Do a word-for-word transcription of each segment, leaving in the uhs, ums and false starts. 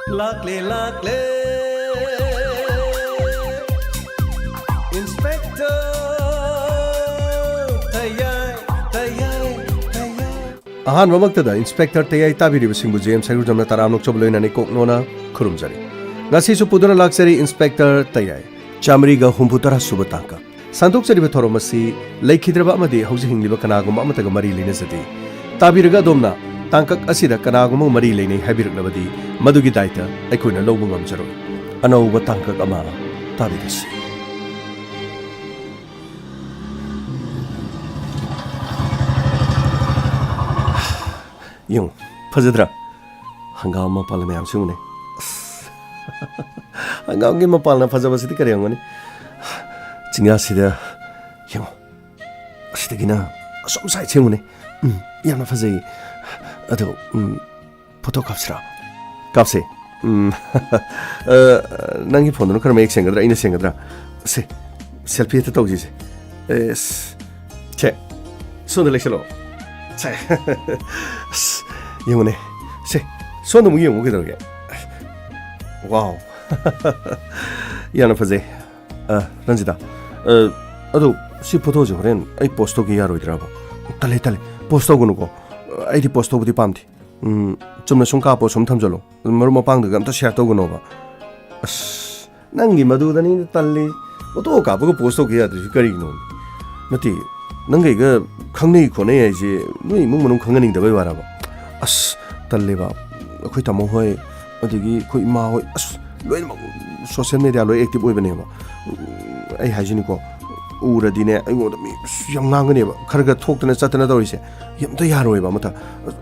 ꯂꯥꯛꯂꯦ, ꯂꯥꯛꯂꯦ, Inspector ꯇꯌꯥꯏ, ꯇꯌꯥꯏ, ꯇꯌꯥꯏ꯫ ꯑꯍꯥꯟꯕꯃꯛꯇꯗ Inspector ꯇꯌꯥꯏ ꯇꯥꯕꯤꯔꯤꯕꯁꯤꯡꯕꯨ J M ꯁꯩꯒꯨꯖꯝꯅ ꯇꯔꯥꯝꯅ ꯑꯣꯛꯆꯕ ꯂꯣꯏꯅꯅ ꯏꯀꯣꯛ ꯅꯣꯟꯅ ꯈꯨꯔꯨꯝꯖꯔꯤ꯫ ꯉꯁꯤꯁꯨ ꯄꯨꯗꯨꯅ ꯂꯥꯛꯆꯔꯤ Inspector ꯇꯌꯥꯏ꯫ ꯆꯥꯃꯔꯤꯒ ꯍꯨꯝꯐꯨꯇꯔꯥ ꯁꯨꯕ ꯇꯥꯡꯀꯛ꯫ ꯁꯟꯗꯣꯛꯆꯔꯤꯕ ꯊꯧꯔꯝ ꯑꯁꯤ ꯂꯩꯈꯤꯗ꯭ꯔꯕ ꯑꯃꯗꯤ ꯍꯧꯖꯤꯛ ꯍꯤꯡꯂꯤꯕ ꯀꯅꯥꯒꯨꯝꯕ ꯑꯃꯠꯇꯒ ꯃꯔꯤ ꯂꯩꯅꯖꯗꯦ꯫ ꯇꯥꯕꯤꯔꯒ ꯑꯗꯣꯝꯅ ꯇꯥꯡꯀꯛ ꯑꯁꯤꯗ ꯀꯅꯥꯒꯨꯝꯕ ꯃꯔꯤ ꯂꯩꯅꯩ ꯍꯥꯏꯕꯤꯔꯛꯂꯕꯗꯤ, ꯃꯗꯨꯒꯤ ꯗꯥꯏꯇ ꯑꯩꯈꯣꯏꯅ ꯂꯧꯕ ꯉꯝꯖꯔꯣꯏ꯫ ꯑꯅꯧꯕ ꯇꯥꯡꯀꯛ ꯑꯃ ꯇꯥꯕꯤꯔꯁꯤ꯫ ꯌꯦꯡꯉꯨ, ꯐꯖꯗ꯭ꯔꯥ? ꯍꯪꯒꯥꯝ ꯃꯄꯥꯜ ꯃꯌꯥꯝꯁꯤ ꯌꯦꯡꯉꯨꯅꯦ꯫ ꯑꯁ, ꯍꯪꯒꯥꯝꯒꯤ ꯃꯄꯥꯜꯅ ꯐꯖꯕꯁꯤꯗꯤ ꯀꯔꯤ ꯌꯦꯡꯉꯨꯅꯤ? ꯆꯤꯡꯌꯥꯁꯤꯗ ꯌꯦꯡꯉꯨ, ꯑꯁꯤꯗꯒꯤꯅ ꯑꯁꯣꯝ ꯁꯥꯏꯗꯁꯤ ꯌꯦꯡꯉꯨꯅꯦ꯫ ꯎꯝ, ꯌꯥꯝꯅ ꯐꯖꯩ꯫ ꯑꯗꯣ, ꯎꯝ, ꯐꯣꯇꯣ ꯀꯥꯞꯁꯤꯔꯥ? ꯀꯥꯞꯁꯦ꯫ ꯎꯝ, ꯑ, ꯅꯪꯒꯤ ꯐꯣꯟꯗꯨꯅ ꯈꯔ ꯃꯌꯦꯛ ꯁꯦꯡꯒꯗ꯭ꯔꯥ, ꯑꯩꯅ ꯁꯦꯡꯒꯗ꯭ꯔꯥ? ꯁꯦ, ꯁꯦꯜꯐꯤ ꯍꯦꯛꯇ ꯇꯧꯁꯤꯁꯦ꯫ ꯑꯦꯁ, ꯁꯦ, ꯁꯣꯝꯗ ꯂꯩꯁꯜꯂꯣ꯫ ꯁꯦ, ꯑꯁ, ꯌꯦꯡꯉꯨꯅꯦ꯫ ꯁꯦ, ꯁꯣꯝꯗ ꯑꯃꯨꯛ ꯌꯦꯡꯉꯨ ꯀꯩꯗꯧꯔꯒꯦ? ꯋꯥꯎ꯫ ꯌꯥꯝꯅ ꯐꯖꯩ꯫ ꯑ, ꯔꯟꯖꯤꯇꯥ, ꯑ, ꯑꯗꯣ ꯁꯤ ꯐꯣꯇꯣꯁꯦ ꯍꯣꯔꯦꯟ ꯑꯩ ꯄꯣꯁ ꯇꯧꯒꯦ ꯌꯥꯔꯣꯏꯗ꯭ꯔꯕ? ꯇꯜꯂꯦ, ꯇꯜꯂꯦ, ꯄꯣꯁ ꯇꯧꯒꯅꯨꯀꯣ꯫ ꯑꯩꯗꯤ ꯄꯣꯁ ꯇꯧꯕꯗꯤ ꯄꯥꯝꯗꯦ꯫ ꯎꯝ, ꯆꯨꯝꯅ ꯁꯨꯝ ꯀꯥꯞꯄꯣ, ꯁꯨꯝ ꯊꯝꯖꯜꯂꯣ꯫ ꯃꯔꯨꯞ ꯃꯄꯥꯡꯗꯨꯒ ꯑꯝꯇ ꯁꯤꯌꯥꯔ ꯇꯧꯒꯅꯣꯕ꯫ ꯑꯁ, ꯅꯪꯒꯤ ꯃꯗꯨꯗꯅꯤ ꯇꯜꯂꯤ꯫ ꯐꯣꯇꯣ ꯀꯥꯞꯄꯒ ꯄꯣꯁ ꯇꯧꯒꯦ ꯌꯥꯗ꯭ꯔꯤꯁꯤ ꯀꯔꯤꯒꯤꯅꯣ? ꯅꯠꯇꯦ, ꯅꯪꯒ ꯑꯩꯒ ꯈꯪꯅꯩ ꯈꯣꯠꯅꯩ ꯍꯥꯏꯁꯦ ꯅꯣꯏ ꯏꯃꯨꯡ ꯃꯅꯨꯡ ꯈꯪꯍꯟꯅꯤꯡꯗꯕꯩ ꯋꯥꯔꯕ? ꯑꯁ, ꯇꯜꯂꯦꯕ꯫ ꯑꯩꯈꯣꯏ ꯇꯥꯃꯣ ꯍꯣꯏ, ꯑꯗꯒꯤ ꯑꯩꯈꯣꯏ ꯏꯃꯥ ꯍꯣꯏ, ꯑꯁ, ꯂꯣꯏꯅꯃꯛ ꯁꯣꯁꯦꯜ ꯃꯦꯗꯤꯌꯥ ꯂꯣꯏ ꯑꯦꯛꯇꯤꯚ ꯑꯣꯏꯕꯅꯦꯕ꯫ ꯑꯩ ꯍꯥꯏꯁꯤꯅꯤꯀꯣ, ꯎꯔꯗꯤꯅꯦ, ꯑꯩꯉꯣꯟꯗ ꯃꯤ ꯑꯁ ꯌꯥꯝ ꯉꯥꯡꯒꯅꯦꯕ, ꯈꯔ ꯈꯔ ꯊꯣꯛꯇꯅ ꯆꯠꯇꯅ ꯇꯧꯔꯤꯁꯦ꯫ ꯑꯝꯇ ꯌꯥꯔꯣꯏꯕ ꯑꯃꯇ꯫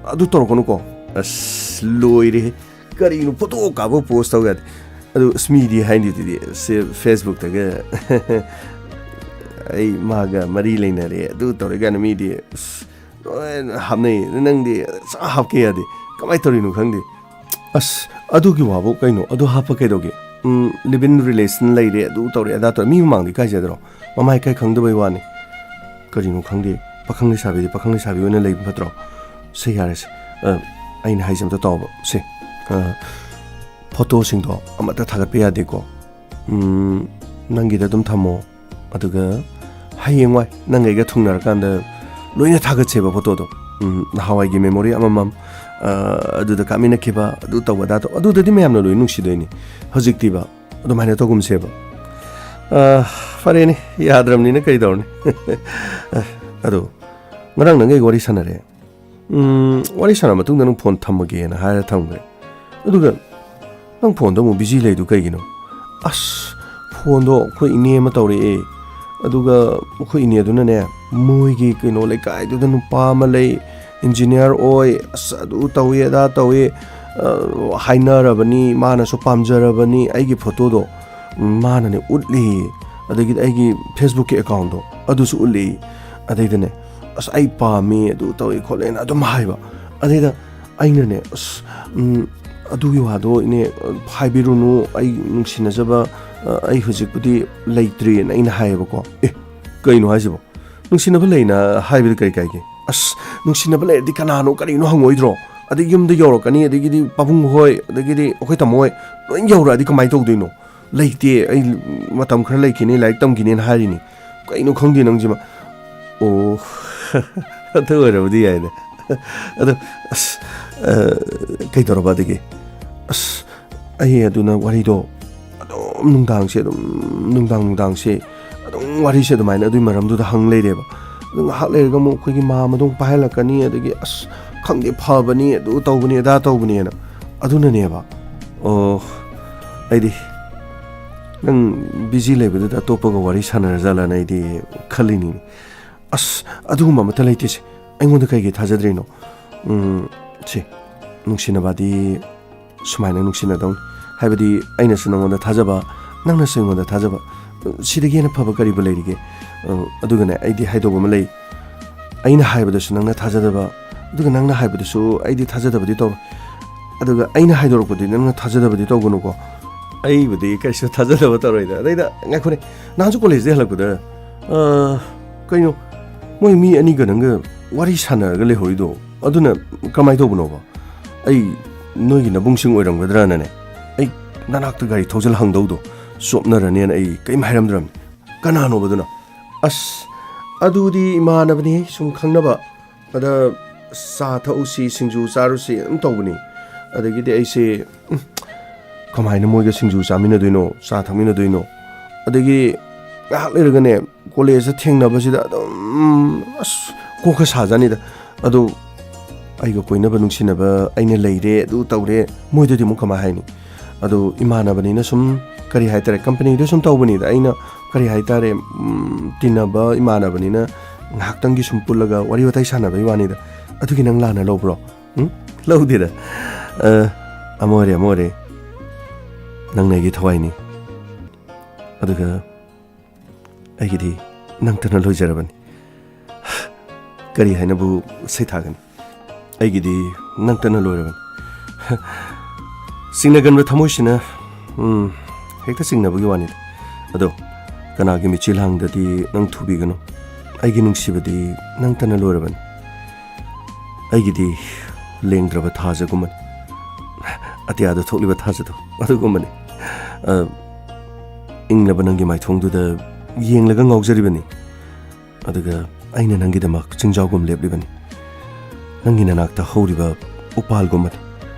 ꯑꯗꯨ ꯇꯧꯔꯛꯀꯅꯨꯀꯣ꯫ ꯑꯁ, ꯂꯣꯏꯔꯦꯍꯦ꯫ ꯀꯔꯤꯅꯣ, ꯐꯣꯇꯣ ꯀꯥꯞꯄ ꯄꯣꯁ ꯇꯧ ꯌꯥꯗꯦ꯫ ꯑꯗꯨ ꯑꯁ, ꯃꯤꯗꯤ ꯍꯥꯏꯅꯤꯗꯨꯗꯤ, ꯁꯦ, ꯐꯦꯁꯕꯨꯛꯇꯒ ꯑꯩ ꯃꯥꯒ ꯃꯔꯤ ꯂꯩꯅꯔꯦ, ꯑꯗꯨ ꯇꯧꯔꯦ ꯀꯥꯏꯅ ꯃꯤꯗꯤ ꯑꯁ, ꯂꯣꯏꯅ ꯍꯥꯞꯅꯩ꯫ ꯅꯪꯗꯤ ꯁꯨꯡꯍꯥꯞ ꯍꯥꯞꯀꯦ ꯌꯥꯗꯦ꯫ ꯀꯃꯥꯏꯅ ꯇꯧꯔꯤꯅꯣ ꯈꯪꯗꯦ꯫ ꯑꯁ, ꯑꯗꯨꯒꯤ ꯋꯥꯕꯨ ꯀꯩꯅꯣ? ꯑꯗꯨ ꯍꯥꯞꯄ ꯀꯩꯗꯧꯒꯦ? ꯎꯝ, live in relation ꯂꯩꯔꯦ, ꯑꯗꯨ ꯇꯧꯔꯦ, ꯑꯗꯥ ꯇꯧꯔꯦ꯫ ꯃꯤ ꯃꯃꯥꯡꯗ ꯏꯀꯥꯏꯖꯗ꯭ꯔꯣ? ꯃꯃꯥꯏ ꯏꯀꯥꯏ ꯈꯪꯗꯕꯩ ꯋꯥꯅꯤ꯫ ꯀꯔꯤꯅꯣ ꯈꯪꯗꯦ꯫ ꯄꯥꯈꯪ ꯂꯩꯁꯥꯕꯤꯗꯤ ꯄꯥꯈꯪ ꯂꯩꯁꯥꯕꯤ ꯑꯣꯏꯅ ꯂꯩꯕ ꯐꯠꯇ꯭ꯔꯣ? ꯁꯦ, ꯌꯥꯔꯦꯁꯦ꯫ ꯑ, ꯑꯩꯅ ꯍꯥꯏꯁꯦ ꯑꯝꯇ ꯇꯥꯎꯕ꯫ ꯁꯦ꯫ ꯑ, ꯐꯣꯇꯣꯁꯤꯡꯗꯣ ꯑꯃꯠꯇ ꯊꯥꯒꯠꯄ ꯌꯥꯗꯦꯀꯣ꯫ ꯎꯝ, ꯅꯪꯒꯤꯗ ꯑꯗꯨꯝ ꯊꯝꯃꯣ꯫ ꯑꯗꯨꯒ ꯍꯌꯦꯡꯋꯥꯏ ꯅꯪ ꯑꯩꯒ ꯊꯨꯡꯅꯔꯀꯥꯟꯗ ꯂꯣꯏꯅ ꯊꯥꯒꯠꯁꯦꯕ ꯐꯣꯇꯣꯗꯣ꯫ ꯎꯝ, ꯅꯍꯥꯟꯋꯥꯏꯒꯤ ꯃꯦꯃꯣꯔꯤ ꯑꯃꯃꯝ, ꯑ, ꯑꯗꯨꯗ ꯀꯥꯞꯃꯤꯟꯅꯈꯤꯕ, ꯑꯗꯨ ꯇꯧꯕ, ꯑꯗꯥ ꯇꯧꯕ, ꯑꯗꯨꯗꯗꯤ ꯃꯌꯥꯝꯅ ꯂꯣꯏ ꯅꯨꯡꯁꯤꯗꯣꯏꯅꯤ꯫ ꯍꯧꯖꯤꯛꯇꯤꯕ ꯑꯗꯨꯃꯥꯏꯅ ꯇꯧꯒꯨꯝꯁꯦꯕ꯫ ꯑ, ꯐꯔꯦꯅꯦ, ꯌꯥꯗ꯭ꯔꯕꯅꯤꯅ ꯀꯩ ꯇꯧꯔꯅꯤ? ꯑꯗꯣ ꯉꯔꯥꯡ ꯅꯪꯒ ꯑꯩ ꯋꯥꯔꯤ ꯁꯥꯟꯅꯔꯦ꯫ ꯎꯝ, ꯋꯥꯔꯤ ꯁꯥꯟꯅ ꯃꯇꯨꯡꯗ ꯅꯪ ꯐꯣꯟ ꯊꯝꯃꯒꯦꯅ ꯍꯥꯏꯔ ꯊꯝꯈ꯭ꯔꯦ꯫ ꯑꯗꯨꯒ ꯅꯪ ꯐꯣꯟꯗꯣ ꯑꯃꯨꯛ ꯕꯤꯖꯤ ꯂꯩꯗꯨ ꯀꯩꯒꯤꯅꯣ? ꯑꯁ, ꯐꯣꯟꯗꯣ ꯑꯩꯈꯣꯏ ꯏꯅꯦ ꯑꯃ ꯇꯧꯔꯛꯑꯦ꯫ ꯑꯗꯨꯒ ꯑꯩꯈꯣꯏ ꯏꯅꯦꯗꯨꯅꯅꯦ, ꯃꯣꯏꯒꯤ ꯀꯩꯅꯣ ꯂꯩꯀꯥꯏꯗꯨꯗ ꯅꯨꯄꯥ ꯑꯃ ꯂꯩ, ꯏꯟꯖꯤꯅꯤꯌꯥꯔ ꯑꯣꯏ, ꯑꯁ, ꯑꯗꯨ ꯇꯧꯏ, ꯑꯗꯥ ꯇꯧꯏ, ꯑ, ꯍꯥꯏꯅꯔꯕꯅꯤ, ꯃꯥꯅꯁꯨ ꯄꯥꯝꯖꯔꯕꯅꯤ ꯑꯩꯒꯤ ꯐꯣꯇꯣꯗꯣ꯫ ꯃꯥꯅꯅꯦ ꯎꯠꯂꯤ, ꯑꯗꯒꯤꯗꯤ ꯑꯩꯒꯤ ꯐꯦꯁꯕꯨꯛꯀꯤ ꯑꯦꯀꯥꯎꯟꯗꯣ ꯑꯗꯨꯁꯨ ꯎꯠꯂꯤ꯫ ꯑꯗꯩꯗꯅꯦ, "ꯑꯁ, ꯑꯩ ꯄꯥꯝꯃꯤ, ꯑꯗꯨ ꯇꯧꯏ ꯈꯣꯠꯂꯦꯅ" ꯑꯗꯨꯝ ꯍꯥꯏꯕ꯫ ꯑꯗꯩꯗ ꯑꯩꯅꯅꯦ, "ꯑꯁ, ꯎꯝ, ꯑꯗꯨꯒꯤ ꯋꯥꯗꯣ ꯏꯅꯦ, ꯍꯥꯏꯕꯤꯔꯨꯅꯨ, ꯑꯩ ꯅꯨꯡꯁꯤꯅꯖꯕ, ꯑ, ꯑꯩ ꯍꯧꯖꯤꯛꯄꯨꯗꯤ ꯂꯩꯇ꯭ꯔꯤꯅ" ꯑꯩꯅ ꯍꯥꯏꯌꯦꯕꯀꯣ꯫ "ꯑꯦ, ꯀꯩꯅꯣ ꯍꯥꯏꯁꯤꯕꯣ? ꯅꯨꯡꯁꯤꯅꯕ ꯂꯩꯅ ꯍꯥꯏꯕꯗꯤ ꯀꯔꯤ ꯀꯥꯏꯒꯦ?" "ꯑꯁ, ꯅꯨꯡꯁꯤꯅꯕ ꯂꯩꯔꯗꯤ ꯀꯅꯥꯅꯣ ꯀꯔꯤꯅꯣ ꯍꯪꯉꯣꯏꯗ꯭ꯔꯣ? ꯑꯗꯩ ꯌꯨꯝꯗ ꯌꯧꯔꯛꯀꯅꯤ, ꯑꯗꯒꯤꯗꯤ ꯄꯥꯕꯨꯡ ꯍꯣꯏ, ꯑꯗꯒꯤꯗꯤ ꯑꯩꯈꯣꯏ ꯇꯥꯃꯣ ꯍꯣꯏ ꯂꯣꯏ ꯌꯧꯔꯛꯑꯗꯤ ꯀꯃꯥꯏꯅ ꯇꯧꯗꯣꯏꯅꯣ? ꯂꯩꯇꯦ, ꯑꯩ ꯃꯇꯝ ꯈꯔ ꯂꯩꯈꯤꯅꯤ, ꯂꯥꯏꯔꯤꯛ ꯇꯝꯈꯤꯅꯦꯅ ꯍꯥꯏꯔꯤꯅꯤ꯫ ꯀꯩꯅꯣ ꯈꯪꯗꯦ ꯅꯪꯁꯤꯃ"꯫ "ꯑꯣ, ꯑꯗꯨ ꯑꯣꯏꯔꯕꯗꯤ ꯌꯥꯏꯅꯦ꯫ ꯑꯗꯣ, ꯑꯁ, ꯑ, ꯀꯩꯗꯧꯔꯕ ꯑꯗꯒꯤ?" "ꯑꯁ, ꯑꯩ ꯑꯗꯨꯅ ꯋꯥꯔꯤꯗꯣ ꯑꯗꯨꯝ ꯅꯨꯡꯗꯥꯡꯁꯦ, ꯑꯗꯨꯝ ꯅꯨꯡꯗꯥꯡ ꯅꯨꯡꯗꯥꯡꯁꯦ ꯑꯗꯨꯝ ꯋꯥꯔꯤꯁꯦ ꯑꯗꯨꯃꯥꯏꯅ ꯑꯗꯨꯒꯤ ꯃꯔꯝꯗꯨꯗ ꯍꯪ ꯂꯩꯔꯦꯕ꯫ ꯑꯗꯨ ꯉꯥꯏꯍꯥꯛ ꯂꯩꯔꯒ ꯑꯃꯨꯛ ꯑꯩꯈꯣꯏꯒꯤ ꯃꯥꯝꯃꯗꯣ ꯑꯃꯨꯛ ꯄꯥꯏꯍꯜꯂꯛꯀꯅꯤ, ꯑꯗꯒꯤ ꯑꯁ, ꯈꯪꯗꯦ, ꯐꯕꯅꯤ, ꯑꯗꯨ ꯇꯧꯕꯅꯤ, ꯑꯗꯥ ꯇꯧꯕꯅꯦꯅ"꯫ ꯑꯗꯨꯅꯅꯦꯕ꯫ ꯑꯣ, ꯑꯩꯗꯤ ꯅꯪ ꯕꯤꯖꯤ ꯂꯩꯕꯗꯨꯗ ꯑꯇꯣꯞꯄꯒ ꯋꯥꯔꯤ ꯁꯥꯟꯅꯔꯖꯥꯠꯂꯅ ꯑꯩꯗꯤ ꯈꯜꯂꯤꯅꯤꯅꯦ꯫ ꯑꯁ, ꯑꯗꯨꯒꯨꯝꯕ ꯑꯃꯠꯇ ꯂꯩꯇꯦꯁꯦ꯫ ꯑꯩꯉꯣꯟꯗ ꯀꯩꯒꯤ ꯊꯥꯖꯗ꯭ꯔꯤꯅꯣ? ꯎꯝ, ꯁꯤ, ꯅꯨꯡꯁꯤꯅꯕꯗꯤ ꯁꯨꯃꯥꯏꯅ ꯅꯨꯡꯁꯤꯅꯗꯧꯅꯤ꯫ ꯍꯥꯏꯕꯗꯤ ꯑꯩꯅꯁꯨ ꯅꯪꯉꯣꯟꯗ ꯊꯥꯖꯕ, ꯅꯪꯅꯁꯨ ꯑꯩꯉꯣꯟꯗ ꯊꯥꯖꯕ꯫ ꯁꯤꯗꯒꯤ ꯍꯦꯟꯅ ꯐꯕ ꯀꯔꯤꯕꯨ ꯂꯩꯔꯤꯒꯦ? ꯑ, ꯑꯗꯨꯒꯅꯦ, ꯑꯩꯗꯤ ꯍꯥꯏꯗꯧꯕ ꯑꯃ ꯂꯩ꯫ ꯑꯩꯅ ꯍꯥꯏꯕꯗꯁꯨ ꯅꯪꯅ ꯊꯥꯖꯗꯕ, ꯑꯗꯨꯒ ꯅꯪꯅ ꯍꯥꯏꯕꯗꯁꯨ ꯑꯩꯗꯤ ꯊꯥꯖꯗꯕꯗꯤ ꯇꯧꯔꯣꯏ꯫ ꯑꯗꯨꯒ ꯑꯩꯅ ꯍꯥꯏꯗꯣꯔꯛꯄꯗꯤ ꯅꯪꯅ ꯊꯥꯖꯗꯕꯗꯤ ꯇꯧꯒꯅꯨꯀꯣ꯫ ꯑꯩꯕꯨꯗꯤ ꯀꯩꯁꯨ ꯊꯥꯖꯗꯕ ꯇꯧꯔꯣꯏꯗ꯫ ꯑꯗꯩꯗ, ꯉꯥꯏꯈꯣꯅꯦ, ꯅꯍꯥꯟꯁꯨ ꯀꯣꯂꯦꯖꯇꯒꯤ ꯍꯜꯂꯛꯄꯗ, ꯑ, ꯀꯩꯅꯣ, ꯃꯣꯏ ꯃꯤ ꯑꯅꯤꯒ ꯅꯪꯒ ꯋꯥꯔꯤ ꯁꯥꯟꯅꯔꯒ ꯂꯩꯍꯧꯔꯤꯗꯣ, ꯑꯗꯨꯅ ꯀꯃꯥꯏꯅ ꯇꯧꯕꯅꯣꯕ? ꯑꯩ ꯅꯣꯏꯒꯤ ꯅꯕꯨꯡꯁꯤꯡ ꯑꯣꯏꯔꯝꯒꯗ꯭ꯔꯅꯅꯦ꯫ ꯅꯅꯥꯛꯇ ꯒꯥꯔꯤ ꯊꯧꯖꯤꯜ ꯍꯪꯗꯧꯗꯣ ꯆꯣꯞꯅꯔꯅꯦꯅ ꯑꯩ ꯀꯔꯤꯝ ꯍꯥꯏꯔꯝꯗ꯭ꯔꯕꯅꯤ꯫ ꯀꯅꯥꯅꯣꯕꯗꯨꯅ? "ꯑꯁ, ꯑꯗꯨꯗꯤ ꯏꯃꯥꯟꯅꯕꯅꯤ, ꯁꯨꯝ ꯈꯪꯅꯕ꯫ ꯑꯗ ꯆꯥ ꯊꯛꯎꯁꯤ, ꯁꯤꯡꯖꯨ ꯆꯥꯔꯨꯁꯤ ꯑꯗꯨꯝ ꯇꯧꯕꯅꯤ꯫ ꯑꯗꯒꯤꯗꯤ ꯑꯩꯁꯦ, ꯎꯝ, ꯀꯃꯥꯏꯅ ꯃꯣꯏꯒ ꯁꯤꯡꯖꯨ ꯆꯥꯃꯤꯟꯅꯗꯣꯏꯅꯣ, ꯆꯥ ꯊꯛꯃꯤꯟꯅꯗꯣꯏꯅꯣ? ꯑꯗꯒꯤ ꯉꯥꯏꯍꯥꯛ ꯂꯩꯔꯒꯅꯦ, ꯀꯣꯂꯦꯖꯇ ꯊꯦꯡꯅꯕꯁꯤꯗ ꯑꯗꯨꯝ, ꯑꯁ, ꯀꯣꯛꯀ ꯁꯥꯖꯥꯅꯤꯗ꯫ ꯑꯗꯣ ꯑꯩꯒ ꯀꯣꯏꯅꯕ ꯅꯨꯡꯁꯤꯅꯕ ꯑꯩꯅ ꯂꯩꯔꯦ, ꯑꯗꯨ ꯇꯧꯔꯦ, ꯃꯣꯏꯗꯗꯤ ꯑꯃꯨꯛ ꯀꯃꯥꯏ ꯍꯥꯏꯅꯤ? ꯑꯗꯣ ꯏꯃꯥꯟꯅꯕꯅꯤꯅ ꯁꯨꯝ, ꯀꯔꯤ ꯍꯥꯏꯇꯥꯔꯦ, ꯀꯝꯄꯅꯤꯗ ꯁꯨꯝ ꯇꯧꯕꯅꯤꯗ꯫ ꯑꯩꯅ, ꯀꯔꯤ ꯍꯥꯏꯇꯥꯔꯦ, ꯎꯝ, ꯇꯤꯟꯅꯕ ꯏꯃꯥꯟꯅꯕꯅꯤꯅ ꯉꯥꯏꯍꯥꯛꯇꯪꯒꯤ ꯁꯨꯝ ꯄꯨꯜꯂꯒ ꯋꯥꯔꯤ ꯋꯥꯇꯥꯏ ꯁꯥꯟꯅꯕꯒꯤ ꯋꯥꯅꯤꯗ꯫ ꯑꯗꯨꯒꯤ ꯅꯪ ꯂꯥꯟꯅ ꯂꯧꯕ꯭ꯔꯣ? ꯎꯝ? ꯂꯧꯗꯦꯗ꯫ ꯑ, ꯑꯃ ꯑꯣꯏꯔꯦ, ꯑꯃ ꯑꯣꯏꯔꯦ꯫ ꯅꯪꯅ ꯑꯩꯒꯤ ꯊꯋꯥꯏꯅꯤ꯫ ꯑꯗꯨꯒ ꯑꯩꯒꯤꯗꯤ ꯅꯪꯇꯅ ꯂꯣꯏꯖꯔꯕꯅꯤ꯫ ꯀꯔꯤ ꯍꯥꯏꯅꯕꯨ ꯁꯩꯊꯥꯒꯅꯤ? ꯑꯩꯒꯤꯗꯤ ꯅꯪꯇꯅ ꯂꯣꯏꯔꯕꯅꯤ꯫ ꯆꯤꯡꯅꯒꯟꯕ ꯊꯃꯣꯏꯁꯤꯅ, ꯎꯝ, ꯍꯦꯛꯇ ꯆꯤꯡꯅꯕꯒꯤ ꯋꯥꯅꯤꯗ꯫ ꯑꯗꯣ ꯀꯅꯥꯒꯤ ꯃꯤꯠꯆꯤ ꯂꯥꯡꯗꯗꯤ ꯅꯪ ꯊꯨꯕꯤꯒꯅꯨ꯫ ꯑꯩꯒꯤ ꯅꯨꯡꯁꯤꯕꯗꯤ ꯅꯪꯇꯅ ꯂꯣꯏꯔꯕꯅꯤ꯫ ꯑꯩꯒꯤꯗꯤ ꯂꯦꯡꯗ꯭ꯔꯕ ꯊꯥꯖꯒꯨꯝꯕꯅꯤ꯫ ꯑꯇꯤꯌꯥꯗ ꯊꯣꯛꯂꯤꯕ ꯊꯥꯖꯗꯣ ꯑꯗꯨꯒꯨꯝꯕꯅꯤ꯫ ꯑ, ꯏꯪꯂꯕ ꯅꯪꯒꯤ ꯃꯥꯏꯊꯣꯡꯗꯨꯗ ꯌꯦꯡꯂꯒ ꯉꯥꯎꯖꯔꯤꯕꯅꯤ꯫ ꯑꯗꯨꯒ ꯑꯩꯅ ꯅꯪꯒꯤꯗꯃꯛ ꯆꯤꯡꯖꯥꯎꯒꯨꯝ ꯂꯦꯞꯂꯤꯕꯅꯤ꯫ ꯅꯪꯒꯤ ꯅꯅꯥꯛꯇ ꯍꯧꯔꯤꯕ ꯎꯄꯥꯜꯒꯨꯝꯕꯅꯤ꯫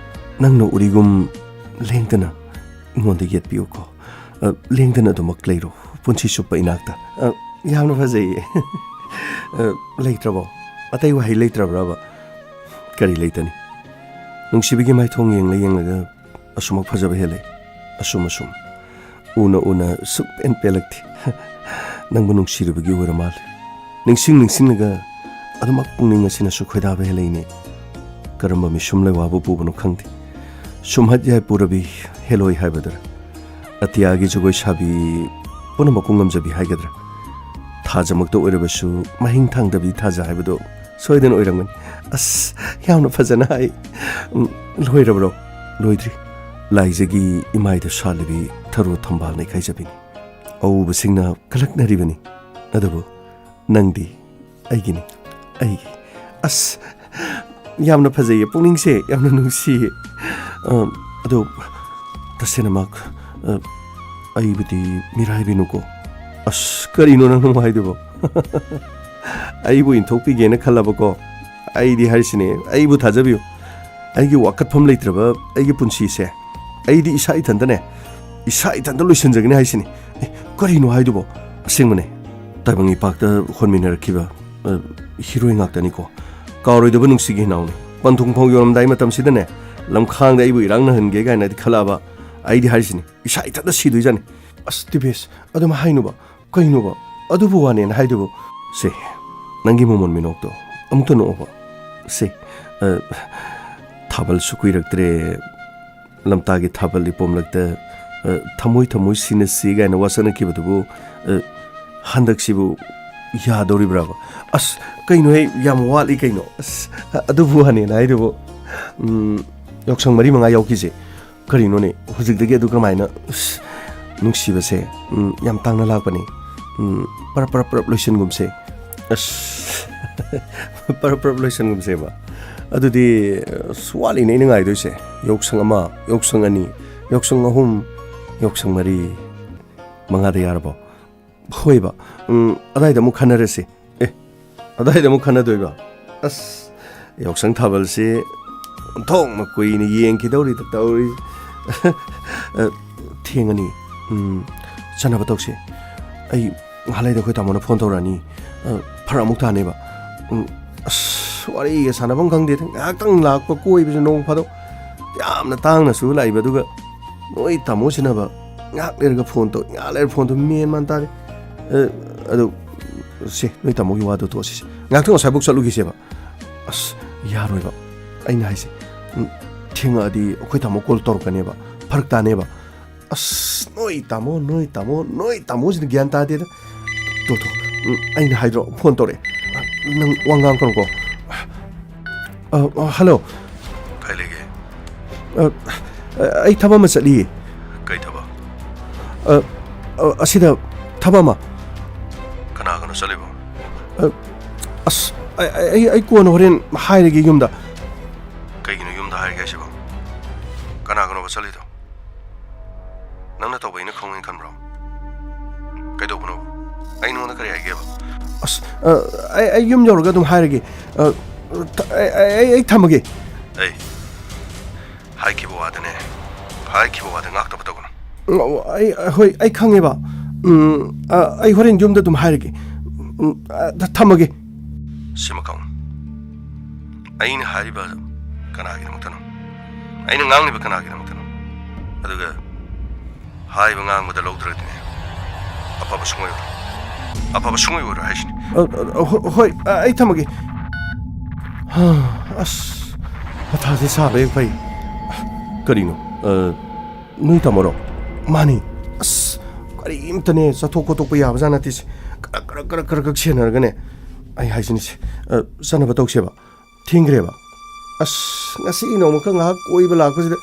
ꯅꯪꯅ ꯎꯔꯤꯒꯨꯝ ꯂꯦꯡꯗꯅ ꯑꯩꯉꯣꯟꯗ ꯌꯦꯠꯄꯤꯌꯨꯀꯣ꯫ ꯑ, ꯂꯦꯡꯗꯅ ꯑꯗꯨꯃꯛ ꯂꯩꯔꯣ, ꯄꯨꯟꯁꯤ ꯆꯨꯞꯄ ꯏꯅꯥꯛꯇ꯫ ꯑ, ꯌꯥꯝꯅ ꯐꯖꯩꯌꯦ꯫ ꯑ, ꯂꯩꯇ꯭ꯔꯕꯣ? ꯑꯇꯩ ꯋꯥꯍꯩ ꯂꯩꯇ꯭ꯔꯕ꯭ꯔꯕ? ꯀꯔꯤ ꯂꯩꯇꯅꯤ? ꯅꯨꯡꯁꯤꯕꯤꯒꯤ ꯃꯥꯏꯊꯣꯡ ꯌꯦꯡꯂ ꯌꯦꯡꯂꯒ ꯑꯁꯨꯃꯛ ꯐꯖꯕ ꯍꯦꯜꯂꯦ꯫ ꯑꯁꯨꯝ ꯑꯁꯨꯝ꯫ ꯎꯅ ꯎꯅ ꯁꯨꯛ ꯄꯦꯟ ꯄꯦꯜꯂꯛꯇꯦ꯫ ꯅꯪꯕꯨ ꯅꯨꯡꯁꯤꯔꯨꯕꯒꯤ ꯑꯣꯏꯔ ꯃꯥꯜꯂꯦ꯫ ꯅꯤꯡꯁꯤꯡ ꯅꯤꯡꯁꯤꯡꯂꯒ ꯑꯗꯨꯃꯛ ꯄꯨꯛꯅꯤꯡ ꯑꯁꯤꯅꯁꯨ ꯈꯣꯏꯗꯥꯕ ꯍꯦꯜꯂꯛꯏꯅꯦ꯫ ꯀꯔꯝꯕ ꯃꯤꯁꯨꯝ ꯂꯩꯋꯥꯕꯨ ꯄꯨꯕꯅꯣ ꯈꯪꯗꯦ꯫ ꯁꯨꯝꯍꯠ ꯌꯥꯏ ꯄꯨꯔꯕꯤ ꯍꯦꯂꯣꯏ ꯍꯥꯏꯕꯗꯨꯔ? ꯑꯇꯤꯌꯥꯒꯤ ꯖꯒꯣꯏ ꯁꯥꯕꯤ ꯄꯨꯝꯅꯃꯛꯄꯨ ꯉꯝꯖꯕꯤ ꯍꯥꯏꯒꯗ꯭ꯔꯥ? ꯊꯥꯖꯃꯛꯇ ꯑꯣꯏꯔꯕꯁꯨ ꯃꯍꯤꯡ ꯊꯥꯡꯗꯕꯤ ꯊꯥꯖ ꯍꯥꯏꯕꯗꯣ ꯁꯣꯏꯗꯅ ꯑꯣꯏꯔꯝꯒꯅꯤ꯫ ꯑꯁ, ꯌꯥꯝꯅ ꯐꯖꯅ ꯍꯥꯏ꯫ ꯎꯝ, ꯂꯣꯏꯔꯕ꯭ꯔꯣ? ꯂꯣꯏꯗ꯭ꯔꯤ꯫ ꯂꯥꯏꯖꯒꯤ ꯏꯃꯥꯏꯗ ꯁꯥꯠꯂꯤꯕꯤ ꯊꯔꯣ ꯊꯝꯕꯥꯜ ꯅꯩꯈꯥꯏꯖꯕꯤꯅꯤ꯫ ꯑꯎꯕꯁꯤꯡꯅ ꯀꯂꯛꯅꯔꯤꯕꯅꯤ꯫ ꯑꯗꯨꯕꯨ ꯅꯪꯗꯤ ꯑꯩꯒꯤꯅꯤ, ꯑꯩꯒꯤ꯫ ꯑꯁ, ꯌꯥꯝꯅ ꯐꯖꯩꯌꯦ, ꯄꯨꯛꯅꯤꯡꯁꯦ ꯌꯥꯝꯅ ꯅꯨꯡꯁꯤꯌꯦ꯫ ꯑ, ꯑꯗꯣ ꯇꯁꯦꯡꯅꯃꯛ, ꯑ, ꯑꯩꯕꯨꯗꯤ ꯃꯤꯔꯥꯏꯕꯤꯅꯨꯀꯣ꯫ ꯑꯁ, ꯀꯔꯤꯅꯣ ꯅꯪꯅ ꯍꯥꯏꯗꯨꯕꯣ? ꯑꯩꯕꯨ ꯏꯟꯊꯣꯛꯄꯤꯒꯦꯅ ꯈꯜꯂꯕꯀꯣ? ꯑꯩꯗꯤ ꯍꯥꯏꯔꯤꯁꯤꯅꯦ, ꯑꯩꯕꯨ ꯊꯥꯖꯕꯤꯌꯨ꯫ ꯑꯩꯒꯤ ꯋꯥꯀꯠꯐꯝ ꯂꯩꯇ꯭ꯔꯕ ꯑꯩꯒꯤ ꯄꯨꯟꯁꯤꯁꯦ ꯑꯩꯗꯤ ꯏꯁꯥ ꯏꯊꯟꯇꯅꯦ, ꯏꯁꯥ ꯏꯊꯟꯇ ꯂꯣꯏꯁꯤꯟꯖꯒꯅꯤ ꯍꯥꯏꯁꯤꯅꯤ꯫ ꯑꯦ, ꯀꯔꯤꯅꯣ ꯍꯥꯏꯗꯨꯕꯣ? ꯑꯁꯦꯡꯕꯅꯦ, ꯇꯥꯏꯕꯪ ꯏꯄꯥꯛꯇ ꯍꯣꯟꯃꯤꯟꯅꯔꯛꯈꯤꯕ, ꯑ, ꯍꯤꯔꯣꯏ ꯉꯥꯛꯇꯅꯤꯀꯣ꯫ ꯀꯥꯎꯔꯣꯏꯗꯕ ꯅꯨꯡꯁꯤꯒꯤ ꯍꯤꯅꯥꯎꯅꯤ꯫ ꯄꯟꯊꯨꯡꯐꯝ ꯌꯧꯔꯝꯗꯥꯏ ꯃꯇꯝꯁꯤꯗꯅꯦ, ꯂꯝꯈꯥꯡꯗ ꯑꯩꯕꯨ ꯏꯔꯥꯛꯅꯍꯟꯒꯦ ꯀꯥꯏꯅꯗꯤ ꯈꯜꯂꯛꯑꯕ꯫ ꯑꯩꯗꯤ ꯍꯥꯏꯔꯤꯁꯤꯅꯤ, ꯏꯁꯥ ꯏꯊꯟꯇ ꯁꯤꯗꯣꯏꯖꯥꯠꯅꯤ꯫ ꯑꯁ, ꯇꯤꯕꯦꯁ, ꯑꯗꯨꯝ ꯍꯥꯏꯅꯨꯕ꯫ ꯀꯩꯅꯣꯕ? ꯑꯗꯨꯕꯨ ꯋꯥꯅꯦꯅ ꯍꯥꯏꯗꯨꯕꯨ? ꯁꯦ, ꯅꯪꯒꯤ ꯃꯃꯣꯟ ꯃꯤꯅꯣꯛꯇꯣ ꯑꯃꯨꯛꯇ ꯅꯣꯛꯑꯣꯕ꯫ ꯁꯦ, ꯑ, ꯊꯥꯕꯜꯁꯨ ꯀꯨꯏꯔꯛꯇ꯭ꯔꯦ꯫ ꯂꯝꯇꯥꯒꯤ ꯊꯥꯕꯜ ꯏꯄꯣꯝꯂꯛꯇ, ꯑ, "ꯊꯃꯣꯏ ꯊꯃꯣꯏ ꯁꯤꯟꯅꯁꯤ" ꯀꯥꯏꯅ ꯋꯥꯁꯛꯅꯈꯤꯕꯗꯨꯕꯨ, ꯑ, ꯍꯟꯗꯛꯁꯤꯕꯨ ꯌꯥꯗꯧꯔꯤꯕ꯭ꯔꯥꯕ? ꯑꯁ, ꯀꯩꯅꯣꯍꯦ, ꯌꯥꯝ ꯋꯥꯠꯂꯤ ꯀꯩꯅꯣ꯫ ꯑꯁ, ꯑꯗꯨꯕꯨ ꯋꯥꯅꯦꯅ ꯍꯥꯏꯗꯨꯕꯨ, ꯎꯝ, ꯌꯥꯎꯁꯪ ꯃꯔꯤ ꯃꯉꯥ ꯌꯥꯎꯈꯤꯁꯦ꯫ ꯀꯔꯤꯅꯣꯅꯦ, ꯍꯧꯖꯤꯛꯇꯒꯤ ꯑꯗꯨ ꯀꯃꯥꯏꯅ? ꯑꯁ, ꯅꯨꯡꯁꯤꯕꯁꯦ, ꯎꯝ, ꯌꯥꯝ ꯇꯥꯡꯅ ꯂꯥꯛꯄꯅꯦ꯫ ꯎꯝ, ꯄꯔꯞ ꯄꯔꯞ ꯄꯔꯞ ꯂꯣꯏꯁꯤꯟꯒꯨꯝꯁꯦ꯫ ꯑꯁ, ꯄꯔꯞ ꯄꯔꯞ ꯂꯣꯏꯁꯤꯟꯒꯨꯝꯁꯦꯕ꯫ ꯑꯗꯨꯗꯤ, ꯑꯁ, ꯋꯥꯠꯂꯤꯅꯦ ꯑꯩꯅ ꯉꯥꯏꯗꯣꯏꯁꯦ꯫ ꯌꯥꯎꯁꯪ ꯑꯃ, ꯌꯥꯎꯁꯪ ꯑꯅꯤ, ꯌꯥꯎꯁꯪ ꯑꯍꯨꯝ, ꯌꯥꯎꯁꯪ ꯃꯔꯤ, ꯃꯉꯥꯗ ꯌꯥꯔꯕꯣ? ꯍꯣꯏꯕ, ꯎꯝ, ꯑꯗꯥꯏꯗ ꯑꯃꯨꯛ ꯈꯟꯅꯔꯁꯤ꯫ ꯑꯦ, ꯑꯗꯥꯏꯗ ꯑꯃꯨꯛ ꯈꯟꯅꯗꯣꯏꯕ? ꯑꯁ, ꯌꯥꯎꯁꯪ ꯊꯥꯕꯜꯁꯤ ꯑꯣꯟꯊꯣꯛꯅ ꯀꯨꯏꯅ ꯌꯦꯡꯈꯤꯗꯧꯔꯤꯗ ꯇꯧꯔꯤ꯫ ꯑ, ꯊꯦꯡꯉꯅꯤ꯫ ꯎꯝ, ꯆꯠꯅꯕ ꯇꯧꯁꯤ꯫ ꯑꯩ ꯉꯥꯏꯍꯥꯛ ꯂꯩꯔꯗꯤ ꯑꯩꯈꯣꯏ ꯇꯥꯃꯣꯅ ꯐꯣꯟ ꯇꯧꯔꯛꯑꯅꯤ꯫ ꯑ, ꯐꯔꯛ ꯑꯃꯨꯛ ꯇꯥꯅꯦꯕ꯫ ꯎꯝ, ꯑꯁ, ꯋꯥꯔꯤꯒ ꯁꯥꯟꯅꯐꯝ ꯈꯪꯗꯦꯗ꯫ ꯉꯥꯏꯍꯥꯛꯇꯪ ꯂꯥꯛꯄ ꯀꯣꯏꯕꯁꯨ ꯅꯣꯡ ꯐꯥꯗꯣꯛ꯫ ꯌꯥꯝꯅ ꯇꯥꯡꯅꯁꯨ ꯂꯥꯛꯏꯕ, ꯑꯗꯨꯒ ꯅꯣꯏ ꯇꯥꯃꯣꯁꯤꯅꯕ ꯉꯥꯏꯍꯥꯛ ꯂꯩꯔꯒ ꯐꯣꯟ ꯇꯧ, ꯉꯥꯏꯍꯥꯛ ꯂꯩꯔꯒ ꯐꯣꯟ ꯇꯧ, ꯃꯦꯟ ꯃꯥꯟ ꯇꯥꯗꯦ꯫ ꯑ, ꯑꯗꯨ, ꯁꯦ, ꯅꯣꯏ ꯇꯥꯃꯣꯒꯤ ꯋꯥꯗꯣ ꯇꯣꯛꯑꯁꯤꯁꯦ꯫ ꯉꯥꯏꯍꯥꯛꯇꯪ ꯑꯁ꯭ꯋꯥꯏꯐꯥꯎ ꯆꯠꯂꯨꯈꯤꯁꯦꯕ꯫ ꯑꯁ, ꯌꯥꯔꯣꯏꯕ꯫ ꯑꯩꯅ ꯍꯥꯏꯁꯦ, ꯎꯝ, ꯊꯦꯡꯉꯛꯑꯗꯤ ꯑꯩꯈꯣꯏ ꯇꯥꯃꯣ ꯀꯣꯜ ꯇꯧꯔꯛꯀꯅꯦꯕ, ꯐꯔꯛ ꯇꯥꯅꯦꯕ꯫ ꯑꯁ, ꯅꯣꯏ ꯇꯥꯃꯣ, ꯅꯣꯏ ꯇꯥꯃꯣ, ꯅꯣꯏ ꯇꯥꯃꯣꯁꯤꯅ ꯒ꯭ꯌꯥꯟ ꯇꯥꯗꯦꯗ꯫ ꯇꯣ, ꯇꯣ, ꯎꯝ, ꯑꯩꯅ ꯍꯥꯏꯗ꯭ꯔꯣ, ꯐꯣꯟ ꯇꯧꯔꯛꯑꯦ꯫ ꯅꯪ ꯋꯥ ꯉꯥꯡꯀꯅꯨꯀꯣ꯫ ꯑ, ꯑ, ꯍꯜꯂꯣ꯫ ꯀꯩ ꯂꯩꯒꯦ? ꯑ, ꯑ, ꯑꯩ ꯊꯕꯛ ꯑꯃ ꯆꯠꯂꯤꯌꯦ꯫ ꯀꯩ ꯊꯕꯛ? ꯑ, ꯑ, ꯑꯁꯤꯗ ꯊꯕꯛ ꯑꯃ꯫ ꯀꯅꯥ ꯀꯅꯥ ꯆꯠꯂꯤꯕ? ꯑ, ꯑꯁ, ꯑꯩ, ꯑꯩ, ꯑꯩ, ꯑꯩ ꯀꯣꯟꯅ ꯍꯣꯔꯦꯟ ꯍꯥꯏꯔꯒꯦ ꯌꯨꯝꯗ꯫ ꯀꯩꯒꯤꯅꯣ ꯌꯨꯝꯗ ꯍꯥꯏꯔꯒꯦ ꯍꯥꯏꯁꯤꯕꯣ? ꯀꯅꯥ ꯀꯅꯥꯒ ꯆꯠꯂꯤꯅꯣ? ꯅꯪꯅ ꯇꯧꯕ ꯑꯩꯅ ꯈꯪꯉꯣꯏꯅ ꯈꯟꯕ꯭ꯔꯣ? ꯀꯩꯗꯧꯕꯅꯣ? ꯑꯩ ꯅꯉꯣꯟꯗ ꯀꯔꯤ ꯍꯥꯏꯒꯦꯕ? ꯑꯁ, ꯑ, ꯑꯩ, ꯑꯩ ꯌꯨꯝ ꯌꯧꯔꯒ ꯑꯗꯨꯝ ꯍꯥꯏꯔꯒꯦ꯫ ꯑ, ꯊ-, ꯑꯩ, ꯑꯩ, ꯑꯩ ꯊꯝꯃꯒꯦ꯫ ꯑꯩ ꯍꯥꯏꯈꯤꯕ ꯋꯥꯗꯅꯦ, ꯍꯥꯏꯈꯤꯕ ꯋꯥꯗ ꯉꯥꯛꯇꯕ ꯇꯧꯒꯅꯨ꯫ ꯑꯣ, ꯑꯩ, ꯍꯣꯏ, ꯑꯩ ꯈꯪꯉꯦꯕ꯫ ꯎꯝ, ꯑ, ꯑꯩ ꯍꯣꯔꯦꯟ ꯌꯨꯝꯗ ꯑꯗꯨꯝ ꯍꯥꯏꯔꯒꯦ꯫ ꯎꯝ, ꯑ, ꯊ-, ꯊꯝꯃꯒꯦ꯫ ꯁꯤꯃ ꯈꯪꯉꯨ, ꯑꯩꯅ ꯍꯥꯏꯔꯤꯕ ꯀꯅꯥꯒꯤꯗꯃꯛꯇꯅꯣ? ꯑꯩꯅ ꯉꯥꯡꯂꯤꯕ ꯀꯅꯥꯒꯤꯗꯃꯛꯇꯅꯣ? ꯑꯗꯨꯒ ꯍꯥꯏꯕ ꯉꯥꯡꯕꯗ ꯂꯧꯗ꯭ꯔꯗꯤꯅꯦ, ꯑꯐꯕ ꯁꯨꯡꯑꯣꯏ ꯑꯣꯏꯔꯣꯏ꯫ ꯑꯐꯕ ꯁꯨꯡꯑꯣꯏ ꯑꯣꯏꯔꯣꯏ ꯍꯥꯏꯁꯤꯅꯤ꯫ ꯑ, ꯑ, ꯍꯣ-, ꯍꯣꯏ, ꯑ, ꯑꯩ ꯊꯝꯃꯒꯦ꯫ ꯍꯥ, ꯑꯁ, ꯃꯊꯥꯁꯦ ꯁꯥꯕ ꯍꯦꯛ ꯐꯩ꯫ ꯀꯔꯤꯅꯣ? ꯑ, ꯅꯣꯏ ꯇꯥꯃꯣꯔꯣ? ꯃꯥꯅꯤ꯫ ꯑꯁ, ꯀꯔꯤꯝꯇꯅꯦ ꯆꯠꯊꯣꯛ ꯈꯣꯠꯇꯣꯛꯄ ꯌꯥꯕꯖꯥꯠ ꯅꯠꯇꯦ ꯁꯤ꯫ ꯀꯔꯛ, ꯀꯔꯛ, ꯀꯔꯛ, ꯀꯔꯛ, ꯀꯔꯛ ꯁꯦꯟꯅꯔꯒꯅꯦ꯫ ꯑꯩ ꯍꯥꯏꯁꯤꯅꯤ ꯁꯦ, ꯑ, ꯆꯠꯅꯕ ꯇꯧꯁꯦꯕ꯫ ꯊꯦꯡꯈ꯭ꯔꯦꯕ꯫ ꯑꯁ, ꯉꯁꯤ ꯅꯣꯡꯃꯈꯛ ꯉꯥꯏꯍꯥꯛ ꯀꯣꯏꯕ ꯂꯥꯛꯄꯁꯤꯗ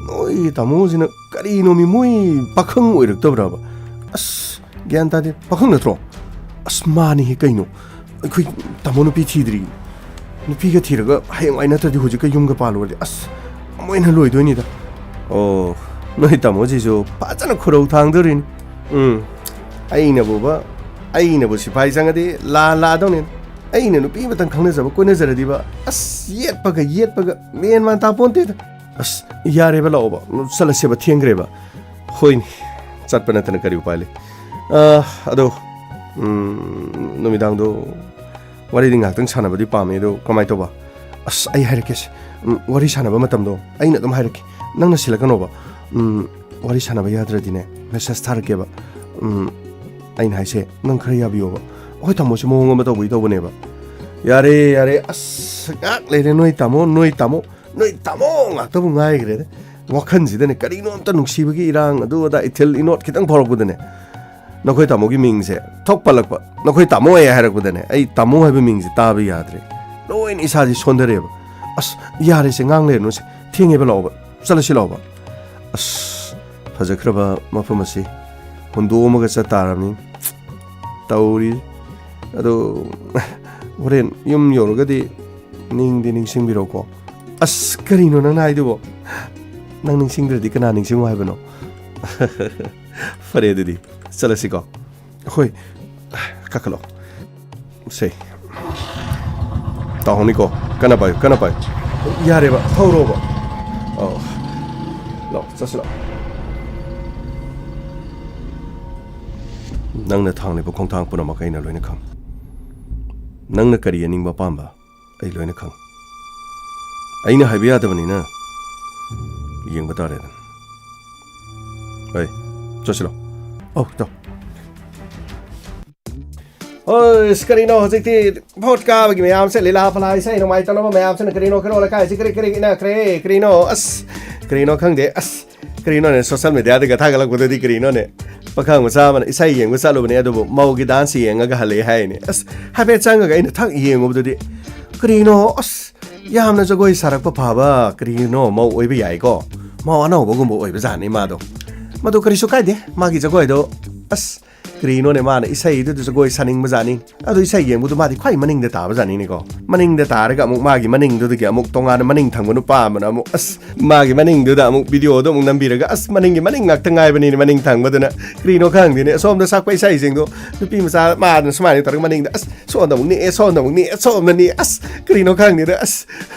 ꯅꯣꯏ ꯇꯥꯃꯣꯁꯤꯅ ꯀꯔꯤꯅꯣꯃꯤ, ꯃꯣꯏ ꯄꯥꯈꯪ ꯑꯣꯏꯔꯛꯇꯕ꯭ꯔꯕ? ꯑꯁ, ꯒ꯭ꯌꯥꯟ ꯇꯥꯗꯦ꯫ ꯄꯥꯈꯪ ꯅꯠꯇ꯭ꯔꯣ? ꯑꯁ, ꯃꯥꯅꯤꯍꯦ ꯀꯩꯅꯣ꯫ ꯑꯩꯈꯣꯏ ꯇꯥꯃꯣ ꯅꯨꯄꯤ ꯊꯤꯗ꯭ꯔꯤ꯫ ꯅꯨꯄꯤꯒ ꯊꯤꯔꯒ ꯍꯌꯦꯡꯋꯥꯏ ꯅꯠꯇ꯭ꯔꯗꯤ ꯍꯧꯖꯤꯛꯀ ꯌꯨꯝꯒ ꯄꯥꯜꯂꯨꯔꯗꯤ, ꯑꯁ, ꯑꯃꯨꯛ ꯍꯦꯟꯅ ꯂꯣꯏꯗꯣꯏꯅꯤꯗ꯫ ꯑꯣ, ꯅꯣꯏ ꯇꯥꯃꯣꯁꯤꯁꯨ ꯐꯖꯅ ꯈꯨꯔꯧ ꯊꯥꯡꯗꯣꯔꯤꯅꯤ꯫ ꯎꯝ, ꯑꯩꯅꯕꯨꯕ, ꯑꯩꯅꯕꯨ ꯁꯤꯐꯥꯏ ꯆꯪꯉꯗꯤ ꯂꯥꯟ ꯂꯥꯛꯑꯗꯧꯅꯤ꯫ ꯑꯩꯅ ꯅꯨꯄꯤ ꯑꯃꯇꯪ ꯈꯪꯅꯖꯕ ꯀꯣꯏꯅꯖꯔꯗꯤꯕ, ꯑꯁ, ꯌꯦꯠꯄꯒ ꯌꯦꯠꯄꯒ ꯃꯦꯟ ꯃꯥꯟ ꯇꯥꯄꯣꯟꯇꯦꯗ꯫ ꯑꯁ, ꯌꯥꯔꯦꯕ, ꯂꯥꯛꯑꯣꯕ, ꯆꯠꯂꯁꯦꯕ, ꯊꯦꯡꯈ꯭ꯔꯦꯕ꯫ ꯍꯣꯏꯅꯦ, ꯆꯠꯄ ꯅꯠꯇꯅ ꯀꯔꯤ ꯎꯄꯥꯏ ꯂꯩ? ꯑ, ꯑꯗꯣ, ꯎꯝ, ꯅꯨꯃꯤꯗꯥꯡꯗꯣ ꯋꯥꯔꯤꯗꯤ ꯉꯥꯏꯍꯥꯛꯇꯪ ꯁꯥꯟꯅꯕꯗꯤ ꯄꯥꯝꯃꯦ, ꯑꯗꯣ ꯀꯃꯥꯏꯅ ꯇꯧꯕ? ꯑꯁ, ꯑꯩ ꯍꯥꯏꯔꯛꯀꯦꯁꯦ꯫ ꯎꯝ, ꯋꯥꯔꯤ ꯁꯥꯟꯅꯕ ꯃꯇꯝꯗꯣ ꯑꯩꯅ ꯑꯗꯨꯝ ꯍꯥꯏꯔꯛꯀꯦ, ꯅꯪꯅ ꯁꯤꯜꯂꯛꯀꯅꯣꯕ꯫ ꯎꯝ, ꯋꯥꯔꯤ ꯁꯥꯟꯅꯕ ꯌꯥꯗ꯭ꯔꯗꯤꯅꯦ, ꯃꯦꯁꯦꯖ ꯊꯥꯔꯛꯀꯦꯕ꯫ ꯎꯝ, ꯑꯩꯅ ꯍꯥꯏꯁꯦ, ꯅꯪ ꯈꯔ ꯌꯥꯕꯤꯌꯣꯕ꯫ ꯑꯩꯈꯣꯏ ꯇꯥꯃꯣꯁꯦ ꯃꯑꯣꯡ ꯑꯃ ꯇꯧꯕꯒꯤ ꯇꯧꯕꯅꯦꯕ꯫ ꯌꯥꯔꯦ, ꯌꯥꯔꯦ, ꯑꯁ, ꯉꯥꯛ ꯂꯩꯔꯦ, ꯅꯣꯏ ꯇꯥꯃꯣ, ꯅꯣꯏ ꯇꯥꯃꯣ, ꯅꯣꯏ ꯇꯥꯃꯣ ꯉꯥꯛꯇꯕꯨ ꯉꯥꯏꯈ꯭ꯔꯦꯗ꯫ ꯋꯥꯈꯜꯁꯤꯗꯅꯦ ꯀꯔꯤꯅꯣ ꯑꯝꯇ ꯅꯨꯡꯁꯤꯕꯒꯤ ꯏꯔꯥꯡ, ꯑꯗꯨ ꯑꯗꯥ, ꯏꯊꯤꯜ ꯏꯅꯣꯠ ꯈꯤꯇꯪ ꯐꯥꯎꯔꯛꯄꯗꯅꯦ, ꯅꯈꯣꯏ ꯇꯥꯃꯣꯒꯤ ꯃꯤꯡꯁꯦ ꯊꯣꯛ ꯄꯜꯂꯛꯄ, ꯅꯈꯣꯏ ꯇꯥꯃꯣ ꯑꯩ ꯍꯥꯏꯔꯛꯄꯗꯅꯦ, ꯑꯩ ꯇꯥꯃꯣ ꯍꯥꯏꯕ ꯃꯤꯡꯁꯦ ꯇꯥꯕ ꯌꯥꯗ꯭ꯔꯦ꯫ ꯂꯣꯏꯅ ꯏꯁꯥꯁꯤ ꯁꯣꯟꯊꯔꯦꯕ꯫ ꯑꯁ, ꯌꯥꯔꯦꯁꯦ, ꯉꯥꯡ ꯂꯩꯔꯅꯨꯁꯦ, ꯊꯦꯡꯉꯦꯕ, ꯂꯥꯛꯑꯣꯕ, ꯆꯠꯂꯁꯤ ꯂꯥꯛꯑꯣꯕ꯫ ꯑꯁ, ꯐꯖꯈ꯭ꯔꯕ ꯃꯐꯝ ꯑꯁꯤ ꯍꯨꯟꯗꯣꯛꯑꯝꯃꯒ ꯆꯠ ꯇꯥꯔꯕꯅꯤ ꯇꯧꯔꯤ꯫ ꯑꯗꯣ ꯍꯣꯔꯦꯟ ꯌꯨꯝ ꯌꯧꯔꯒꯗꯤ ꯅꯤꯡꯗꯤ ꯅꯤꯡꯁꯤꯡꯕꯤꯔꯣꯀꯣ꯫ ꯑꯁ, ꯀꯔꯤꯅꯣ ꯅꯪꯅ ꯍꯥꯏꯗꯨꯕꯣ? ꯅꯪ ꯅꯤꯡꯁꯤꯡꯗ꯭ꯔꯗꯤ ꯀꯅꯥ ꯅꯤꯡꯁꯤꯡꯉꯣ ꯍꯥꯏꯕꯅꯣ? ꯐꯔꯦ ꯑꯗꯨꯗꯤ, ꯆꯠꯂꯁꯤꯀꯣ꯫ ꯍꯣꯏ, ꯀꯥꯈꯠꯂꯣ꯫ ꯁꯦ, ꯇꯥꯍꯧꯅꯤꯀꯣ꯫ ꯀꯟꯅ ꯄꯥꯏꯌꯨ, ꯀꯟꯅ ꯄꯥꯏꯌꯨ꯫ ꯌꯥꯔꯦꯕ, ꯊꯧꯔꯣꯕ꯫ ꯑꯧ꯫ ꯂꯥꯛꯑꯣ, ꯆꯠꯁꯤ ꯂꯥꯛꯑꯣ꯫ ꯅꯪꯅ ꯊꯥꯡꯂꯤꯕ ꯈꯣꯡꯊꯥꯡ ꯄꯨꯝꯅꯃꯛ ꯑꯩꯅ ꯂꯣꯏꯅ ꯈꯪ꯫ ꯅꯪꯅ ꯀꯔꯤ ꯑꯅꯤꯡꯕ ꯑꯄꯥꯝꯕ ꯑꯩ ꯂꯣꯏꯅ ꯈꯪ꯫ ꯑꯩꯅ ꯍꯥꯏꯕ ꯌꯥꯗꯕꯅꯤꯅ ꯌꯦꯡꯕ ꯇꯥꯔꯦꯗꯅ꯫ ꯍꯣꯏ, ꯆꯠꯁꯤꯂꯣ꯫ ꯑꯧ, ꯇꯧ꯫ ꯑꯁ, ꯀꯔꯤꯅꯣ ꯍꯧꯖꯤꯛꯇꯤ ꯚꯣꯠ ꯀꯥꯕꯒꯤ ꯃꯌꯥꯝꯁꯦ, ꯂꯤꯂꯥ ꯐꯂꯥ ꯏꯁꯩ ꯅꯣꯡꯃꯥꯏ ꯇꯧꯅꯕ ꯃꯌꯥꯝꯁꯤꯅ ꯀꯔꯤꯅꯣ, ꯀꯩꯅꯣ ꯂꯩꯀꯥꯏꯁꯤ ꯀꯔꯤ ꯀꯔꯤ ꯏꯟꯅꯈ꯭ꯔꯦ? ꯀꯔꯤꯅꯣ? ꯑꯁ, ꯀꯔꯤꯅꯣ ꯈꯪꯗꯦ꯫ ꯑꯁ, ꯀꯔꯤꯅꯣꯅꯦ, social mediaꯗꯒ ꯊꯥꯒꯠꯂꯛꯄꯗꯗꯤ ꯀꯔꯤꯅꯣꯅꯦ? ꯄꯥꯈꯪ ꯃꯆꯥ ꯑꯃꯅ ꯏꯁꯩ ꯌꯦꯡꯕ ꯆꯠꯂꯨꯕꯅꯦ, ꯑꯗꯨꯕꯨ ꯃꯧꯒꯤ dance ꯌꯦꯡꯉꯒ ꯍꯜꯂꯛꯑꯦ ꯍꯥꯏꯅꯦ꯫ ꯑꯁ, ꯍꯥꯏꯐꯦꯠ ꯆꯪꯉꯒ ꯑꯩꯅ ꯊꯛ ꯌꯦꯡꯉꯨꯕꯗꯗꯤ, ꯀꯔꯤꯅꯣ? ꯑꯁ, ꯌꯥꯝꯅ ꯖꯒꯣꯏ ꯁꯥꯔꯛꯄ ꯐꯕ ꯀꯔꯤꯅꯣ ꯃꯧ ꯑꯣꯏꯕ ꯌꯥꯏꯀꯣ꯫ ꯃꯧ ꯑꯅꯧꯕꯒꯨꯝꯕ ꯑꯣꯏꯕ ꯖꯥꯠꯅꯤ ꯃꯥꯗꯣ꯫ ꯃꯗꯨ ꯀꯔꯤꯁꯨ ꯀꯥꯏꯗꯦ, ꯃꯥꯒꯤ ꯖꯒꯣꯏꯗꯣ꯫ ꯑꯁ, ꯀꯔꯤꯅꯣꯅꯦ, ꯃꯥꯅ ꯏꯁꯩꯗꯨꯗ ꯖꯒꯣꯏ ꯁꯥꯅꯤꯡꯕ ꯖꯥꯠꯅꯤ꯫ ꯑꯗꯨ ꯏꯁꯩ ꯌꯦꯡꯕꯗꯨ ꯃꯥꯗꯤ ꯈ꯭ꯋꯥꯏ ꯃꯅꯤꯡꯗ ꯇꯥꯕ ꯖꯥꯠꯅꯤꯅꯦꯀꯣ꯫ ꯃꯅꯤꯡꯗ ꯇꯥꯔꯒ ꯑꯃꯨꯛ ꯃꯥꯒꯤ ꯃꯅꯤꯡꯗꯨꯗꯒꯤ ꯑꯃꯨꯛ ꯇꯣꯉꯥꯟꯅ ꯃꯅꯤꯡ ꯊꯪꯕ ꯅꯨꯄꯥ ꯑꯃꯅ ꯑꯃꯨꯛ, ꯑꯁ, ꯃꯥꯒꯤ ꯃꯅꯤꯡꯗꯨꯗ ꯑꯃꯨꯛ videoꯗꯣ ꯑꯃꯨꯛ ꯅꯝꯕꯤꯔꯒ, ꯑꯁ, ꯃꯅꯤꯡꯒꯤ ꯃꯅꯤꯡ ꯉꯥꯛꯇ ꯉꯥꯏꯕꯅꯤꯅꯦ, ꯃꯅꯤꯡ ꯊꯪꯕꯗꯨꯅ꯫ ꯀꯔꯤꯅꯣ ꯈꯪꯗꯦꯅꯦ, ꯑꯁꯣꯝꯗ ꯁꯛꯄ ꯏꯁꯩꯁꯤꯡꯗꯣ ꯅꯨꯄꯤ ꯃꯆꯥ ꯃꯥꯗꯅ ꯁꯨꯃꯥꯏꯅ ꯇꯧꯔꯒ ꯃꯅꯤꯡꯗ, ꯑꯁ, ꯁꯣꯝꯗ ꯑꯃꯨꯛ ꯅꯤꯛꯑꯦ, ꯁꯣꯝꯗ ꯑꯃꯨꯛ ꯅꯤꯛꯑꯦ, ꯁꯣꯝꯗ ꯅꯤꯛꯑꯦ, ꯑꯁ, ꯀꯔꯤꯅꯣ ꯈꯪꯗꯦꯗ꯫ ꯑꯁ,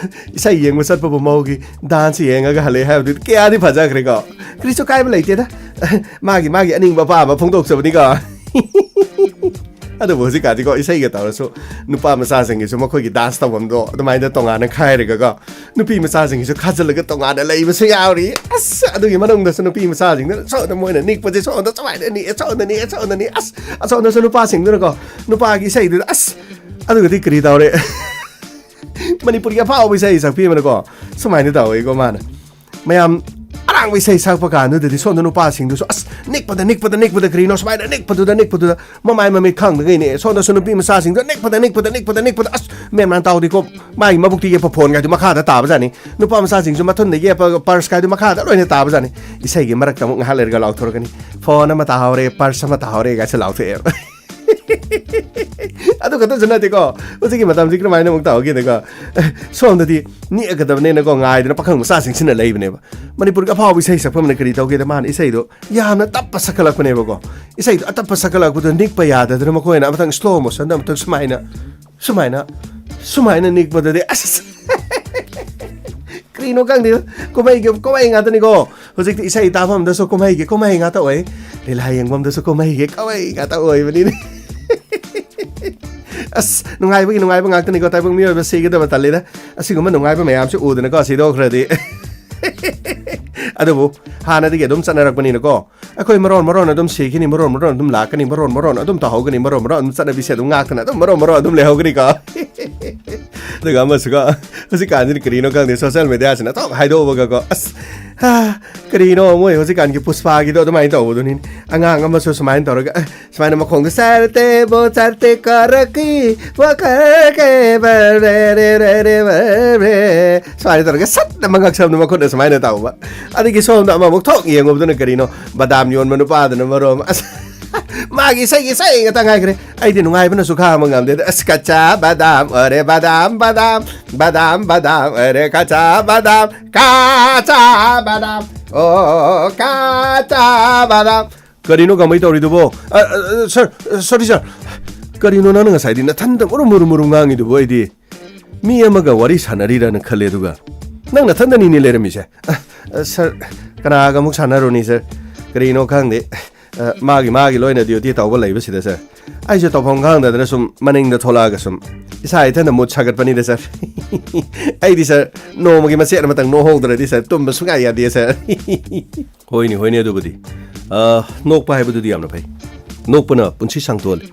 ꯏꯁꯩ ꯌꯦꯡꯕ ꯆꯠꯄꯕꯨ ꯃꯧꯒꯤ dance ꯌꯦꯡꯉꯒ ꯍꯜꯂꯛꯑꯦ ꯍꯥꯏꯕꯗꯨꯗꯤ ꯀꯌꯥꯗꯤ ꯐꯖꯈ꯭ꯔꯦꯀꯣ꯫ ꯀꯔꯤꯁꯨ ꯀꯥꯏꯕ ꯂꯩꯇꯦꯗ꯫ ꯃꯥꯒꯤ, ꯃꯥꯒꯤ ꯑꯅꯤꯡꯕ ꯑꯄꯥꯝꯕ ꯐꯣꯡꯗꯣꯛꯆꯕꯅꯤꯀꯣ꯫ ꯑꯗꯨꯕꯨ ꯍꯧꯖꯤꯛꯀꯥꯟꯗꯤꯀꯣ, ꯏꯁꯩꯒ ꯇꯧꯔꯁꯨ ꯅꯨꯄꯥ ꯃꯆꯥꯁꯤꯡꯒꯤꯁꯨ ꯃꯈꯣꯏꯒꯤ dance ꯇꯧꯐꯝꯗꯣ ꯑꯗꯨꯃꯥꯏꯅ ꯇꯣꯉꯥꯟꯅ ꯈꯥꯏꯔꯒꯀꯣ, ꯅꯨꯄꯤ ꯃꯆꯥꯁꯤꯡꯒꯤꯁꯨ ꯈꯥꯖꯤꯜꯂꯒ ꯇꯣꯉꯥꯟꯅ ꯂꯩꯕꯁꯨ ꯌꯥꯎꯔꯤ꯫ ꯑꯁ, ꯑꯗꯨꯒꯤ ꯃꯅꯨꯡꯗꯁꯨ ꯅꯨꯄꯤ ꯃꯆꯥꯁꯤꯡꯗꯨꯅ ꯁꯣꯝꯗ ꯃꯣꯏꯅ ꯅꯤꯛꯄꯁꯦ ꯁꯣꯝꯗ ꯁꯨꯃꯥꯏꯅ ꯅꯤꯛꯑꯦ, ꯁꯣꯝꯗ ꯅꯤꯛꯑꯦ, ꯁꯣꯝꯗ ꯅꯤꯛꯑꯦ꯫ ꯑꯁ, ꯑꯁꯣꯝꯗꯁꯨ ꯅꯨꯄꯥꯁꯤꯡꯗꯨꯅꯀꯣ, ꯅꯨꯄꯥꯒꯤ ꯏꯁꯩꯗꯨꯗ, ꯑꯁ, ꯑꯗꯨꯒꯗꯤ ꯀꯔꯤ ꯇꯧꯔꯦ? ꯃꯅꯤꯄꯨꯔꯒꯤ ꯑꯐꯥꯎꯕ ꯏꯁꯩ ꯁꯛꯄꯤ ꯑꯃꯅꯀꯣ, ꯁꯨꯃꯥꯏꯅ ꯇꯧꯋꯦꯀꯣ ꯃꯥꯅ꯫ ꯃꯌꯥꯝ ꯑꯔꯥꯡꯕ ꯏꯁꯩ ꯁꯛꯄ ꯀꯥꯟꯗꯨꯗꯗꯤ ꯁꯣꯝꯗ ꯅꯨꯄꯥꯁꯤꯡꯗꯨꯁꯨ, ꯑꯁ, ꯅꯤꯛꯄꯗ, ꯅꯤꯛꯄꯗ, ꯅꯤꯛꯄꯗ, ꯀꯔꯤꯅꯣ ꯁꯨꯃꯥꯏꯅ ꯅꯤꯛꯄꯗꯨꯗ, ꯅꯤꯛꯄꯗꯨꯗ, ꯃꯃꯥꯏ ꯃꯃꯤꯠ ꯈꯪꯗꯒꯩꯅꯦ꯫ ꯁꯣꯝꯗꯁꯨ ꯅꯨꯄꯤ ꯃꯆꯥꯁꯤꯡꯗꯣ ꯅꯤꯛꯄꯗ, ꯅꯤꯛꯄꯗ, ꯅꯤꯛꯄꯗ, ꯅꯤꯛꯄꯗ, ꯑꯁ, ꯃꯦꯟ ꯃꯥꯟ ꯇꯥꯎꯗꯦꯀꯣ꯫ ꯃꯥꯒꯤ ꯃꯕꯨꯛꯇ ꯌꯦꯞꯄ phoneꯒꯗꯨ ꯃꯈꯥꯗ ꯇꯥꯕꯖꯥꯠꯅꯤ꯫ ꯅꯨꯄꯥ ꯃꯆꯥꯁꯤꯡꯁꯨ ꯃꯊꯨꯟꯗ ꯌꯦꯞꯄꯒ purseꯀꯗꯨ ꯃꯈꯥꯗ ꯂꯣꯏꯅ ꯇꯥꯕꯖꯥꯠꯅꯤ꯫ ꯏꯁꯩꯒꯤ ꯃꯔꯛꯇ ꯑꯃꯨꯛ ꯉꯥꯏꯍꯥꯛ ꯂꯩꯔꯒ ꯂꯥꯎꯊꯣꯔꯛꯀꯅꯤ, "Phone ꯑꯃ ꯇꯥꯍꯧꯔꯦ, purse ꯑꯃ ꯇꯥꯍꯧꯔꯦ" ꯀꯥꯏꯁꯨ ꯂꯥꯎꯊꯣꯛꯑꯦꯕ꯫ ꯑꯗꯨ ꯈꯛꯇꯁꯨ ꯅꯠꯇꯦꯀꯣ, ꯍꯧꯖꯤꯛꯀꯤ ꯃꯇꯝꯁꯤ ꯀꯔꯝꯍꯥꯏꯅ ꯑꯃꯨꯛ ꯇꯧꯒꯦꯗꯀꯣ, ꯁꯣꯝꯗꯗꯤ ꯅꯦꯛꯑꯒꯗꯕꯅꯦꯅꯀꯣ ꯉꯥꯏꯗꯅ ꯄꯥꯈꯪ ꯃꯆꯥꯁꯤꯡꯁꯤꯅ ꯂꯩꯕꯅꯦꯕ꯫ ꯃꯅꯤꯄꯨꯔꯒꯤ ꯑꯐꯥꯎꯕ ꯏꯁꯩ ꯁꯛꯄ ꯑꯃꯅ ꯀꯔꯤ ꯇꯧꯒꯦꯗ, ꯃꯥꯅ ꯏꯁꯩꯗꯣ ꯌꯥꯝꯅ ꯇꯞꯄ ꯁꯛꯀꯠꯂꯛꯄꯅꯦꯕꯀꯣ꯫ ꯏꯁꯩꯗꯣ ꯑꯇꯞꯄ ꯁꯛꯀꯠꯂꯛꯄꯗꯣ ꯅꯤꯛꯄ ꯌꯥꯗꯗꯅ ꯃꯈꯣꯏꯅ ꯑꯃꯇꯪ ꯁ꯭ꯂꯣ ꯃꯣꯁꯟꯗ ꯑꯃꯇꯪ ꯁꯨꯃꯥꯏꯅ, ꯁꯨꯃꯥꯏꯅ, ꯁꯨꯃꯥꯏꯅ ꯅꯤꯛꯄꯗꯗꯤ ꯑꯁ, ꯀꯔꯤꯅꯣ ꯈꯪꯗꯦ꯫ ꯀꯨꯝꯍꯩꯒꯤ ꯀꯨꯝꯍꯩ ꯉꯥꯛꯇꯅꯤꯀꯣ꯫ ꯍꯧꯖꯤꯛꯇꯤ ꯏꯁꯩ ꯇꯥꯐꯝꯗꯁꯨ ꯀꯨꯝꯍꯩꯒꯤ ꯀꯨꯝꯍꯩ ꯉꯥꯛꯇ ꯑꯣꯏ, ꯂꯤꯂꯥ ꯌꯦꯡꯐꯝꯗꯁꯨ ꯀꯨꯝꯍꯩꯒꯤ ꯀꯨꯝꯍꯩ ꯉꯥꯛꯇ ꯑꯣꯏꯕꯅꯤꯅꯦ꯫ ꯑꯁ, ꯅꯨꯡꯉꯥꯏꯕꯒꯤ ꯅꯨꯡꯉꯥꯏꯕ ꯉꯥꯛꯇꯅꯤꯀꯣ꯫ ꯇꯥꯏꯕꯪ ꯃꯤꯑꯣꯏꯕ ꯁꯤꯒꯗꯕ ꯇꯜꯂꯤꯗ꯫ ꯑꯁꯤꯒꯨꯝꯕ ꯅꯨꯡꯉꯥꯏꯕ ꯃꯌꯥꯝꯁꯦ ꯎꯗꯅꯀꯣ ꯁꯤꯗꯣꯛꯈ꯭ꯔꯗꯤ꯫ ꯑꯗꯨꯕꯨ ꯍꯥꯟꯅꯗꯒꯤ ꯑꯗꯨꯝ ꯆꯠꯅꯔꯛꯄꯅꯤꯅꯀꯣ, ꯑꯩꯈꯣꯏ ꯃꯔꯣꯟ ꯃꯔꯣꯟ ꯑꯗꯨꯝ ꯁꯤꯈꯤꯅꯤ, ꯃꯔꯣꯟ ꯃꯔꯣꯟ ꯑꯗꯨꯝ ꯂꯥꯛꯀꯅꯤ, ꯃꯔꯣꯟ ꯃꯔꯣꯟ ꯑꯗꯨꯝ ꯇꯧꯍꯧꯒꯅꯤ, ꯃꯔꯣꯟ ꯃꯔꯣꯟ ꯑꯗꯨꯝ ꯆꯠꯅꯕꯤꯁꯦ ꯑꯗꯨꯝ ꯉꯥꯛꯇꯅ ꯑꯗꯨꯝ ꯃꯔꯣꯟ ꯃꯔꯣꯟ ꯑꯗꯨꯝ ꯂꯩꯍꯧꯒꯅꯤꯀꯣ꯫ ꯑꯗꯨꯒ ꯑꯃꯁꯨꯀꯣ, ꯍꯧꯖꯤꯛꯀꯥꯟꯁꯤꯗꯤ ꯀꯔꯤꯅꯣ ꯈꯪꯗꯦ, ꯁꯣꯁꯦꯜ ꯃꯦꯗꯤꯌꯥꯁꯤꯅ ꯊꯣꯛ ꯍꯥꯏꯗꯣꯛꯎꯕꯒꯀꯣ, ꯑꯁ, ꯍꯥ, ꯀꯔꯤꯅꯣ ꯃꯣꯏ ꯍꯧꯖꯤꯛꯀꯥꯟꯒꯤ ꯄꯨꯁꯄꯥꯒꯤꯗꯣ ꯑꯗꯨꯃꯥꯏꯅ ꯇꯧꯕꯗꯨꯅꯤ꯫ ꯑꯉꯥꯡ ꯑꯃꯁꯨ ꯁꯨꯃꯥꯏꯅ ꯇꯧꯔꯒ, ꯑꯦ, ꯁꯨꯃꯥꯏꯅ ꯃꯈꯣꯡꯗ "ꯆꯔꯇꯦ ꯕꯣ ꯆꯔꯇꯦ ꯀꯔꯀꯤ ꯋꯥꯀꯔꯀꯦ ꯕꯔꯦ ꯔꯦ ꯔꯦ ꯔꯦ ꯕꯔꯦ", ꯁꯨꯃꯥꯏꯅ ꯇꯧꯔꯒ ꯁꯠ ꯑꯃ ꯉꯛꯁꯝꯗ ꯃꯈꯨꯠꯅ ꯁꯨꯃꯥꯏꯅ ꯇꯧꯕ꯫ ꯑꯗꯒꯤ ꯁꯣꯝꯗ ꯑꯃꯃꯨꯛ ꯊꯣꯛ ꯌꯦꯡꯉꯨꯕꯗꯨꯅ ꯀꯔꯤꯅꯣ, ꯕꯗꯥꯝ ꯌꯣꯟꯕ ꯅꯨꯄꯥꯗꯨꯅ ꯃꯔꯣꯝ ꯑꯃ꯫ ꯑꯁ, ꯃꯥꯒꯤ ꯏꯁꯩꯒꯤ ꯏꯁꯩ ꯉꯥꯛꯇ ꯉꯥꯏꯈ꯭ꯔꯦ꯫ ꯑꯩꯗꯤ ꯅꯨꯡꯉꯥꯏꯕꯅꯁꯨ ꯈꯥꯡꯕ ꯉꯝꯗꯦꯗ꯫ ꯑꯁ, ꯀꯆꯥ ꯕꯗꯥꯝ ꯑꯣꯔꯦ ꯕꯗꯥꯝ, ꯕꯗꯥꯝ, ꯕꯗꯥꯝ, ꯕꯗꯥꯝ ꯑꯣꯔꯦ ꯀꯆꯥ ꯕꯗꯥꯝ, ꯀꯆꯥ ꯕꯗꯥꯝ, ꯑꯣ, ꯀꯆꯥ ꯕꯗꯥꯝ꯫ ꯀꯔꯤꯅꯣ ꯀꯃꯥꯏ ꯇꯧꯔꯤꯗꯨꯕꯣ? ꯑ, ꯑ, ꯁꯥꯔ, ꯑ, ꯁꯣꯔꯤ, ꯁꯥꯔ꯫ ꯀꯔꯤꯅꯣ ꯅꯪꯅ ꯉꯁꯥꯏꯗꯤ ꯅꯊꯟꯗ ꯃꯨꯔꯨ ꯃꯨꯔꯨ ꯃꯨꯔꯨ ꯉꯥꯡꯉꯤꯗꯨꯕꯣ? ꯑꯩꯗꯤ ꯃꯤ ꯑꯃꯒ ꯋꯥꯔꯤ ꯁꯥꯟꯅꯔꯤꯔꯥꯅ ꯈꯜꯂꯦ, ꯑꯗꯨꯒ ꯅꯪ ꯅꯊꯟꯗꯅꯤꯅꯦ ꯂꯩꯔꯝꯃꯤꯁꯦ꯫ ꯑ, ꯑ, ꯁꯥꯔ, ꯀꯅꯥꯒ ꯑꯃꯨꯛ ꯁꯥꯟꯅꯔꯨꯅꯤ, ꯁꯥꯔ? ꯀꯔꯤꯅꯣ ꯈꯪꯗꯦ꯫ ꯑ, ꯃꯥꯒꯤ, ꯃꯥꯒꯤ ꯂꯣꯏꯅ ꯗ꯭ꯌꯨꯇꯤ ꯇꯧꯕ ꯂꯩꯕꯁꯤꯗ, ꯁꯥꯔ꯫ ꯑꯩꯁꯨ ꯇꯧꯐꯝ ꯈꯪꯗꯗꯅ ꯁꯨꯝ ꯃꯅꯤꯡꯗ ꯊꯣꯛꯂꯛꯑꯒ ꯁꯨꯝ ꯏꯁꯥ ꯏꯊꯟꯗ ꯃꯨꯠ ꯁꯥꯒꯠꯄꯅꯤꯗ, ꯁꯥꯔ꯫ ꯑꯩꯗꯤ, ꯁꯥꯔ, ꯅꯣꯡꯃꯒꯤ ꯃꯆꯦꯠ ꯑꯃꯇꯪ ꯅꯣꯛꯍꯧꯗ꯭ꯔꯗꯤ, ꯁꯥꯔ, ꯇꯨꯝꯕ ꯁꯨꯡꯌꯥ ꯌꯥꯗꯦ, ꯁꯥꯔ꯫ ꯍꯣꯏꯅꯦ, ꯍꯣꯏꯅꯦ, ꯑꯗꯨꯕꯨꯗꯤ꯫ ꯑ, ꯅꯣꯛꯄ ꯍꯥꯏꯕꯗꯨꯗꯤ ꯌꯥꯝꯅ ꯐꯩ꯫ ꯅꯣꯛꯄꯅ ꯄꯨꯟꯁꯤ ꯁꯥꯡꯇꯣꯛꯍꯜꯂꯤ꯫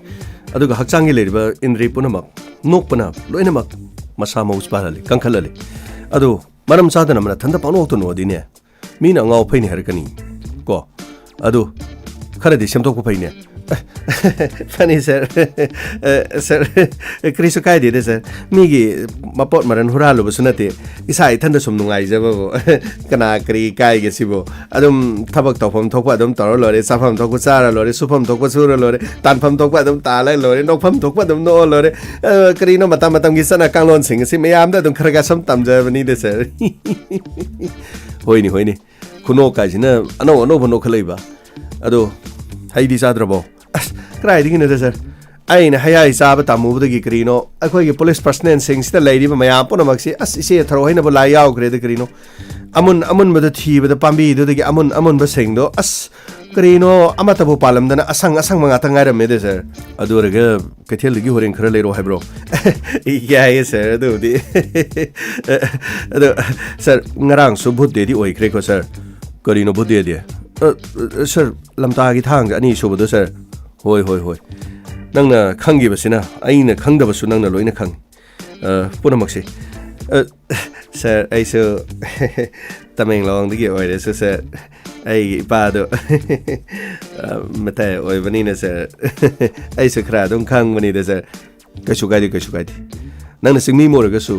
ꯑꯗꯨꯒ ꯍꯛꯆꯥꯡꯒꯤ ꯂꯩꯔꯤꯕ ꯏꯟꯗ꯭ꯔꯤ ꯄꯨꯝꯅꯃꯛ, ꯅꯣꯛꯄꯅ ꯂꯣꯏꯅꯃꯛ ꯃꯁꯥ ꯃꯎ ꯄꯥꯜꯍꯜꯂꯤ, ꯀꯟꯈꯠꯍꯜꯂꯤ꯫ ꯑꯗꯣ ꯃꯔꯝ ꯆꯥꯗꯅ ꯃꯊꯟꯇ ꯄꯪꯅꯣꯛꯇ ꯅꯣꯛꯑꯗꯤꯅꯦ, ꯃꯤꯅ ꯑꯉꯥꯎ ꯐꯩꯅꯤ ꯍꯥꯏꯔꯛꯀꯅꯤ꯫ ꯀꯣ? ꯑꯗꯨ ꯈꯔꯗꯤ ꯁꯦꯝꯗꯣꯛꯄ ꯐꯩꯅꯦ꯫ ꯐꯅꯤ ꯁꯥꯔ꯫ ꯑ, ꯁꯥꯔ, ꯀꯔꯤꯁꯨ ꯀꯥꯏꯗꯦꯗ ꯁꯥꯔ꯫ ꯃꯤꯒꯤ ꯃꯄꯣꯠ ꯃꯔꯟ ꯍꯨꯔꯥꯜꯂꯨꯕꯁꯨ ꯅꯠꯇꯦ꯫ ꯏꯁꯥ ꯏꯊꯟꯗ ꯁꯨꯝ ꯅꯨꯡꯉꯥꯏꯖꯕꯕꯨ꯫ ꯀꯅꯥ ꯀꯔꯤ ꯀꯥꯏꯒꯦ ꯁꯤꯕꯨ? ꯑꯗꯨꯝ ꯊꯕꯛ ꯇꯧꯐꯝ ꯊꯣꯛꯄ ꯑꯗꯨꯝ ꯇꯧꯔ ꯂꯣꯏꯔꯦ, ꯆꯥꯐꯝ ꯊꯣꯛꯄ ꯆꯥꯔ ꯂꯣꯏꯔꯦ, ꯁꯨꯐꯝ ꯊꯣꯛꯄ ꯁꯨꯔ ꯂꯣꯏꯔꯦ, ꯇꯥꯟꯐꯝ ꯊꯣꯛꯄ ꯑꯗꯨꯝ ꯇꯥꯜꯂ ꯂꯣꯏꯔꯦ, ꯅꯣꯛꯐꯝ ꯊꯣꯛꯄ ꯑꯗꯨꯝ ꯅꯣꯛꯑ ꯂꯣꯏꯔꯦ꯫ ꯑ, ꯀꯔꯤꯅꯣ, ꯃꯇꯝ ꯃꯇꯝꯒꯤ ꯆꯠꯅ ꯀꯥꯡꯂꯣꯟꯁꯤꯡ ꯑꯁꯤ ꯃꯌꯥꯝꯗ ꯑꯗꯨꯝ ꯈꯔ ꯈꯔ ꯁꯨꯝ ꯇꯝꯖꯕꯅꯤꯗ ꯁꯥꯔ꯫ ꯍꯣꯏꯅꯦ, ꯍꯣꯏꯅꯦ꯫ ꯈꯨꯅꯣꯛ ꯀꯥꯏꯁꯤꯅ ꯑꯅꯧ ꯑꯅꯧꯕ ꯅꯣꯛꯈꯠꯂꯛꯏꯕ꯫ ꯑꯗꯣ, ꯍꯩꯗꯤ ꯆꯥꯗ꯭ꯔꯕꯣ? ꯑꯁ, ꯀꯗꯥꯏꯗꯒꯤꯅꯣꯗ ꯁꯥꯔ? ꯑꯩꯅ ꯍꯩꯍꯥꯏ ꯆꯥꯕ ꯇꯝꯃꯨꯕꯗꯒꯤ ꯀꯔꯤꯅꯣ, ꯑꯩꯈꯣꯏꯒꯤ ꯄꯨꯂꯤꯁ ꯄꯔꯁꯅꯦꯜꯁꯤꯡꯁꯤꯗ ꯂꯩꯔꯤꯕ ꯃꯌꯥꯝ ꯄꯨꯝꯅꯃꯛꯁꯤ, ꯑꯁ, ꯏꯆꯦ ꯊꯔꯣ ꯍꯩꯅꯕ ꯂꯥꯏ ꯌꯥꯎꯈ꯭ꯔꯦꯗ ꯀꯔꯤꯅꯣ꯫ ꯑꯃꯨꯟ ꯑꯃꯨꯟꯕꯗ ꯊꯤꯕꯗ ꯄꯥꯝꯕꯤꯗꯨꯗꯒꯤ ꯑꯃꯨꯟ ꯑꯃꯨꯟꯕꯁꯤꯡꯗꯣ, ꯑꯁ, ꯀꯔꯤꯅꯣ, ꯑꯃꯠꯇꯕꯨ ꯄꯥꯜꯂꯝꯗꯅ ꯑꯁꯪ ꯑꯁꯪꯕ ꯉꯥꯛꯇ ꯉꯥꯏꯔꯝꯃꯦꯗ ꯁꯥꯔ꯫ ꯑꯗꯨ ꯑꯣꯏꯔꯒ ꯀꯩꯊꯦꯜꯗꯒꯤ ꯍꯣꯔꯦꯟ ꯈꯔ ꯂꯩꯔꯛꯑꯣ ꯍꯥꯏꯕ꯭ꯔꯣ? ꯌꯥꯏꯌꯦ ꯁꯥꯔ, ꯑꯗꯨꯕꯨꯗꯤ꯫ ꯑꯗꯣ, ꯁꯥꯔ, ꯉꯔꯥꯡꯁꯨ ꯚꯨꯠ ꯗꯦꯗꯤ ꯑꯣꯏꯈ꯭ꯔꯦꯀꯣ ꯁꯥꯔ? ꯀꯔꯤꯅꯣ ꯚꯨꯠ ꯗꯦꯗꯤ? ꯑ, ꯁꯥꯔ, ꯂꯝꯇꯥꯒꯤ ꯊꯥꯡꯖ ꯑꯅꯤ ꯁꯨꯕꯗꯣ ꯁꯥꯔ꯫ ꯍꯣꯏ, ꯍꯣꯏ, ꯍꯣꯏ꯫ ꯅꯪꯅ ꯈꯪꯈꯤꯕꯁꯤꯅ ꯑꯩꯅ ꯈꯪꯗꯕꯁꯨ ꯅꯪꯅ ꯂꯣꯏꯅ ꯈꯪꯉꯤ꯫ ꯑ, ꯄꯨꯝꯅꯃꯛꯁꯤ꯫ ꯑ, ꯁꯥꯔ, ꯑꯩꯁꯨ ꯇꯃꯦꯡꯂꯣꯡꯗꯒꯤ ꯑꯣꯏꯔꯁꯨ ꯁꯥꯔ, ꯑꯩꯒꯤ ꯏꯄꯥꯗꯣ, ꯑ, ꯃꯇꯩ ꯑꯣꯏꯕꯅꯤꯅ ꯁꯥꯔ, ꯑꯩꯁꯨ ꯈꯔ ꯑꯗꯨꯝ ꯈꯪꯕꯅꯤꯗ ꯁꯥꯔ꯫ ꯀꯩꯁꯨ ꯀꯥꯏꯗꯦ, ꯀꯩꯁꯨ ꯀꯥꯏꯗꯦ꯫ ꯅꯪꯅ ꯆꯤꯡꯃꯤ ꯑꯃ ꯑꯣꯏꯔꯒꯁꯨ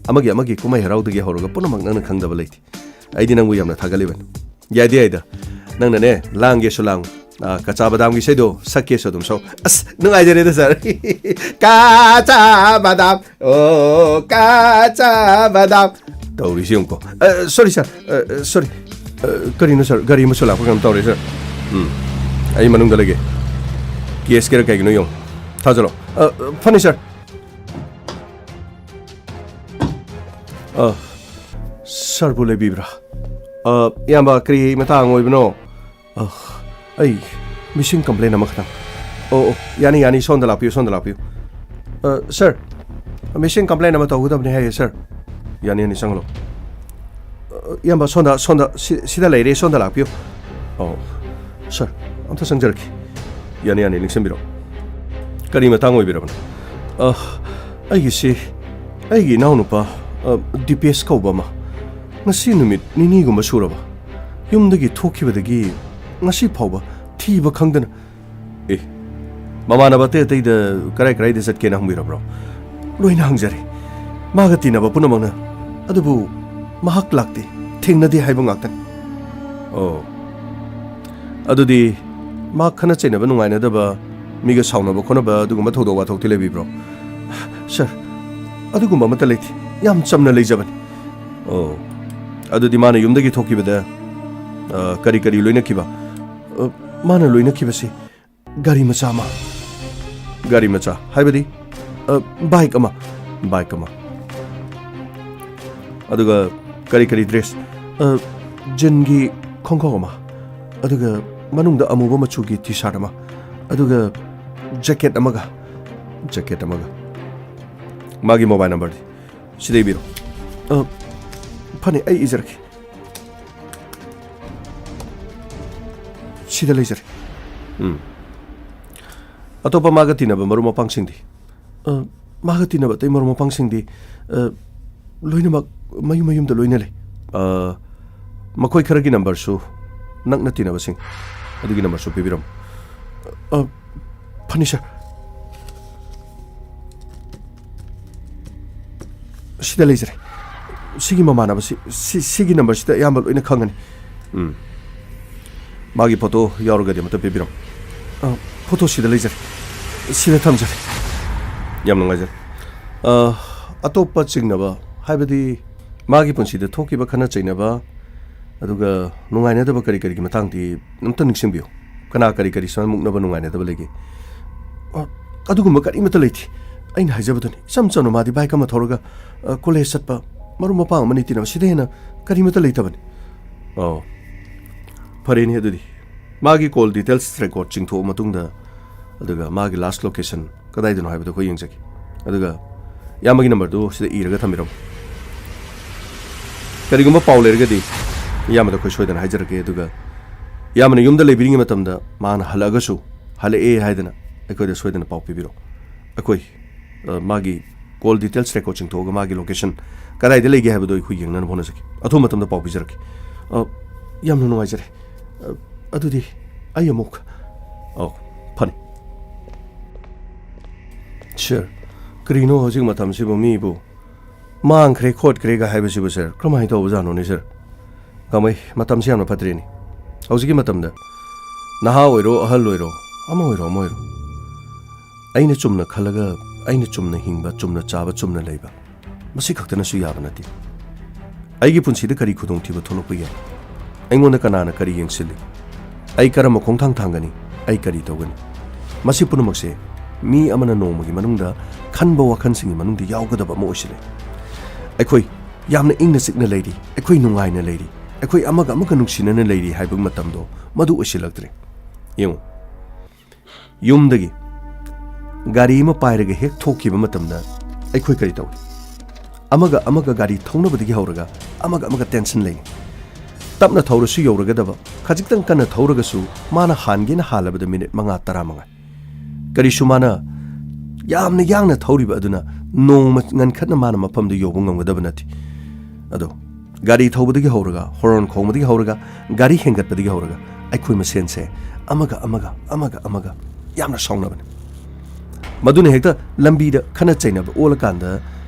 ꯑꯃꯒꯤ ꯑꯃꯒꯤ ꯀꯨꯝꯍꯩ ꯍꯔꯥꯎꯗꯒꯤ ꯍꯧꯔꯒ ꯄꯨꯝꯅꯃꯛ ꯅꯪꯅ ꯈꯪꯗꯕ ꯂꯩꯇꯦ꯫ ꯑꯩꯗꯤ ꯅꯪꯕꯨ ꯌꯥꯝꯅ ꯊꯥꯒꯠꯂꯤꯕꯅꯤ꯫ ꯌꯥꯏꯗ ꯌꯥꯏꯗ꯫ ꯅꯪꯅꯅꯦ, ꯂꯥꯡꯒꯦꯁꯨ ꯂꯥꯡꯉꯨ꯫ ꯑ, ꯀꯆꯥ ꯕꯗꯥꯝꯒꯤ ꯏꯁꯩꯗꯣ ꯁꯛꯀꯦꯁꯨ ꯑꯗꯨꯝ ꯁꯛꯎ꯫ ꯑꯁ, ꯅꯨꯡꯉꯥꯏꯖꯔꯦꯗ ꯁꯥꯔ꯫ ꯀꯆꯥ ꯕꯗꯥꯝ, ꯑꯣ, ꯀꯆꯥ ꯕꯗꯥꯝ꯫ ꯇꯧꯔꯤꯁꯤ ꯌꯦꯡꯉꯨꯀꯣ꯫ ꯑ, ꯁꯣꯔꯤ ꯁꯥꯔ, ꯑ, ꯁꯣꯔꯤ꯫ ꯑ, ꯀꯔꯤꯅꯣ ꯁꯥꯔ? ꯒꯥꯔꯤ ꯑꯃꯁꯨ ꯂꯥꯛꯄ ꯀꯩꯅꯣꯝ ꯇꯧꯔꯦ ꯁꯥꯔ꯫ ꯎꯝ, ꯑꯩ ꯃꯅꯨꯡꯗ ꯂꯩꯒꯦ꯫ ꯀꯦꯁꯀꯤꯔ ꯀꯩꯒꯤꯅꯣ ꯌꯦꯡꯉꯨ꯫ ꯊꯥꯖꯜꯂꯣ꯫ ꯑ, ꯐꯅꯤ ꯁꯥꯔ꯫ ꯑ, ꯁꯥꯔꯕꯨ ꯂꯩꯕꯤꯕ꯭ꯔꯥ? ꯑ, ꯏꯌꯥꯝꯕ, ꯀꯔꯤ ꯃꯇꯥꯡ ꯑꯣꯏꯕꯅꯣ? ꯑ, ꯑꯩ ꯃꯤꯁꯤꯡ ꯀꯝꯄ꯭ꯂꯦꯟ ꯑꯃꯈꯛꯇꯪ꯫ ꯑꯣ, ꯑꯣ, ꯌꯥꯅꯤ, ꯌꯥꯅꯤ, ꯁꯣꯝꯗ ꯂꯥꯛꯄꯤꯌꯨ, ꯁꯣꯝꯗ ꯂꯥꯛꯄꯤꯌꯨ꯫ ꯑ, ꯁꯥꯔ, ꯃꯤꯁꯤꯡ ꯀꯝꯄ꯭ꯂꯦꯟ ꯑꯃ ꯇꯧꯒꯗꯕꯅꯤ ꯍꯥꯏꯌꯦ, ꯁꯥꯔ꯫ ꯌꯥꯅꯤ, ꯌꯥꯅꯤ, ꯆꯪꯍꯜꯂꯣ꯫ ꯑ, ꯏꯌꯥꯝꯕ, ꯁꯣꯝꯗ, ꯁꯣꯝꯗ, ꯁꯤ-, ꯁꯤꯗ ꯂꯩꯔꯦ, ꯁꯣꯝꯗ ꯂꯥꯛꯄꯤꯌꯨ꯫ ꯑꯣ, ꯁꯥꯔ, ꯑꯝꯇ ꯆꯪꯖꯔꯛꯈꯤ꯫ ꯌꯥꯅꯤ, ꯌꯥꯅꯤ, ꯅꯤꯡꯁꯤꯡꯕꯤꯔꯣ꯫ ꯀꯔꯤ ꯃꯇꯥꯡ ꯑꯣꯏꯕꯤꯔꯕꯅꯣ? ꯑ, ꯑꯩꯒꯤꯁꯤ, ꯑꯩꯒꯤ ꯏꯅꯥꯎꯅꯨꯄꯥ, ꯑ, ꯗꯤꯄꯦꯁ ꯀꯧꯕ ꯑꯃ, ꯉꯁꯤ ꯅꯨꯃꯤꯠ ꯅꯤꯅꯤꯒꯨꯝꯕ ꯁꯨꯔꯕ, ꯌꯨꯝꯗꯒꯤ ꯊꯣꯛꯈꯤꯕꯗꯒꯤ ꯉꯁꯤ ꯐꯥꯎꯕ ꯊꯤꯕ ꯈꯪꯗꯅ ꯃꯃꯥꯟꯅꯕ ꯑꯇꯩ ꯑꯇꯩꯗ ꯀꯔꯥꯏ ꯀꯔꯥꯏꯗ ꯆꯠꯀꯦꯅ ꯍꯪꯕꯤꯔꯕ꯭ꯔꯣ? ꯂꯣꯏꯅ ꯍꯪꯖꯔꯦ꯫ ꯃꯥꯒ ꯇꯤꯟꯅꯕ ꯄꯨꯝꯅꯃꯛꯅ꯫ ꯑꯗꯨꯕꯨ ꯃꯍꯥꯛ ꯂꯥꯛꯇꯦ, ꯊꯦꯡꯅꯗꯦ ꯍꯥꯏꯕ ꯉꯥꯛꯇꯅꯤ꯫ ꯑꯣ, ꯑꯗꯨꯗꯤ ꯃꯥ ꯈꯠꯅ ꯆꯩꯅꯕ, ꯅꯨꯡꯉꯥꯏꯅꯗꯕ, ꯃꯤꯒ ꯁꯥꯎꯅꯕ ꯈꯣꯠꯅꯕ, ꯑꯗꯨꯒꯨꯝꯕ ꯊꯧꯗꯣꯛ ꯋꯥꯊꯣꯛꯇꯤ ꯂꯩꯕꯤꯕ꯭ꯔꯣ? ꯁꯥꯔ, ꯑꯗꯨꯒꯨꯝꯕ ꯑꯃꯠꯇ ꯂꯩꯇꯦ꯫ ꯌꯥꯝ ꯆꯝꯅ ꯂꯩꯖꯕꯅꯤ꯫ ꯑꯣ, ꯑꯗꯨꯗꯤ ꯃꯥꯅ ꯌꯨꯝꯗꯒꯤ ꯊꯣꯛꯈꯤꯕꯗ, ꯑ, ꯀꯔꯤ ꯀꯔꯤ ꯂꯣꯏꯅꯈꯤꯕ? ꯑ, ꯃꯥꯅ ꯂꯣꯏꯅꯈꯤꯕꯁꯤ ꯒꯥꯔꯤ ꯃꯆꯥ ꯑꯃ꯫ ꯒꯥꯔꯤ ꯃꯆꯥ ꯍꯥꯏꯕꯗꯤ? ꯑ, ꯕꯥꯏꯛ ꯑꯃ꯫ ꯕꯥꯏꯛ ꯑꯃ꯫ ꯑꯗꯨꯒ ꯀꯔꯤ ꯀꯔꯤ ꯗ꯭ꯔꯦꯁ? ꯑ, ꯖꯤꯟꯒꯤ ꯈꯣꯡꯒ꯭ꯔꯥꯎ ꯑꯃ꯫ ꯑꯗꯨꯒ ꯃꯅꯨꯡꯗ ꯑꯃꯨꯕ ꯃꯆꯨꯒꯤ ꯇꯤ ꯁꯥꯔꯠ ꯑꯃ꯫ ꯑꯗꯨꯒ ꯖꯦꯀꯦꯠ ꯑꯃꯒ꯫ ꯖꯦꯀꯦꯠ ꯑꯃꯒ꯫ ꯃꯥꯒꯤ ꯃꯣꯕꯥꯏꯜ ꯅꯝꯕꯔꯗꯤ? ꯁꯤꯗ ꯏꯕꯤꯔꯣ꯫ ꯑ, ꯐꯅꯤ, ꯑꯩ ꯏꯖꯔꯛꯀꯦ꯫ ꯁꯤꯗ ꯂꯩꯖꯔꯦ꯫ ꯎꯝ꯫ ꯑꯇꯣꯞꯄ ꯃꯥꯒ ꯇꯤꯟꯅꯕ ꯃꯔꯨꯞ ꯃꯄꯥꯡꯁꯤꯡꯗꯤ? ꯑ, ꯃꯥꯒ ꯇꯤꯟꯅꯕ ꯑꯇꯩ ꯃꯔꯨꯞ ꯃꯄꯥꯡꯁꯤꯡꯗꯤ, ꯑ, ꯂꯣꯏꯅꯃꯛ ꯃꯌꯨꯝ ꯃꯌꯨꯝꯗ ꯂꯣꯏꯅ ꯂꯩ꯫ ꯑ, ꯃꯈꯣꯏ ꯈꯔꯒꯤ ꯅꯝꯕꯔꯁꯨ, ꯅꯛꯅ ꯇꯤꯟꯅꯕꯁꯤꯡ ꯑꯗꯨꯒꯤ ꯅꯝꯕꯔꯁꯨ ꯄꯤꯕꯤꯔꯝꯃꯨ꯫ ꯑ, ꯐꯅꯤ, ꯁꯥꯔ꯫ ꯁꯤꯗ ꯂꯩꯖꯔꯦ꯫ ꯁꯤꯒꯤ ꯃꯃꯥꯟꯅꯕꯁꯤ, ꯁꯤ, ꯁꯤꯒꯤ ꯅꯝꯕꯔꯁꯤꯗ ꯑꯌꯥꯝꯕ ꯂꯣꯏꯅ ꯈꯪꯒꯅꯤ꯫ ꯎꯝ꯫ ꯃꯥꯒꯤ ꯐꯣꯇꯣ ꯌꯥꯎꯔꯒꯗꯤ ꯑꯃꯇ ꯄꯤꯕꯤꯔꯝꯃꯨ꯫ ꯑ, ꯐꯣꯇꯣ ꯁꯤꯗ ꯂꯩꯖꯔꯦ꯫ ꯁꯤꯗ ꯊꯝꯖꯔꯦ꯫ ꯌꯥꯝ ꯅꯨꯡꯉꯥꯏꯖꯔꯦ꯫ ꯑ, ꯑꯇꯣꯞꯄ ꯆꯤꯡꯅꯕ, ꯍꯥꯏꯕꯗꯤ ꯃꯥꯒꯤ ꯄꯨꯟꯁꯤꯗ ꯊꯣꯛꯈꯤꯕ ꯈꯠꯅ ꯆꯩꯅꯕ, ꯑꯗꯨꯒ ꯅꯨꯡꯉꯥꯏꯅꯗꯕ ꯀꯔꯤ ꯀꯔꯤꯒꯤ ꯃꯇꯥꯡꯗꯤ ꯑꯝꯇ ꯅꯤꯡꯁꯤꯡꯕꯤꯌꯨ꯫ ꯀꯅꯥ ꯀꯔꯤ ꯀꯔꯤ ꯁꯨꯃꯥꯏꯅ ꯃꯨꯛꯅꯕ ꯅꯨꯡꯉꯥꯏꯅꯗꯕ ꯂꯩꯒꯦ? ꯑ, ꯑꯗꯨꯒꯨꯝꯕ ꯀꯔꯤꯃꯠꯇ ꯂꯩꯇꯦ꯫ ꯑꯩꯅ ꯍꯥꯏꯖꯕꯗꯨꯅꯤ, ꯏꯆꯝ ꯆꯝꯅ ꯃꯥꯗꯤ ꯕꯥꯏꯛ ꯑꯃ ꯊꯧꯔꯒ, ꯑ, ꯀꯣꯂꯦꯖ ꯆꯠꯄ, ꯃꯔꯨꯞ ꯃꯄꯥꯡ ꯑꯃꯅꯤ ꯇꯤꯟꯅꯕ, ꯁꯤꯗꯩ ꯍꯦꯟꯅ ꯀꯔꯤꯃꯠꯇ ꯂꯩꯇꯕꯅꯤ꯫ ꯑꯣ, ꯐꯔꯦꯅꯦ ꯑꯗꯨꯗꯤ꯫ ꯃꯥꯒꯤ ꯀꯣꯜ ꯗꯤꯇꯦꯜꯁ ꯔꯦꯀꯣꯔꯠ ꯆꯤꯡꯊꯣꯛꯑ ꯃꯇꯨꯡꯗ, ꯑꯗꯨꯒ ꯃꯥꯒꯤ ꯂꯥꯁ ꯂꯣꯀꯦꯁꯟ ꯀꯗꯥꯏꯗꯅꯣ ꯍꯥꯏꯕꯗꯣ ꯑꯩꯈꯣꯏ ꯌꯦꯡꯖꯒꯦ꯫ ꯑꯗꯨꯒ ꯏꯌꯥꯝꯕꯒꯤ ꯅꯝꯕꯔꯗꯨ ꯁꯤꯗ ꯏꯔꯒ ꯊꯝꯕꯤꯔꯝꯃꯨ꯫ ꯀꯔꯤꯒꯨꯝꯕ ꯄꯥꯎ ꯂꯩꯔꯒꯗꯤ ꯏꯌꯥꯝꯕꯗ ꯑꯩꯈꯣꯏ ꯁꯣꯏꯗꯅ ꯍꯥꯏꯖꯔꯛꯀꯦ꯫ ꯑꯗꯨꯒ ꯏꯌꯥꯝꯕꯅ ꯌꯨꯝꯗ ꯂꯩꯕꯤꯔꯤꯉꯩ ꯃꯇꯝꯗ ꯃꯥꯅ ꯍꯜꯂꯛꯑꯒꯁꯨ, ꯍꯜꯂꯛꯑꯦ ꯍꯥꯏꯗꯅ ꯑꯩꯈꯣꯏꯗ ꯁꯣꯏꯗꯅ ꯄꯥꯎ ꯄꯤꯕꯤꯔꯛꯎ꯫ ꯑꯩꯈꯣꯏ, ꯑ, ꯃꯥꯒꯤ ꯀꯣꯜ ꯗꯤꯇꯦꯜꯁ ꯔꯦꯀꯣꯔꯠ ꯆꯤꯡꯊꯣꯛꯑꯒ ꯃꯥꯒꯤ ꯂꯣꯀꯦꯁꯟ ꯀꯗꯥꯏꯗ ꯂꯩꯒꯦ ꯍꯥꯏꯕꯗꯣ ꯑꯩꯈꯣꯏ ꯌꯦꯡꯅꯅꯕ ꯍꯣꯠꯅꯖꯒꯦ꯫ ꯑꯊꯨꯕ ꯃꯇꯝꯗ ꯄꯥꯎ ꯄꯤꯖꯔꯛꯀꯦ꯫ ꯑ, ꯌꯥꯝꯅ ꯅꯨꯡꯉꯥꯏꯖꯔꯦ꯫ ꯑ, ꯑꯗꯨꯗꯤ ꯑꯩ ꯑꯃꯨꯛ, ꯑꯧ, ꯐꯅꯤ꯫ ꯁꯥꯔ, ꯀꯔꯤꯅꯣ ꯍꯧꯖꯤꯛ ꯃꯇꯝꯁꯤꯕꯨ ꯃꯤꯕꯨ ꯃꯥꯡꯈ꯭ꯔꯦ ꯈꯣꯠꯈ꯭ꯔꯦꯒ ꯍꯥꯏꯕꯁꯤꯕꯨ, ꯁꯥꯔ? ꯀꯔꯝꯍꯥꯏꯅ ꯇꯧꯕꯖꯥꯠꯅꯣꯅꯦ, ꯁꯥꯔ? ꯀꯃꯥꯏ, ꯃꯇꯝꯁꯤ ꯌꯥꯝꯅ ꯐꯠꯇ꯭ꯔꯦꯅꯦ꯫ ꯍꯧꯖꯤꯛꯀꯤ ꯃꯇꯝꯗ ꯅꯍꯥ ꯑꯣꯏꯔꯣ, ꯑꯍꯜ ꯑꯣꯏꯔꯣ, ꯑꯃ ꯑꯣꯏꯔꯣ, ꯑꯃ ꯑꯣꯏꯔꯣ, ꯑꯩꯅ ꯆꯨꯝꯅ ꯈꯜꯂꯒ, ꯑꯩꯅ ꯆꯨꯝꯅ ꯍꯤꯡꯕ, ꯆꯨꯝꯅ ꯆꯥꯕ, ꯆꯨꯝꯅ ꯂꯩꯕ, ꯃꯁꯤ ꯈꯛꯇꯅꯁꯨ ꯌꯥꯕ ꯅꯠꯇꯦ꯫ ꯑꯩꯒꯤ ꯄꯨꯟꯁꯤꯗ ꯀꯔꯤ ꯈꯨꯗꯣꯡꯊꯤꯕ ꯊꯣꯛꯂꯛꯄ ꯌꯥꯏ? ꯑꯩꯉꯣꯟꯗ ꯀꯅꯥꯅ ꯀꯔꯤ ꯌꯦꯡꯁꯤꯜꯂꯤ? ꯑꯩ ꯀꯔꯝꯕ ꯈꯣꯡꯊꯥꯡ ꯊꯥꯡꯒꯅꯤ? ꯑꯩ ꯀꯔꯤ ꯇꯧꯒꯅꯤ? ꯃꯁꯤ ꯄꯨꯝꯅꯃꯛꯁꯦ ꯃꯤ ꯑꯃꯅ ꯅꯣꯡꯃꯒꯤ ꯃꯅꯨꯡꯗ ꯈꯟꯕ ꯋꯥꯈꯜꯁꯤꯡꯒꯤ ꯃꯅꯨꯡꯗ ꯌꯥꯎꯒꯗꯕ ꯑꯃ ꯑꯣꯏꯁꯤꯜꯂꯦ꯫ ꯑꯩꯈꯣꯏ ꯌꯥꯝꯅ ꯏꯪꯅ ꯆꯤꯛꯅ ꯂꯩꯔꯤ, ꯑꯩꯈꯣꯏ ꯅꯨꯡꯉꯥꯏꯅ ꯂꯩꯔꯤ, ꯑꯩꯈꯣꯏ ꯑꯃꯒ ꯑꯃꯒ ꯅꯨꯡꯁꯤꯅꯅ ꯂꯩꯔꯤ ꯍꯥꯏꯕ ꯃꯇꯝꯗꯣ ꯃꯗꯨ ꯑꯣꯏꯁꯤꯜꯂꯛꯇ꯭ꯔꯦ꯫ ꯌꯦꯡꯉꯨ, ꯌꯨꯝꯗꯒꯤ ꯒꯥꯔꯤ ꯑꯃ ꯄꯥꯏꯔꯒ ꯍꯦꯛ ꯊꯣꯛꯈꯤꯕ ꯃꯇꯝꯗ ꯑꯩꯈꯣꯏ ꯀꯔꯤ ꯇꯧꯏ? ꯑꯃꯒ ꯑꯃꯒ ꯒꯥꯔꯤ ꯊꯧꯅꯕꯗꯒꯤ ꯍꯧꯔꯒ ꯑꯃꯒ ꯑꯃꯒ ꯇꯦꯟꯁꯟ ꯂꯩꯅꯩ꯫ ꯇꯞꯅ ꯊꯧꯔꯁꯨ ꯌꯧꯔꯒꯗꯕ, ꯈꯖꯤꯛꯇꯪ ꯀꯟꯅ ꯊꯧꯔꯒꯁꯨ ꯃꯥꯅ ꯍꯥꯟꯒꯦꯅ ꯍꯥꯜꯂꯕꯗ ꯃꯤꯅꯤꯠ ꯃꯉꯥ, ꯇꯔꯥ ꯃꯉꯥ꯫ ꯀꯔꯤꯁꯨ ꯃꯥꯅ ꯌꯥꯝꯅ ꯌꯥꯡꯅ ꯊꯧꯔꯤꯕ ꯑꯗꯨꯅ ꯅꯣꯡꯃ ꯉꯟꯈꯠꯅ ꯃꯥꯅ ꯃꯐꯝꯗꯨ ꯌꯧꯕ ꯉꯝꯒꯗꯕ ꯅꯠꯇꯦ꯫ ꯑꯗꯣ ꯒꯥꯔꯤ ꯊꯧꯕꯗꯒꯤ ꯍꯧꯔꯒ, ꯍꯣꯔꯣꯟ ꯈꯣꯡꯕꯗꯒꯤ ꯍꯧꯔꯒ, ꯒꯥꯔꯤ ꯍꯦꯟꯒꯠꯄꯗꯒꯤ ꯍꯧꯔꯒ ꯑꯩꯈꯣꯏ ꯃꯁꯦꯟꯁꯦ ꯑꯃꯒ ꯑꯃꯒ, ꯑꯃꯒ ꯑꯃꯒ ꯌꯥꯝꯅ ꯁꯥꯎꯅꯕꯅꯤ꯫ ꯃꯗꯨꯅ ꯍꯦꯛꯇ ꯂꯝꯕꯤꯗ ꯈꯠꯅ ꯆꯩꯅꯕ ꯑꯣꯜꯂꯀꯥꯟꯗ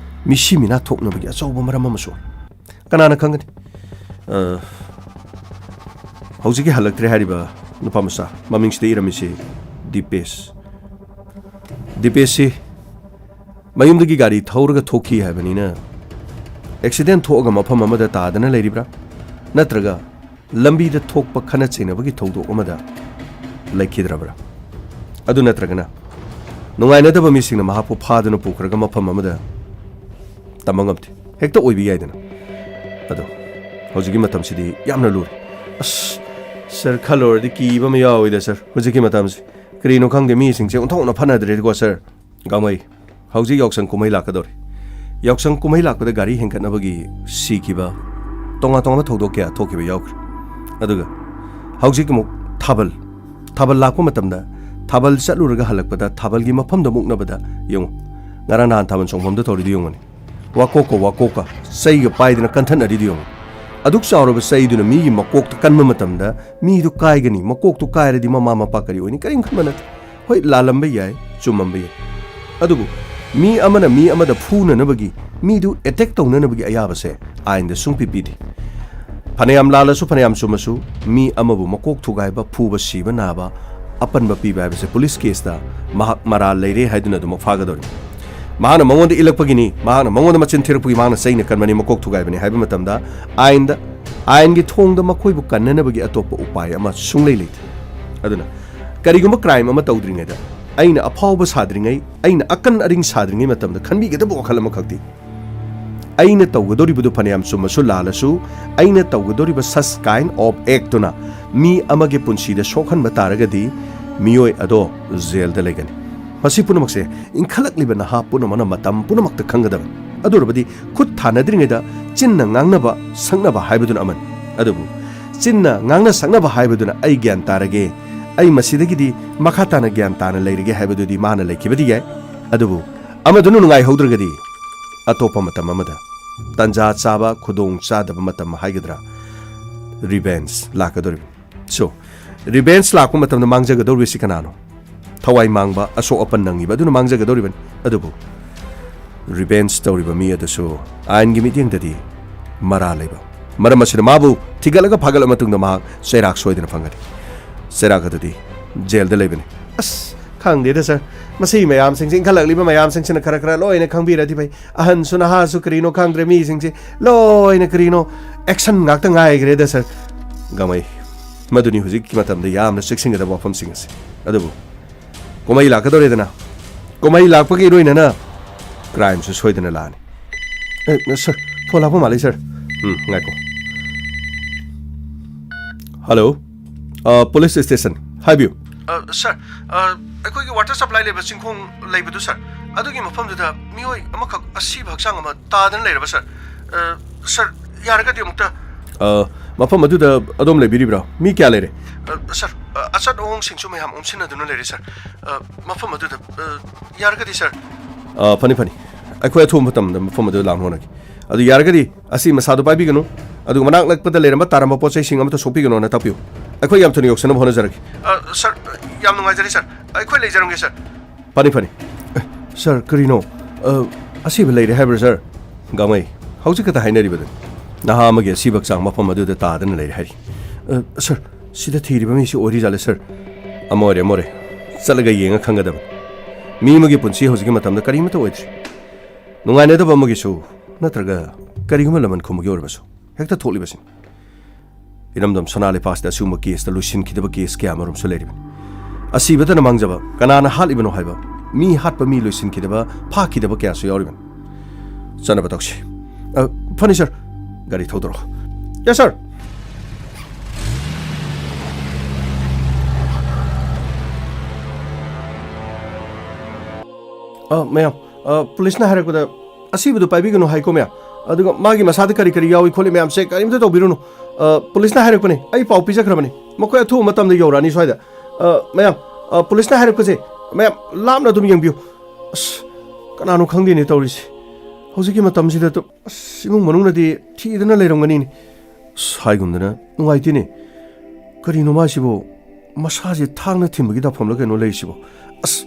ꯃꯤꯁꯤ ꯃꯤꯅꯥ ꯊꯣꯛꯅꯕꯒꯤ ꯑꯆꯧꯕ ꯃꯔꯝ ꯑꯃꯁꯨ ꯑꯣꯏ꯫ ꯀꯅꯥꯅ ꯈꯪꯒꯅꯤ? ꯑ, ꯍꯧꯖꯤꯛꯀꯤ ꯍꯜꯂꯛꯇ꯭ꯔꯦ ꯍꯥꯏꯔꯤꯕ ꯅꯨꯄꯥ ꯃꯆꯥ, ꯃꯃꯤꯡꯁꯤꯗ ꯏꯔꯝꯃꯤꯁꯤ ꯗꯤꯄꯦꯁ꯫ ꯗꯤꯄꯦꯁꯁꯤ ꯃꯌꯨꯝꯗꯒꯤ ꯒꯥꯔꯤ ꯊꯧꯔꯒ ꯊꯣꯛꯈꯤ ꯍꯥꯏꯕꯅꯤꯅ, ꯑꯦꯛꯁꯤꯗꯦꯟ ꯊꯣꯛꯑꯒ ꯃꯐꯝ ꯑꯃꯗ ꯇꯥꯗꯅ ꯂꯩꯔꯤꯕ꯭ꯔꯥ? ꯅꯠꯇ꯭ꯔꯒ ꯂꯝꯕꯤꯗ ꯊꯣꯛꯄ ꯈꯠꯅ ꯆꯩꯅꯕꯒꯤ ꯊꯧꯗꯣꯛ ꯑꯃꯗ ꯂꯩꯈꯤꯗ꯭ꯔꯕ꯭ꯔꯥ? ꯑꯗꯨ ꯅꯠꯇ꯭ꯔꯒꯅ ꯅꯨꯡꯉꯥꯏꯅꯗꯕ ꯃꯤꯁꯤꯡꯅ ꯃꯍꯥꯛꯄꯨ ꯐꯥꯗꯨꯅ ꯄꯨꯈ꯭ꯔꯒ ꯃꯐꯝ ꯑꯃꯗ, ꯇꯝꯕ ꯉꯝꯗꯦ, ꯍꯦꯛꯇ ꯑꯣꯏꯕ ꯌꯥꯏꯗꯅ꯫ ꯑꯗꯣ ꯍꯧꯖꯤꯛꯀꯤ ꯃꯇꯝꯁꯤꯗꯤ ꯌꯥꯝꯅ ꯂꯨꯔꯦ꯫ ꯑꯁ, ꯁꯥꯔ, ꯈꯜꯂꯨꯔꯗꯤ ꯀꯤꯕ ꯑꯃ ꯌꯥꯎꯋꯤꯗ, ꯁꯥꯔ, ꯍꯧꯖꯤꯛꯀꯤ ꯃꯇꯝꯁꯤ꯫ ꯀꯔꯤꯅꯣ ꯈꯪꯗꯦ, ꯃꯤꯁꯤꯡꯁꯦ ꯑꯣꯟꯊꯣꯛꯅ ꯐꯅꯗ꯭ꯔꯦꯀꯣ, ꯁꯥꯔ꯫ ꯒꯥꯡꯃꯩ, ꯍꯧꯖꯤꯛ ꯌꯥꯎꯁꯪ ꯀꯨꯝꯍꯩ ꯂꯥꯛꯀꯗꯧꯔꯦ꯫ ꯌꯥꯎꯁꯪ ꯀꯨꯝꯍꯩ ꯂꯥꯛꯄꯗ ꯒꯥꯔꯤ ꯍꯦꯟꯒꯠꯅꯕꯒꯤ ꯁꯤꯈꯤꯕ, ꯇꯣꯉꯥꯟ ꯇꯣꯉꯥꯟꯕ ꯊꯧꯗꯣꯛ ꯀꯌꯥ ꯊꯣꯛꯈꯤꯕ ꯌꯥꯎꯈ꯭ꯔꯦ꯫ ꯑꯗꯨꯒ ꯍꯧꯖꯤꯛ ꯑꯃꯨꯛ ꯊꯥꯕꯜ, ꯊꯥꯕꯜ ꯂꯥꯛꯄ ꯃꯇꯝꯗ, ꯊꯥꯕꯜ ꯆꯠꯂꯨꯔꯒ ꯍꯜꯂꯛꯄꯗ ꯊꯥꯕꯜꯒꯤ ꯃꯐꯝꯗ ꯃꯨꯛꯅꯕꯗ ꯌꯦꯡꯉꯨ, ꯉꯔꯥꯡ ꯅꯍꯥꯟ ꯊꯥꯕꯜ ꯆꯣꯡꯐꯝꯗ ꯇꯧꯔꯤꯗꯨ ꯌꯦꯡꯉꯨꯅꯦ꯫ ꯋꯥꯀꯣꯛꯀ ꯋꯥꯀꯣꯛꯀ ꯆꯩꯒ ꯄꯥꯏꯗꯅ ꯀꯟꯊꯠꯅꯔꯤꯗꯨ ꯌꯦꯡꯉꯨ꯫ ꯑꯗꯨꯛ ꯆꯥꯎꯔꯕ ꯆꯩꯗꯨꯅ ꯃꯤꯒꯤ ꯃꯀꯣꯛꯇ ꯀꯟꯕ ꯃꯇꯝꯗ ꯃꯤꯗꯨ ꯀꯥꯏꯒꯅꯤ, ꯃꯀꯣꯛꯇꯨ ꯀꯥꯏꯔꯗꯤ ꯃꯃꯥ ꯃꯄꯥ ꯀꯔꯤ ꯑꯣꯏꯅꯤ? ꯀꯔꯤꯝ ꯈꯟꯕ ꯅꯠꯇꯦ꯫ ꯍꯣꯏ, ꯂꯥꯜꯂꯝꯕ ꯌꯥꯏ, ꯆꯨꯝꯃꯝꯕ ꯌꯥꯏ꯫ ꯑꯗꯨꯕꯨ ꯃꯤ ꯑꯃꯅ ꯃꯤ ꯑꯃꯗ ꯐꯨꯅꯅꯕꯒꯤ, ꯃꯤꯗꯨ ꯑꯦꯇꯦꯛ ꯇꯧꯅꯅꯕꯒꯤ ꯑꯌꯥꯕꯁꯦ ꯑꯥꯏꯟꯗ ꯁꯨꯡꯄꯤ ꯄꯤꯗꯦ꯫ ꯐꯅꯌꯥꯝ ꯂꯥꯜꯂꯁꯨ, ꯐꯅꯌꯥꯝ ꯆꯨꯝꯃꯁꯨ, ꯃꯤ ꯑꯃꯕꯨ ꯃꯀꯣꯛ ꯊꯨꯒꯥꯏꯕ, ꯐꯨꯕ, ꯁꯤꯕ ꯅꯥꯕ, ꯑꯄꯟꯕ ꯄꯤꯕ ꯍꯥꯏꯕꯁꯦ ꯄꯨꯂꯤꯁ ꯀꯦꯁꯇ ꯃꯍꯥꯛ ꯃꯔꯥꯜ ꯂꯩꯔꯦ ꯍꯥꯏꯗꯨꯅ ꯑꯗꯨꯃꯛ ꯐꯥꯒꯗꯧꯔꯤ꯫ ꯃꯍꯥꯛꯅ ꯃꯉꯣꯟꯗ ꯏꯜꯂꯛꯄꯒꯤꯅꯤ, ꯃꯍꯥꯛꯅ ꯃꯉꯣꯟꯗ ꯃꯆꯤꯟ ꯊꯤꯔꯛꯄꯒꯤ, ꯃꯍꯥꯛꯅ ꯆꯩꯅ ꯀꯟꯕꯅꯤ, ꯃꯀꯣꯛ ꯊꯨꯒꯥꯏꯕꯅꯤ ꯍꯥꯏꯕ ꯃꯇꯝꯗ ꯑꯥꯏꯟꯗ, ꯑꯥꯏꯟꯒꯤ ꯊꯣꯡꯗ ꯃꯈꯣꯏꯕꯨ ꯀꯟꯅꯅꯕꯒꯤ ꯑꯇꯣꯞꯄ ꯎꯄꯥꯏ ꯑꯃ ꯁꯨꯡꯂꯩ ꯂꯩꯇꯦ꯫ ꯑꯗꯨꯅ ꯀꯔꯤꯒꯨꯝꯕ ꯀ꯭ꯔꯥꯏꯝ ꯑꯃ ꯇꯧꯗ꯭ꯔꯤꯉꯩꯗ, ꯑꯩꯅ ꯑꯐꯥꯎꯕ ꯁꯥꯗ꯭ꯔꯤꯉꯩ, ꯑꯩꯅ ꯑꯀꯟ ꯑꯔꯤꯡ ꯁꯥꯗ꯭ꯔꯤꯉꯩ ꯃꯇꯝꯗ ꯈꯟꯕꯤꯒꯗꯕ ꯋꯥꯈꯜ ꯑꯃꯈꯛꯇꯤ, ꯑꯩꯅ ꯇꯧꯒꯗꯧꯔꯤꯕꯗꯨ ꯐꯅꯌꯥꯝ ꯆꯨꯝꯃꯁꯨ ꯂꯥꯜꯂꯁꯨ, ꯑꯩꯅ ꯇꯧꯒꯗꯧꯔꯤꯕ such kind of actꯇꯨꯅ ꯃꯤ ꯑꯃꯒꯤ ꯄꯨꯟꯁꯤꯗ ꯁꯣꯛꯍꯟꯕ ꯇꯥꯔꯒꯗꯤ, ꯃꯤꯑꯣꯏ ꯑꯗꯣ ꯖꯦꯜꯗ ꯂꯩꯒꯅꯤ꯫ ꯃꯁꯤ ꯄꯨꯝꯅꯃꯛꯁꯦ ꯏꯟꯈꯠꯂꯛꯂꯤꯕ ꯅꯍꯥ ꯄꯨꯝꯅꯃꯛꯅ ꯃꯇꯝ ꯄꯨꯝꯅꯃꯛꯇ ꯈꯪꯒꯗꯕꯅꯤ꯫ ꯑꯗꯨ ꯑꯣꯏꯔꯕꯗꯤ ꯈꯨꯠ ꯊꯥꯅꯗ꯭ꯔꯤꯉꯩꯗ ꯆꯤꯟꯅ ꯉꯥꯡꯅꯕ ꯁꯛꯅꯕ ꯍꯥꯏꯕꯗꯨꯅ ꯑꯃꯅꯤ꯫ ꯑꯗꯨꯕꯨ ꯆꯤꯟꯅ ꯉꯥꯡꯅ ꯁꯛꯅꯕ ꯍꯥꯏꯕꯗꯨꯅ "ꯑꯩ ꯒ꯭ꯌꯥꯟ ꯇꯥꯔꯒꯦ, ꯑꯩ ꯃꯁꯤꯗꯒꯤꯗꯤ ꯃꯈꯥ ꯇꯥꯅ ꯒ꯭ꯌꯥꯟ ꯇꯥꯅ ꯂꯩꯔꯒꯦ" ꯍꯥꯏꯕꯗꯨꯗꯤ ꯃꯥꯅ ꯂꯩꯈꯤꯕꯗꯤ ꯌꯥꯏ꯫ ꯑꯗꯨꯕꯨ ꯑꯃꯗꯨꯅ ꯅꯨꯡꯉꯥꯏꯍꯧꯗ꯭ꯔꯒꯗꯤ, ꯑꯇꯣꯞꯄ ꯃꯇꯝ ꯑꯃꯗ, ꯇꯥꯟꯖꯥ ꯆꯥꯕ, ꯈꯨꯗꯣꯡ ꯆꯥꯗꯕ ꯃꯇꯝ ꯍꯥꯏꯒꯗ꯭ꯔꯥ, revenge ꯂꯥꯛꯀꯗꯧꯔꯤꯕꯅꯤ꯫ So, revenge ꯂꯥꯛꯄ ꯃꯇꯝꯗ ꯃꯥꯡꯖꯒꯗꯧꯔꯤꯕꯁꯤ ꯀꯅꯥꯅꯣ? ꯊꯋꯥꯏ ꯃꯥꯡꯕ, ꯑꯁꯣꯛ ꯑꯄꯟ ꯅꯪꯉꯤꯕ ꯑꯗꯨꯅ ꯃꯥꯡꯖꯒꯗꯧꯔꯤꯕꯅꯤ꯫ ꯑꯗꯨꯕꯨ revenge ꯇꯧꯔꯤꯕ ꯃꯤ ꯑꯗꯨꯁꯨ ꯑꯥꯏꯟꯒꯤ ꯃꯤꯠꯌꯦꯡꯗꯗꯤ ꯃꯔꯥꯜ ꯂꯩꯕ ꯃꯔꯝ ꯑꯁꯤꯅ ꯃꯥꯕꯨ ꯊꯤꯒꯠꯂꯒ ꯐꯥꯒꯠꯂꯕ ꯃꯇꯨꯡꯗ ꯃꯍꯥꯛ ꯆꯩꯔꯥꯛ ꯁꯣꯏꯗꯅ ꯐꯪꯒꯅꯤ꯫ ꯆꯩꯔꯥꯛ ꯑꯗꯨꯗꯤ ꯖꯦꯜꯗ ꯂꯩꯕꯅꯤ꯫ ꯑꯁ, ꯈꯪꯗꯦꯗ ꯁꯥꯔ, ꯃꯁꯤ ꯃꯌꯥꯝꯁꯤꯡꯁꯦ, ꯏꯟꯈꯠꯂꯛꯂꯤꯕ ꯃꯌꯥꯝꯁꯤꯡꯁꯤꯅ ꯈꯔ ꯈꯔ ꯂꯣꯏꯅ ꯈꯪꯕꯤꯔꯗꯤ ꯐꯩ꯫ ꯑꯍꯟꯁꯨ ꯅꯍꯥꯁꯨ ꯀꯔꯤꯅꯣ ꯈꯪꯗ꯭ꯔꯦ, ꯃꯤꯁꯤꯡꯁꯦ ꯂꯣꯏꯅ ꯀꯔꯤꯅꯣ action ꯉꯥꯛꯇ ꯉꯥꯏꯈ꯭ꯔꯦꯗ ꯁꯥꯔ꯫ ꯒꯥꯡꯃꯩ, ꯃꯗꯨꯅꯤ ꯍꯧꯖꯤꯛꯀꯤ ꯃꯇꯝꯗ ꯌꯥꯝꯅ ꯆꯦꯛꯁꯤꯟꯒꯗꯕ ꯋꯥꯐꯝꯁꯤꯡ ꯑꯁꯤ꯫ ꯑꯗꯨꯕꯨ ꯀꯨꯝꯍꯩ ꯂꯥꯛꯀꯗꯧꯔꯦꯗꯅ, ꯀꯨꯝꯍꯩ ꯂꯥꯛꯄꯒꯤ ꯏꯔꯣꯏꯅꯅ crimeꯁꯨ ꯁꯣꯏꯗꯅ ꯂꯥꯛꯑꯅꯤ꯫ ꯑꯦ, ꯁꯥꯔ, ꯐꯣꯟ ꯂꯥꯛꯄ ꯃꯥꯜꯂꯦ ꯁꯥꯔ꯫ ꯎꯝ, ꯉꯥꯏꯈꯣ꯫ ꯍꯜꯂꯣ, ꯑ, ꯄꯨꯂꯤꯁ ꯁ꯭ꯇꯦꯁꯟ, ꯍꯥꯏꯕꯤꯌꯨ꯫ ꯑ, ꯁꯥꯔ, ꯑ, ꯑꯩꯈꯣꯏꯒꯤ water supply ꯂꯩꯕ ꯆꯤꯡꯈꯣꯡ ꯂꯩꯕꯗꯨ ꯁꯥꯔ, ꯑꯗꯨꯒꯤ ꯃꯐꯝꯗꯨꯗ ꯃꯤꯑꯣꯏ ꯑꯃꯈꯛ ꯑꯁꯤꯕ ꯍꯛꯆꯥꯡ ꯑꯃ ꯇꯥꯗꯅ ꯂꯩꯔꯕ ꯁꯥꯔ꯫ ꯑ, ꯁꯥꯔ, ꯌꯥꯔꯒꯗꯤ ꯑꯃꯨꯛꯇ꯫ ꯑ, ꯃꯐꯝ ꯑꯗꯨꯗ ꯑꯗꯣꯝ ꯂꯩꯕꯤꯔꯤꯕ꯭ꯔꯥ? ꯃꯤ ꯀꯌꯥ ꯂꯩꯔꯦ? ꯑ, ꯁꯥꯔ, ꯑ, ꯑꯆꯠ ꯑꯋꯣꯡꯁꯤꯡꯁꯨ ꯃꯌꯥꯝ ꯑꯣꯝꯁꯤꯟꯅꯗꯨꯅ ꯂꯩꯔꯦ ꯁꯥꯔ꯫ ꯑ, ꯃꯐꯝ ꯑꯗꯨꯗ, ꯑ, ꯌꯥꯔꯒꯗꯤ ꯁꯥꯔ꯫ ꯑ, ꯐꯅꯤ, ꯐꯅꯤ꯫ ꯑꯩꯈꯣꯏ ꯑꯊꯨꯕ ꯃꯇꯝꯗ ꯃꯐꯝ ꯑꯗꯨꯗ ꯂꯥꯛꯅꯕ ꯍꯣꯠꯅꯒꯦ꯫ ꯑꯗꯨ ꯌꯥꯔꯒꯗꯤ ꯑꯁꯤ ꯃꯁꯥꯗꯨ ꯄꯥꯏꯕꯤꯒꯅꯨ, ꯑꯗꯨꯒ ꯃꯅꯥꯛ ꯅꯛꯄꯗ ꯂꯩꯔꯝꯕ ꯇꯥꯔꯝꯕ ꯄꯣꯠ ꯆꯩꯁꯤꯡ ꯑꯃꯠꯇ ꯁꯣꯛꯄꯤꯒꯅꯣꯅ ꯇꯥꯛꯄꯤꯌꯨ꯫ ꯑꯩꯈꯣꯏ ꯌꯥꯝ ꯊꯨꯅ ꯌꯧꯁꯟꯅꯕ ꯍꯣꯠꯅꯖꯔꯒꯦ꯫ ꯑ, ꯁꯥꯔ, ꯌꯥꯝ ꯅꯨꯡꯉꯥꯏꯖꯔꯦ ꯁꯥꯔ꯫ ꯑꯩꯈꯣꯏ ꯂꯩꯖꯔꯝꯒꯦ ꯁꯥꯔ꯫ ꯐꯅꯤ, ꯐꯅꯤ꯫ ꯑꯦ, ꯁꯥꯔ, ꯀꯔꯤꯅꯣ? ꯑ, ꯑꯁꯤꯕ ꯂꯩꯔꯦ ꯍꯥꯏꯕ꯭ꯔꯥ, ꯁꯥꯔ? ꯒꯥꯃꯩ, ꯍꯧꯖꯤꯛ ꯈꯛꯇ ꯍꯥꯏꯅꯔꯤꯕꯗꯨ꯫ ꯅꯍꯥ ꯑꯃꯒꯤ ꯑꯁꯤꯕ ꯍꯛꯆꯥꯡ ꯃꯐꯝ ꯑꯗꯨꯗ ꯇꯥꯗꯅ ꯂꯩꯔꯦ ꯍꯥꯏꯔꯤ꯫ ꯑ, ꯁꯥꯔ, ꯁꯤꯗ ꯊꯤꯔꯤꯕ ꯃꯤꯁꯤ ꯑꯣꯏꯔꯤꯖꯥꯠꯂ, ꯁꯥꯔ? ꯑꯃ ꯑꯣꯏꯔꯦ, ꯑꯃ ꯑꯣꯏꯔꯦ꯫ ꯆꯠꯂꯒ ꯌꯦꯡꯉ ꯈꯪꯒꯗꯕꯅꯤ꯫ ꯃꯤ ꯑꯃꯒꯤ ꯄꯨꯟꯁꯤ ꯍꯧꯖꯤꯛꯀꯤ ꯃꯇꯝꯗ ꯀꯔꯤꯃꯠꯇ ꯑꯣꯏꯗ꯭ꯔꯤ꯫ ꯅꯨꯡꯉꯥꯏꯅꯗꯕ ꯑꯃꯒꯤꯁꯨ ꯅꯠꯇ꯭ꯔꯒ ꯀꯔꯤꯒꯨꯝꯕ ꯂꯃꯟ ꯈꯨꯝꯕꯒꯤ ꯑꯣꯏꯔꯕꯁꯨ ꯍꯦꯛꯇ ꯊꯣꯛꯂꯤꯕꯁꯤꯅꯤ꯫ ꯏꯔꯝꯗꯝ ꯁꯅꯥ ꯂꯩꯄꯥꯛꯁꯤꯗ ꯑꯁꯤꯒꯨꯝꯕ ꯀꯦꯁꯇ ꯂꯣꯏꯁꯤꯟꯈꯤꯗꯕ ꯀꯦꯁ ꯀꯌꯥ ꯑꯃꯔꯣꯝꯁꯨ ꯂꯩꯔꯤꯕꯅꯤ꯫ ꯑꯁꯤꯕꯇꯅ ꯃꯥꯡꯖꯕ, ꯀꯅꯥꯅ ꯍꯥꯠꯂꯤꯕꯅꯣ ꯍꯥꯏꯕ, ꯃꯤ ꯍꯥꯠꯄ ꯃꯤ ꯂꯣꯏꯁꯤꯟꯈꯤꯗꯕ, ꯐꯥꯈꯤꯗꯕ ꯀꯌꯥꯁꯨ ꯌꯥꯎꯔꯤꯕꯅꯤ꯫ ꯆꯠꯅꯕ ꯇꯧꯁꯤ꯫ ꯑ, ꯐꯅꯤ, ꯁꯥꯔ꯫ ꯒꯥꯔꯤ ꯊꯧꯗꯣꯔꯛꯑꯣ꯫ ꯌꯦꯁ, ꯁꯥꯔ꯫ ꯑ, ꯃꯌꯥꯝ, ꯑ, ꯄꯨꯂꯤꯁꯅ ꯍꯥꯏꯔꯛꯄꯗ ꯑꯁꯤꯕꯗꯨ ꯄꯥꯏꯕꯤꯒꯅꯨ ꯍꯥꯏꯀꯣ, ꯃꯌꯥꯝ꯫ ꯑꯗꯨꯒ ꯃꯥꯒꯤ ꯃꯁꯥꯗ ꯀꯔꯤ ꯀꯔꯤ ꯌꯥꯎꯏ ꯈꯣꯠꯂꯤ ꯃꯌꯥꯝꯁꯦ ꯀꯔꯤꯝꯇ ꯇꯧꯕꯤꯔꯨꯅꯨ꯫ ꯑ, ꯄꯨꯂꯤꯁꯅ ꯍꯥꯏꯔꯛꯄꯅꯤ, ꯑꯩ ꯄꯥꯎ ꯄꯤꯖꯈ꯭ꯔꯕꯅꯤ꯫ ꯃꯈꯣꯏ ꯑꯊꯨꯕ ꯃꯇꯝꯗ ꯌꯧꯔꯛꯑꯅꯤ ꯁ꯭ꯋꯥꯏꯗ꯫ ꯑ, ꯃꯌꯥꯝ, ꯑ, ꯄꯨꯂꯤꯁꯅ ꯍꯥꯏꯔꯛꯄꯁꯦ, ꯃꯌꯥꯝ ꯂꯥꯞꯅ ꯑꯗꯨꯝ ꯌꯦꯡꯕꯤꯌꯨ꯫ ꯑꯁ, ꯀꯅꯥꯅꯣ ꯈꯪꯗꯦꯅꯦ ꯇꯧꯔꯤꯁꯦ꯫ ꯍꯧꯖꯤꯛꯀꯤ ꯃꯇꯝꯁꯤꯗ ꯇꯨ-, ꯑꯁ, ꯏꯃꯨꯡ ꯃꯅꯨꯡꯅꯗꯤ ꯊꯤꯗꯅ ꯂꯩꯔꯝꯒꯅꯤꯅꯦ꯫ ꯑꯁ, ꯍꯥꯏꯒꯨꯝꯗꯅ ꯅꯨꯡꯉꯥꯏꯇꯦꯅꯦ꯫ ꯀꯔꯤꯅꯣ ꯃꯥꯁꯤꯕꯨ? ꯃꯁꯥꯁꯦ ꯊꯥꯡꯅ ꯊꯤꯟꯕꯒꯤ ꯇꯧꯐꯝꯂ ꯀꯩꯅꯣ ꯂꯩꯔꯤꯁꯤꯕꯣ? ꯑꯁ,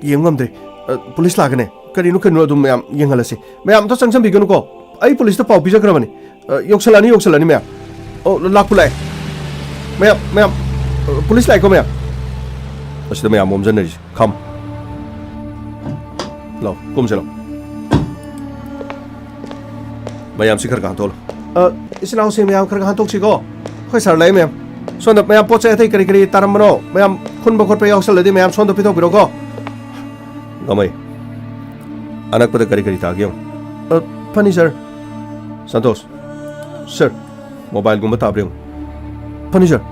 ꯌꯦꯡ ꯉꯝꯗ꯭ꯔꯦ꯫ ꯑ, ꯄꯨꯂꯤꯁ ꯂꯥꯛꯀꯅꯤ꯫ ꯀꯔꯤꯅꯣ ꯀꯩꯅꯣ ꯑꯗꯨꯝ ꯃꯌꯥꯝ ꯌꯦꯡꯍꯜꯂꯁꯤ꯫ ꯃꯌꯥꯝ ꯑꯝꯇ ꯆꯪꯁꯟꯕꯤꯒꯅꯨꯀꯣ꯫ ꯑꯩ ꯄꯨꯂꯤꯁꯇ ꯄꯥꯎ ꯄꯤꯖꯈ꯭ꯔꯕꯅꯤ꯫ ꯑ, ꯌꯧꯁꯜꯂꯛꯑꯅꯤ, ꯌꯧꯁꯜꯂꯛꯑꯅꯤ ꯃꯌꯥꯝ꯫ ꯑꯣ, ꯂꯥꯛꯄꯨ ꯂꯥꯛꯑꯦ꯫ ꯃꯌꯥꯝ, ꯃꯌꯥꯝ, ꯑ, ꯄꯨꯂꯤꯁ ꯂꯥꯛꯑꯦꯀꯣ ꯃꯌꯥꯝ꯫ ꯑꯁꯤꯗ ꯃꯌꯥꯝ ꯑꯣꯝꯁꯤꯟꯅꯔꯤꯁꯦ꯫ ꯈꯝ꯫ ꯂꯥꯎ, ꯀꯨꯝꯁꯤ ꯂꯥꯎ꯫ ꯃꯌꯥꯝꯁꯤ ꯈꯔ ꯈꯔ ꯍꯟꯊꯣꯛꯍꯜꯂꯣ꯫ ꯑ, ꯏꯆꯤꯟ ꯏꯅꯥꯎꯁꯤꯡ ꯃꯌꯥꯝ ꯈꯔ ꯈꯔ ꯍꯟꯊꯣꯛꯁꯤꯀꯣ꯫ ꯑꯩꯈꯣꯏ ꯁꯥꯔ ꯂꯥꯛꯑꯦ ꯃꯌꯥꯝ꯫ ꯁꯣꯝꯗ ꯃꯌꯥꯝ ꯄꯣꯠ ꯆꯩ ꯑꯇꯩ ꯀꯔꯤ ꯀꯔꯤ ꯇꯥꯔꯝꯕꯅꯣ? ꯃꯌꯥꯝ ꯈꯨꯟꯕ ꯈꯣꯠꯄ ꯌꯥꯎꯁꯜꯂꯗꯤ ꯃꯌꯥꯝ ꯁꯣꯝꯗ ꯄꯤꯊꯣꯛꯄꯤꯔꯣꯀꯣ꯫ ꯒꯥꯃꯩ, ꯑꯅꯛꯄꯗ ꯀꯔꯤ ꯀꯔꯤ ꯇꯥꯒꯦ ꯌꯦꯡꯉꯨ꯫ ꯑ, ꯐꯅꯤ ꯁꯥꯔ꯫ ꯁꯟꯇꯣꯁ꯫ ꯁꯥꯔ꯫ ꯃꯣꯕꯥꯏꯜꯒꯨꯝꯕ ꯇꯥꯕ꯭ꯔꯥ ꯌꯦꯡꯉꯨ꯫ ꯐꯅꯤ ꯁꯥꯔ꯫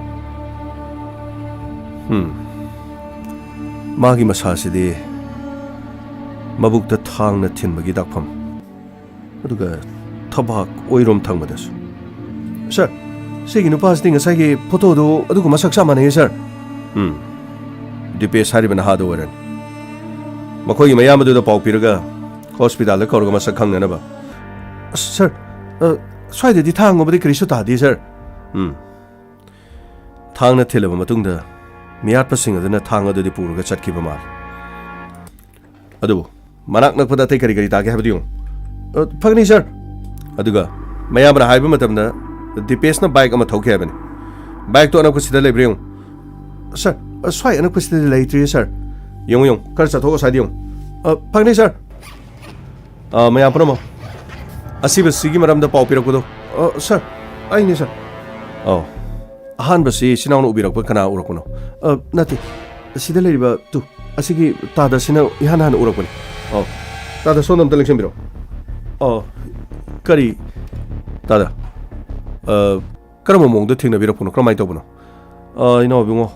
ꯍꯝ꯫ ꯃꯥꯒꯤ ꯃꯁꯥꯁꯤꯗꯤ ꯃꯕꯨꯛꯇ ꯊꯥꯡꯅ ꯊꯤꯟꯕꯒꯤ ꯗꯥꯛꯐꯝ꯫ ꯑꯗꯨꯒ ꯊꯕꯥꯛ ꯑꯣꯏꯔꯣꯝ ꯊꯪꯕꯗꯁꯨ꯫ ꯁꯥꯔ, ꯁꯤꯒꯤ ꯅꯨꯄꯥꯁꯤꯗꯤ ꯉꯁꯥꯏꯒꯤ ꯐꯣꯇꯣꯗꯨ ꯑꯗꯨꯒ ꯃꯁꯛ ꯆꯞ ꯃꯥꯟꯅꯩꯌꯦ, ꯁꯥꯔ꯫ ꯎꯝ, ꯗꯤꯄꯦꯁ ꯍꯥꯏꯔꯤꯕ ꯅꯍꯥꯗꯣ ꯑꯣꯏꯔꯅꯤ꯫ ꯃꯈꯣꯏꯒꯤ ꯃꯌꯥꯝꯕꯗꯨꯗ ꯄꯥꯎ ꯄꯤꯔꯒ ꯍꯣꯁꯄꯤꯇꯥꯜꯗ ꯀꯧꯔꯒ ꯃꯁꯛ ꯈꯪꯅꯅꯕ꯫ ꯑꯁ, ꯁꯥꯔ, ꯑ, ꯁ꯭ꯋꯥꯏꯗꯗꯤ ꯊꯥꯡꯒꯨꯝꯕꯗꯤ ꯀꯔꯤꯁꯨ ꯇꯥꯗꯦ, ꯁꯥꯔ꯫ ꯎꯝ꯫ ꯊꯥꯡꯅ ꯊꯤꯜꯂꯕ ꯃꯇꯨꯡꯗ ꯃꯤꯌꯥꯠꯄꯁꯤꯡ ꯑꯗꯨꯅ ꯊꯥꯡ ꯑꯗꯨꯗꯤ ꯄꯨꯔꯒ ꯆꯠꯈꯤꯕ ꯃꯥꯜꯂꯤ꯫ ꯑꯗꯨꯕꯨ ꯃꯅꯥꯛ ꯅꯛꯄꯗ ꯑꯇꯩ ꯀꯔꯤ ꯀꯔꯤ ꯇꯥꯒꯦ ꯍꯥꯏꯕꯗꯨ ꯌꯦꯡꯉꯨ꯫ "ꯑ, ꯐꯒꯅꯤ, ꯁꯥꯔ꯫" ꯑꯗꯨꯒ ꯃꯌꯥꯝꯕꯅ ꯍꯥꯏꯕ ꯃꯇꯝꯗ ꯗꯤꯄꯦꯁꯅ ꯕꯥꯏꯛ ꯑꯃ ꯊꯧꯈꯤ ꯍꯥꯏꯕꯅꯤ꯫ "ꯕꯥꯏꯛꯇꯣ ꯑꯅꯛꯄꯁꯤꯗ ꯂꯩꯕ꯭ꯔꯥ ꯌꯦꯡꯉꯨ꯫" "ꯁꯥꯔ, ꯑ, ꯁ꯭ꯋꯥꯏ ꯑꯅꯛꯄꯁꯤꯗꯗꯤ ꯂꯩꯇ꯭ꯔꯤꯌꯦ, ꯁꯥꯔ꯫" "ꯌꯦꯡꯉꯨ, ꯌꯦꯡꯉꯨ, ꯈꯔ ꯆꯠꯊꯣꯛꯑꯣ, ꯁ꯭ꯋꯥꯏꯗ ꯌꯦꯡꯉꯨ꯫" "ꯑ, ꯐꯒꯅꯤ, ꯁꯥꯔ꯫" "ꯑ, ꯃꯌꯥꯝ ꯄꯨꯝꯅꯃꯛ, ꯑꯁꯤꯕꯁꯤꯒꯤ ꯃꯔꯝꯗ ꯄꯥꯎ ꯄꯤꯔꯛꯄꯗꯣ꯫" "ꯑ, ꯁꯥꯔ, ꯑꯩꯅꯤ, ꯁꯥꯔ꯫" "ꯑꯧ, ꯑꯍꯥꯟꯕꯁꯤ ꯏꯆꯤꯟ ꯏꯅꯥꯎꯅ ꯎꯕꯤꯔꯛꯄ ꯀꯅꯥ ꯎꯔꯛꯄꯅꯣ?" "ꯑ, ꯅꯠꯇꯦ, ꯑꯁꯤꯗ ꯂꯩꯔꯤꯕ ꯇꯨ, ꯑꯁꯤꯒꯤ ꯇꯥꯗꯁꯤꯅ ꯏꯍꯥꯟ ꯍꯥꯟꯅ ꯎꯔꯛꯄꯅꯤ꯫" "ꯑꯧ, ꯇꯥꯗ, ꯁꯣꯝꯗ ꯑꯝꯇ ꯂꯦꯡꯁꯤꯟꯕꯤꯔꯣ꯫" "ꯑꯣ, ꯀꯔꯤ, ꯇꯥꯗ, ꯑ, ꯀꯔꯝꯕ ꯃꯑꯣꯡꯗ ꯊꯦꯡꯅꯕꯤꯔꯛꯄꯅꯣ? ꯀꯔꯝꯍꯥꯏꯅ ꯇꯧꯕꯅꯣ?" "ꯑ, ꯏꯅꯥꯎ ꯏꯕꯨꯡꯉꯣ,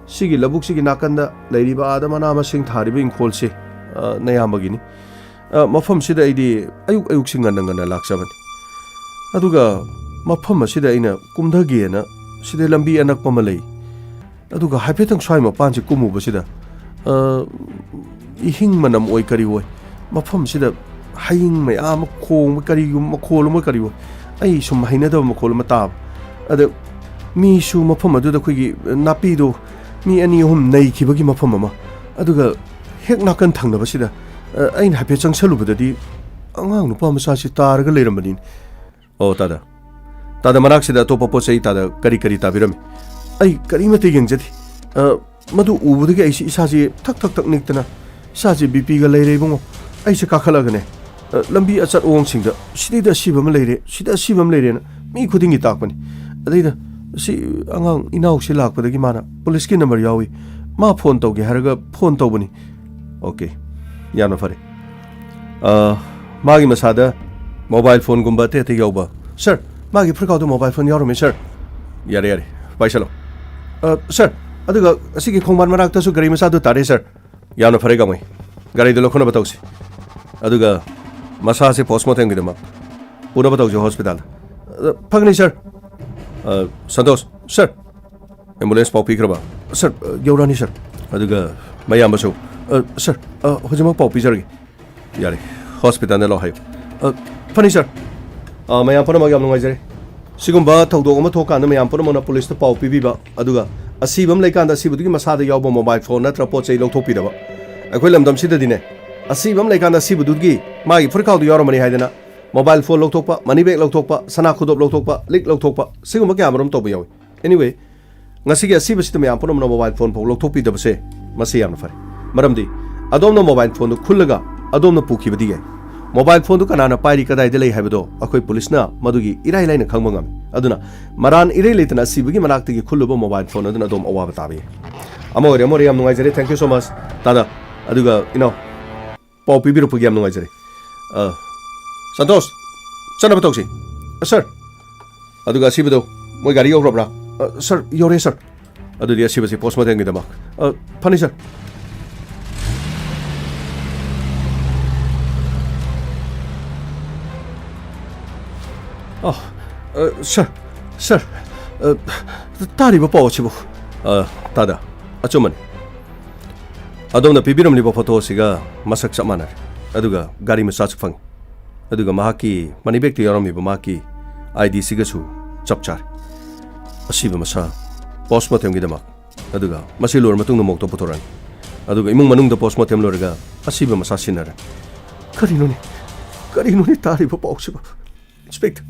ꯁꯤꯒꯤ ꯂꯧꯕꯨꯛꯁꯤꯒꯤ ꯅꯥꯀꯟꯗ ꯂꯩꯔꯤꯕ, ꯑꯥꯗ ꯃꯅꯥ ꯃꯁꯤꯡ ꯊꯥꯔꯤꯕ ꯏꯪꯈꯣꯜꯁꯤ, ꯑ, ꯅꯌꯥꯝꯕꯒꯤꯅꯤ꯫ ꯑ, ꯃꯐꯝꯁꯤꯗ ꯑꯩꯗꯤ ꯑꯌꯨꯛ ꯑꯌꯨꯛꯁꯤ ꯉꯟꯅ ꯉꯟꯅ ꯂꯥꯛꯆꯕꯅꯤ꯫ ꯑꯗꯨꯒ ꯃꯐꯝ ꯑꯁꯤꯗ ꯑꯩꯅ ꯀꯨꯝꯊꯒꯦꯅ ꯁꯤꯗ ꯂꯝꯕꯤ ꯑꯅꯛꯄ ꯑꯃ ꯂꯩ꯫ ꯑꯗꯨꯒ ꯍꯥꯏꯐꯦꯠꯇꯪ ꯁ꯭ꯋꯥꯏ ꯃꯄꯥꯟꯁꯤ ꯀꯨꯝꯃꯨꯕꯁꯤꯗ, ꯑ, ꯏꯍꯤꯡ ꯃꯅꯝ ꯑꯣꯏ ꯀꯔꯤ ꯑꯣꯏ, ꯃꯐꯝꯁꯤꯗ ꯍꯌꯤꯡ ꯃꯌꯥꯝ ꯑꯃ ꯈꯣꯡꯕ, ꯀꯔꯤꯒꯨꯝꯕ ꯃꯈꯣꯜ ꯑꯃ ꯀꯔꯤ ꯑꯣꯏ, ꯑꯩ ꯁꯨꯝ ꯍꯩꯅꯗꯕ ꯃꯈꯣꯜ ꯑꯃ ꯇꯥꯕ꯫ ꯑꯗ ꯃꯤꯁꯨ ꯃꯐꯝ ꯑꯗꯨꯗ ꯑꯩꯈꯣꯏꯒꯤ ꯅꯥꯄꯤꯗꯣ ꯃꯤ ꯑꯅꯤ ꯑꯍꯨꯝ ꯅꯩꯈꯤꯕꯒꯤ ꯃꯐꯝ ꯑꯃ, ꯑꯗꯨꯒ ꯍꯦꯛ ꯅꯥꯀꯟ ꯊꯪꯅꯕꯁꯤꯗ, ꯑ, ꯑꯩꯅ ꯍꯥꯏꯐꯦꯠ ꯆꯪꯁꯜꯂꯨꯕꯗꯗꯤ ꯑꯉꯥꯡ ꯅꯨꯄꯥ ꯃꯆꯥꯁꯤ ꯇꯥꯔꯒ ꯂꯩꯔꯝꯕꯅꯤꯅꯦ꯫" "ꯑꯣ, ꯇꯥꯗ, ꯇꯥꯗ, ꯃꯅꯥꯛꯁꯤꯗ ꯑꯇꯣꯞꯄ ꯄꯣꯠ ꯆꯩ ꯇꯥꯗ ꯀꯔꯤ ꯀꯔꯤ ꯇꯥꯕꯤꯔꯝꯃꯤ?" "ꯑꯩ ꯀꯔꯤꯃꯠꯇ ꯌꯦꯡꯖꯗꯦ꯫ ꯑ, ꯃꯗꯨ ꯎꯕꯗꯒꯤ ꯑꯩꯁꯤ ꯏꯁꯥꯁꯤ ꯊꯛ ꯊꯛ ꯊꯛ ꯅꯤꯛꯇꯅ ꯏꯁꯥꯁꯤ ꯕꯤ ꯄꯤꯒ ꯂꯩꯔꯦ ꯏꯕꯨꯡꯉꯣ꯫ ꯑꯩꯁꯦ ꯀꯥꯈꯠꯂꯒꯅꯦ, ꯑ, ꯂꯝꯕꯤ ꯑꯆꯠ ꯑꯋꯣꯡꯁꯤꯡꯗ ꯁꯤꯗꯩꯗ ꯑꯁꯤꯕ ꯑꯃ ꯂꯩꯔꯦ, ꯁꯤꯗ ꯑꯁꯤꯕ ꯑꯃ ꯂꯩꯔꯦꯅ ꯃꯤ ꯈꯨꯗꯤꯡꯒꯤ ꯇꯥꯛꯄꯅꯤ꯫ ꯑꯗꯩꯗ ꯁꯤ ꯑꯉꯥꯡ ꯏꯅꯥꯎꯁꯤ ꯂꯥꯛꯄꯗꯒꯤ ꯃꯥꯅ ꯄꯨꯂꯤꯁꯀꯤ ꯅꯝꯕꯔ ꯌꯥꯎꯏ, ꯃꯥ ꯐꯣꯟ ꯇꯧꯒꯦ ꯍꯥꯏꯔꯒ ꯐꯣꯟ ꯇꯧꯕꯅꯤ꯫" "ꯑꯣꯀꯦ, ꯌꯥꯝꯅ ꯐꯔꯦ꯫ ꯑ, ꯃꯥꯒꯤ ꯃꯁꯥꯗ ꯃꯣꯕꯥꯏꯜ ꯐꯣꯟꯒꯨꯝꯕ ꯑꯇꯩ ꯑꯇꯩ ꯌꯥꯎꯕ?" "ꯁꯥꯔ, ꯃꯥꯒꯤ ꯐꯨꯔꯤꯠꯈꯥꯎꯗ ꯃꯣꯕꯥꯏꯜ ꯐꯣꯟ ꯌꯥꯎꯔꯝꯃꯤ, ꯁꯥꯔ꯫" "ꯌꯥꯔꯦ, ꯌꯥꯔꯦ, ꯄꯥꯏꯁꯜꯂꯣ꯫" "ꯑ, ꯁꯥꯔ, ꯑꯗꯨꯒ ꯑꯁꯤꯒꯤ ꯈꯣꯡꯕꯥꯟ ꯃꯅꯥꯛꯇꯁꯨ ꯒꯥꯔꯤ ꯃꯆꯥꯗꯨ ꯇꯥꯔꯦ, ꯁꯥꯔ꯫" "ꯌꯥꯝꯅ ꯐꯔꯦ, ꯒꯥꯡꯃꯩ꯫ ꯒꯥꯔꯤꯗꯨ ꯂꯧꯈꯠꯅꯕ ꯇꯧꯁꯤ꯫ ꯑꯗꯨꯒ ꯃꯁꯥꯁꯤ ꯄꯣꯁꯃꯣꯔꯇꯦꯝꯒꯤꯗꯃꯛ ꯄꯨꯅꯕ ꯇꯧꯁꯤ ꯍꯣꯁꯄꯤꯇꯥꯜꯗ꯫" "ꯑ, ꯐꯒꯅꯤ, ꯁꯥꯔ꯫" "ꯑ, ꯁꯟꯇꯣꯁ, ꯁꯥꯔ, ꯑꯦꯝꯕꯨꯂꯦꯟꯁ ꯄꯥꯎ ꯄꯤꯈ꯭ꯔꯕ?" "ꯁꯥꯔ, ꯑ, ꯌꯧꯔꯛꯑꯅꯤ, ꯁꯥꯔ꯫" "ꯑꯗꯨꯒ ꯃꯌꯥꯝꯕꯁꯨ?" "ꯑ, ꯁꯥꯔ, ꯑ, ꯍꯧꯖꯤꯛꯃꯛ ꯄꯥꯎ ꯄꯤꯖꯔꯒꯦ꯫" "ꯌꯥꯔꯦ, ꯍꯣꯁꯄꯤꯇꯥꯜꯗ ꯂꯥꯛꯑꯣ ꯍꯥꯏꯌꯨ꯫" "ꯑ, ꯐꯅꯤ, ꯁꯥꯔ꯫" "ꯑ, ꯃꯌꯥꯝ ꯄꯨꯝꯅꯃꯛ ꯌꯥꯝ ꯅꯨꯡꯉꯥꯏꯖꯔꯦ꯫ ꯁꯤꯒꯨꯝꯕ ꯊꯧꯗꯣꯛ ꯑꯃ ꯊꯣꯛꯀꯥꯟꯗ ꯃꯌꯥꯝ ꯄꯨꯝꯅꯃꯛꯅ ꯄꯨꯂꯤꯁꯇ ꯄꯥꯎ ꯄꯤꯕꯤꯕ, ꯑꯗꯨꯒ ꯑꯁꯤꯕ ꯑꯃ ꯂꯩꯀꯥꯟꯗ ꯑꯁꯤꯕꯗꯨꯒꯤ ꯃꯁꯥꯗ ꯌꯥꯎꯕ ꯃꯣꯕꯥꯏꯜ ꯐꯣꯟ ꯅꯠꯇ꯭ꯔ ꯄꯣꯠ ꯆꯩ ꯂꯧꯊꯣꯛꯄꯤꯗꯕ꯫ ꯑꯩꯈꯣꯏ ꯂꯝꯗꯝꯁꯤꯗꯗꯤꯅꯦ, ꯑꯁꯤꯕ ꯑꯃ ꯂꯩꯀꯥꯟꯗ ꯑꯁꯤꯕꯗꯨꯒꯤ ꯃꯥꯒꯤ ꯐꯨꯔꯤꯠꯈꯥꯎꯗꯨ ꯌꯥꯎꯔꯝꯃꯅꯤ ꯍꯥꯏꯗꯅ ꯃꯣꯕꯥꯏꯜ ꯐꯣꯟ ꯂꯧꯊꯣꯛꯄ, ꯃꯅꯤ ꯕꯦꯒ ꯂꯧꯊꯣꯛꯄ, ꯁꯅꯥ ꯈꯨꯗꯣꯞ ꯂꯧꯊꯣꯛꯄ, ꯂꯤꯛ ꯂꯧꯊꯣꯛꯄ, ꯁꯤꯒꯨꯝꯕ ꯀꯌꯥ ꯑꯃꯔꯣꯝ ꯇꯧꯕ ꯌꯥꯎꯏ꯫ Anyway, ꯉꯁꯤꯒꯤ ꯑꯁꯤꯕꯁꯤꯗ ꯃꯌꯥꯝ ꯄꯨꯝꯅꯃꯛꯅ ꯃꯣꯕꯥꯏꯜ ꯐꯣꯟ ꯐꯥꯎ ꯂꯧꯊꯣꯛꯄꯤꯗꯕꯁꯦ ꯃꯁꯤ ꯌꯥꯝꯅ ꯐꯔꯦ꯫ ꯃꯔꯝꯗꯤ ꯑꯗꯣꯝꯅ ꯃꯣꯕꯥꯏꯜ ꯐꯣꯟꯗꯨ ꯈꯨꯜꯂꯒ ꯑꯗꯣꯝꯅ ꯄꯨꯈꯤꯕꯗꯤ ꯌꯥꯏ꯫ ꯃꯣꯕꯥꯏꯜ ꯐꯣꯟꯗꯨ ꯀꯅꯥꯅ ꯄꯥꯏꯔꯤ, ꯀꯗꯥꯏꯗ ꯂꯩ ꯍꯥꯏꯕꯗꯣ ꯑꯩꯈꯣꯏ ꯄꯨꯂꯤꯁꯅ ꯃꯗꯨꯒꯤ ꯏꯔꯥꯏ ꯂꯥꯏꯅ ꯈꯪꯕ ꯉꯝꯃꯤ꯫ ꯑꯗꯨꯅ ꯃꯔꯥꯟ ꯏꯔꯩ ꯂꯩꯇꯅ ꯑꯁꯤꯕꯒꯤ ꯃꯅꯥꯛꯇꯒꯤ ꯈꯨꯜꯂꯨꯕ ꯃꯣꯕꯥꯏꯜ ꯐꯣꯟ ꯑꯗꯨꯅ ꯑꯗꯣꯝ ꯑꯋꯥꯕ ꯇꯥꯕ ꯌꯥꯏ꯫ ꯑꯃ ꯑꯣꯏꯔꯦ, ꯑꯃ ꯑꯣꯏꯔꯦ, ꯌꯥꯝ ꯅꯨꯡꯉꯥꯏꯖꯔꯦ꯫ Thank you so much, ꯇꯥꯗ꯫ ꯑꯗꯨꯒ ꯏꯅꯥꯎ, ꯄꯥꯎ ꯄꯤꯕꯤꯔꯛꯄꯒꯤ ꯌꯥꯝ ꯅꯨꯡꯉꯥꯏꯖꯔꯦ꯫ ꯑ, ꯁꯟꯇꯣꯁ, ꯆꯠꯅꯕ ꯇꯧꯁꯤ꯫ ꯑ, ꯁꯔ꯫ ꯑꯗꯨꯒ ꯑꯁꯤꯕꯗꯣ, ꯃꯣꯏ ꯒꯥꯔꯤ ꯌꯧꯈ꯭ꯔꯕ꯭ꯔꯥ? ꯑ, ꯁꯔ, ꯌꯧꯔꯦ, ꯁꯔ꯫ ꯑꯗꯨꯗꯤ ꯑꯁꯤꯕꯁꯤ ꯄꯣꯁꯃꯣꯔꯇꯦꯝꯒꯤꯗꯃꯛ꯫ ꯑ, ꯐꯅꯤ, ꯁꯔ꯫ ꯑ, ꯑ, ꯁꯔ, ꯁꯔ, ꯑ, ꯇꯥꯔꯤꯕ ꯄꯥꯎ ꯑꯁꯤꯕꯨ? ꯑ, ꯇꯥꯗ, ꯑꯆꯨꯝꯕꯅꯤ꯫ ꯑꯗꯣꯝꯅ ꯄꯤꯕꯤꯔꯝꯂꯤꯕ ꯐꯣꯇꯣ ꯑꯁꯤꯒ ꯃꯁꯛ ꯆꯞ ꯃꯥꯟꯅꯔꯦ꯫ ꯑꯗꯨꯒ ꯒꯥꯔꯤ ꯃꯆꯥꯁꯨ ꯐꯪꯉꯤ꯫ ꯑꯗꯨꯒ ꯃꯍꯥꯛꯀꯤ ꯃꯅꯤ ꯕꯦꯒꯇ ꯌꯥꯎꯔꯝꯃꯤꯕ ꯃꯍꯥꯛꯀꯤ ꯑꯥꯏ ꯗꯤꯁꯤꯒꯁꯨ ꯆꯞ ꯆꯥꯔꯦ꯫ ꯑꯁꯤꯕ ꯃꯁꯥ ꯄꯣꯁꯃꯣꯔꯇꯦꯝꯒꯤꯗꯃꯛ꯫ ꯑꯗꯨꯒ ꯃꯁꯤ ꯂꯣꯏꯔ ꯃꯇꯨꯡꯗ ꯃꯣꯔꯒꯇ ꯄꯨꯊꯣꯔꯛꯑꯅꯤ꯫ ꯑꯗꯨꯒ ꯏꯃꯨꯡ ꯃꯅꯨꯡꯗ ꯄꯣꯁꯃꯣꯔꯇꯦꯝ ꯂꯣꯏꯔꯒ ꯑꯁꯤꯕ ꯃꯁꯥ ꯁꯤꯟꯅꯔꯅꯤ꯫ ꯀꯔꯤꯅꯣꯅꯦ? ꯀꯔꯤꯅꯣꯅꯦ ꯇꯥꯔꯤꯕ ꯄꯥꯎꯁꯤꯕꯨ? ꯏꯟꯁꯄꯦꯛꯇꯔ,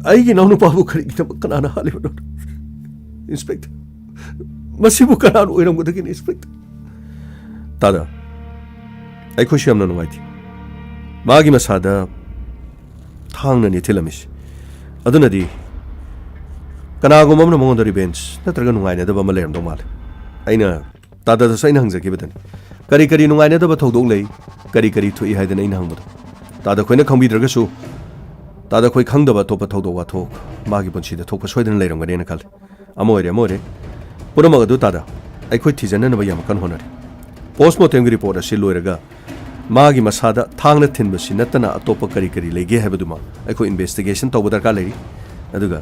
ꯑꯩꯒꯤ ꯏꯅꯥꯎꯅꯨꯄꯥꯕꯨ ꯀꯔꯤꯒꯤꯗꯃꯛ ꯀꯅꯥꯅ ꯍꯥꯠꯂꯤꯕꯅꯣ? ꯏꯟꯁꯄꯦꯛꯇꯔ, ꯃꯁꯤꯕꯨ ꯀꯅꯥꯅ ꯑꯣꯏꯔꯝꯒꯗꯒꯦꯅꯦ, ꯏꯟꯁꯄꯦꯛꯇꯔ? ꯇꯥꯗ, ꯑꯩꯈꯣꯏꯁꯨ ꯌꯥꯝꯅ ꯅꯨꯡꯉꯥꯏꯇꯦ꯫ ꯃꯥꯒꯤ ꯃꯁꯥꯗ ꯊꯥꯡꯅꯅꯤ ꯊꯤꯜꯂꯝꯃꯤꯁꯤ꯫ ꯑꯗꯨꯅꯗꯤ ꯀꯅꯥꯒꯨꯝꯕ ꯑꯃꯅ ꯃꯉꯣꯟꯗ ꯔꯤꯚꯦꯟꯖ ꯅꯠꯇ꯭ꯔꯒ ꯅꯨꯡꯉꯥꯏꯅꯗꯕ ꯑꯃ ꯂꯩꯔꯝꯗꯧ ꯃꯥꯜꯂꯦ꯫ ꯑꯩꯅ ꯇꯥꯗꯗꯁꯨ ꯑꯩꯅ ꯍꯪꯖꯈꯤꯕꯗꯅꯤ꯫ ꯀꯔꯤ ꯀꯔꯤ ꯅꯨꯡꯉꯥꯏꯅꯗꯕ ꯊꯧꯗꯣꯛ ꯂꯩ, ꯀꯔꯤ ꯀꯔꯤ ꯊꯣꯛꯏ ꯍꯥꯏꯗꯅ ꯑꯩꯅ ꯍꯪꯕꯗꯣ꯫ ꯇꯥꯗ ꯑꯩꯈꯣꯏꯅ ꯈꯪꯕꯤꯗ꯭ꯔꯒꯁꯨ, ꯇꯥꯗ ꯑꯩꯈꯣꯏ ꯈꯪꯗꯕ ꯑꯇꯣꯞꯄ ꯊꯧꯗꯣꯛ ꯋꯥꯊꯣꯛ ꯃꯥꯒꯤ ꯄꯨꯟꯁꯤꯗ ꯊꯣꯛꯄ ꯁꯣꯏꯗꯅ ꯂꯩꯔꯝꯒꯅꯦꯅ ꯈꯜꯂꯤ꯫ ꯑꯃ ꯑꯣꯏꯔꯦ, ꯑꯃ ꯑꯣꯏꯔꯦ꯫ ꯄꯨꯝꯅꯃꯛ ꯑꯗꯨ ꯇꯥꯗ ꯑꯩꯈꯣꯏ ꯊꯤꯖꯤꯟꯅꯅꯕ ꯌꯥꯝ ꯀꯟꯅ ꯍꯣꯠꯅꯔꯤ꯫ ꯄꯣꯁꯃꯣꯔꯇꯦꯝꯒꯤ ꯔꯤꯄꯣꯔꯠ ꯑꯁꯤ ꯂꯣꯏꯔꯒ ꯃꯥꯒꯤ ꯃꯁꯥꯗ ꯊꯥꯡꯅ ꯊꯤꯟꯕꯁꯤ ꯅꯠꯇꯅ ꯑꯇꯣꯞꯄ ꯀꯔꯤ ꯀꯔꯤ ꯂꯩꯒꯦ ꯍꯥꯏꯕꯗꯨꯃ ꯑꯩꯈꯣꯏ ꯏꯟꯚꯦꯁꯇꯤꯒꯦꯁꯟ ꯇꯧꯕ ꯗꯔꯀꯥꯔ ꯂꯩꯔꯤ꯫ ꯑꯗꯨꯒ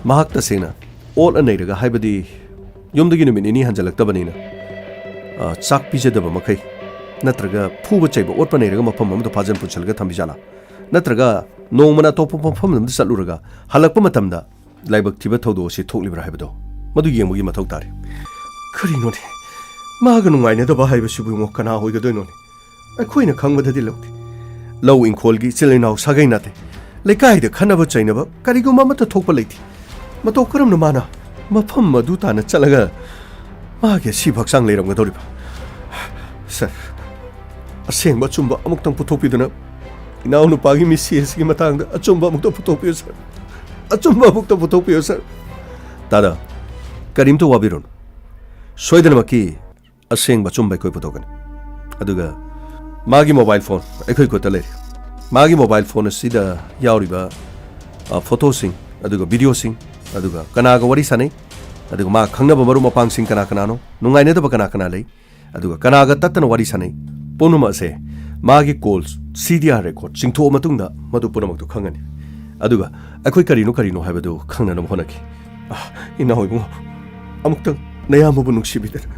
ꯃꯍꯥꯛ ꯇꯁꯦꯡꯅ ꯑꯣꯠꯂ ꯅꯩꯔꯒ, ꯍꯥꯏꯕꯗꯤ ꯌꯨꯝꯗꯒꯤ ꯅꯨꯃꯤꯠ ꯅꯤꯅꯤ ꯍꯟꯖꯜꯂꯛꯇꯕꯅꯤꯅ, ꯑ, ꯆꯥꯛ ꯄꯤꯖꯗꯕ ꯃꯈꯩ, ꯅꯠꯇ꯭ꯔꯒ ꯐꯨꯕ ꯆꯩꯕ ꯑꯣꯠꯄ ꯅꯩꯔꯒ ꯃꯐꯝ ꯑꯃꯗ ꯐꯥꯖꯟ ꯄꯨꯟꯁꯤꯜꯂꯒ ꯊꯝꯕꯤꯖꯥꯠꯂꯥ? ꯅꯠꯇ꯭ꯔꯒ ꯅꯣꯡꯃꯅ ꯑꯇꯣꯞꯄ ꯃꯐꯝ ꯑꯃꯗ ꯆꯠꯂꯨꯔꯒ ꯍꯜꯂꯛꯄ ꯃꯇꯝꯗ ꯂꯥꯏꯕꯛ ꯊꯤꯕ ꯊꯧꯗꯣꯛ ꯑꯁꯤ ꯊꯣꯛꯂꯤꯕ꯭ꯔꯥ ꯍꯥꯏꯕꯗꯣ ꯃꯗꯨ ꯌꯦꯡꯕꯒꯤ ꯃꯊꯧ ꯇꯥꯔꯦ꯫ ꯀꯔꯤꯅꯣꯅꯦ? ꯃꯥꯒ ꯅꯨꯡꯉꯥꯏꯅꯗꯕ ꯍꯥꯏꯕꯁꯤꯕꯨ ꯏꯉꯣ ꯀꯅꯥ ꯑꯣꯏꯒꯗꯣꯏꯅꯣꯅꯦ? ꯑꯩꯈꯣꯏꯅ ꯈꯪꯕꯗꯗꯤ ꯂꯧꯗꯦ꯫ ꯂꯧ ꯏꯪꯈꯣꯜꯒꯤ ꯏꯆꯤꯜ ꯏꯅꯥꯎ ꯁꯥꯒꯩ ꯅꯥꯇꯩ, ꯂꯩꯀꯥꯏꯗ ꯈꯠꯅꯕ ꯆꯩꯅꯕ ꯀꯔꯤꯒꯨꯝꯕ ꯑꯃꯠꯇ ꯊꯣꯛꯄ ꯂꯩꯇꯦ꯫ ꯃꯇꯧ ꯀꯔꯝꯅ ꯃꯥꯅ ꯃꯐꯝ ꯑꯗꯨ ꯇꯥꯅ ꯆꯠꯂꯒ ꯃꯥꯒꯤ ꯑꯁꯤꯕ ꯍꯛꯆꯥꯡ ꯂꯩꯔꯝꯒꯗꯧꯔꯤꯕ? ꯁꯥꯔ, ꯑꯁꯦꯡꯕ ꯑꯆꯨꯝꯕ ꯑꯃꯨꯛꯇꯪ ꯄꯨꯊꯣꯛꯄꯤꯗꯨꯅ ꯏꯅꯥꯎꯅꯨꯄꯥꯒꯤ ꯃꯤꯠꯁꯤ ꯑꯁꯤꯒꯤ ꯃꯇꯥꯡꯗ ꯑꯆꯨꯝꯕ ꯑꯃꯨꯛꯇ ꯄꯨꯊꯣꯛꯄꯤꯌꯨ ꯁꯥꯔ꯫ ꯑꯆꯨꯝꯕ ꯑꯃꯨꯛꯇ ꯄꯨꯊꯣꯛꯄꯤꯌꯨ ꯁꯥꯔ꯫ ꯇꯥꯗ, ꯀꯔꯤꯝꯇ ꯋꯥꯕꯤꯔꯨꯅꯨ꯫ ꯁꯣꯏꯗꯅꯃꯛꯀꯤ ꯑꯁꯦꯡꯕ ꯑꯆꯨꯝꯕ ꯑꯩꯈꯣꯏ ꯄꯨꯊꯣꯛꯀꯅꯤ꯫ ꯑꯗꯨꯒ ꯃꯥꯒꯤ ꯃꯣꯕꯥꯏꯜ ꯐꯣꯟ ꯑꯩꯈꯣꯏ ꯈꯨꯠꯇ ꯂꯩꯔꯦ꯫ ꯃꯥꯒꯤ ꯃꯣꯕꯥꯏꯜ ꯐꯣꯟ ꯑꯁꯤꯗ ꯌꯥꯎꯔꯤꯕ, ꯑ, ꯐꯣꯇꯣꯁꯤꯡ, ꯑꯗꯨꯒ ꯚꯤꯗꯤꯑꯣꯁꯤꯡ, ꯑꯗꯨꯒ ꯀꯅꯥꯒ ꯋꯥꯔꯤ ꯁꯥꯟꯅꯩ, ꯑꯗꯨꯒ ꯃꯥ ꯈꯪꯅꯕ ꯃꯔꯨꯞ ꯃꯄꯥꯡꯁꯤꯡ ꯀꯅꯥ ꯀꯅꯥꯅꯣ, ꯅꯨꯡꯉꯥꯏꯅꯗꯕ ꯀꯅꯥ ꯀꯅꯥ ꯂꯩ, ꯑꯗꯨꯒ ꯀꯅꯥꯒ ꯇꯠꯇꯅ ꯋꯥꯔꯤ ꯁꯥꯟꯅꯩ, ꯄꯨꯝꯅꯃꯛ ꯑꯁꯦ ꯃꯥꯒꯤ ꯀꯣꯜ ꯁꯤ ꯗꯤ ꯑꯥꯔ ꯔꯦꯀꯣꯔꯗ ꯆꯤꯡꯊꯣꯛꯑ ꯃꯇꯨꯡꯗ ꯃꯗꯨ ꯄꯨꯝꯅꯃꯛꯇꯨ ꯈꯪꯒꯅꯤ꯫ ꯑꯗꯨꯒ ꯑꯩꯈꯣꯏ ꯀꯔꯤꯅꯣ ꯀꯔꯤꯅꯣ ꯍꯥꯏꯕꯗꯨ ꯈꯪꯅꯅꯕ ꯍꯣꯠꯅꯈꯤ꯫ ꯑꯥ, ꯏꯅꯥꯎ ꯏꯕꯨꯡꯉꯣ, ꯑꯃꯨꯛꯇꯪ ꯅꯌꯥꯝꯕꯕꯨ ꯅꯨꯡꯁꯤꯕꯤꯗꯅ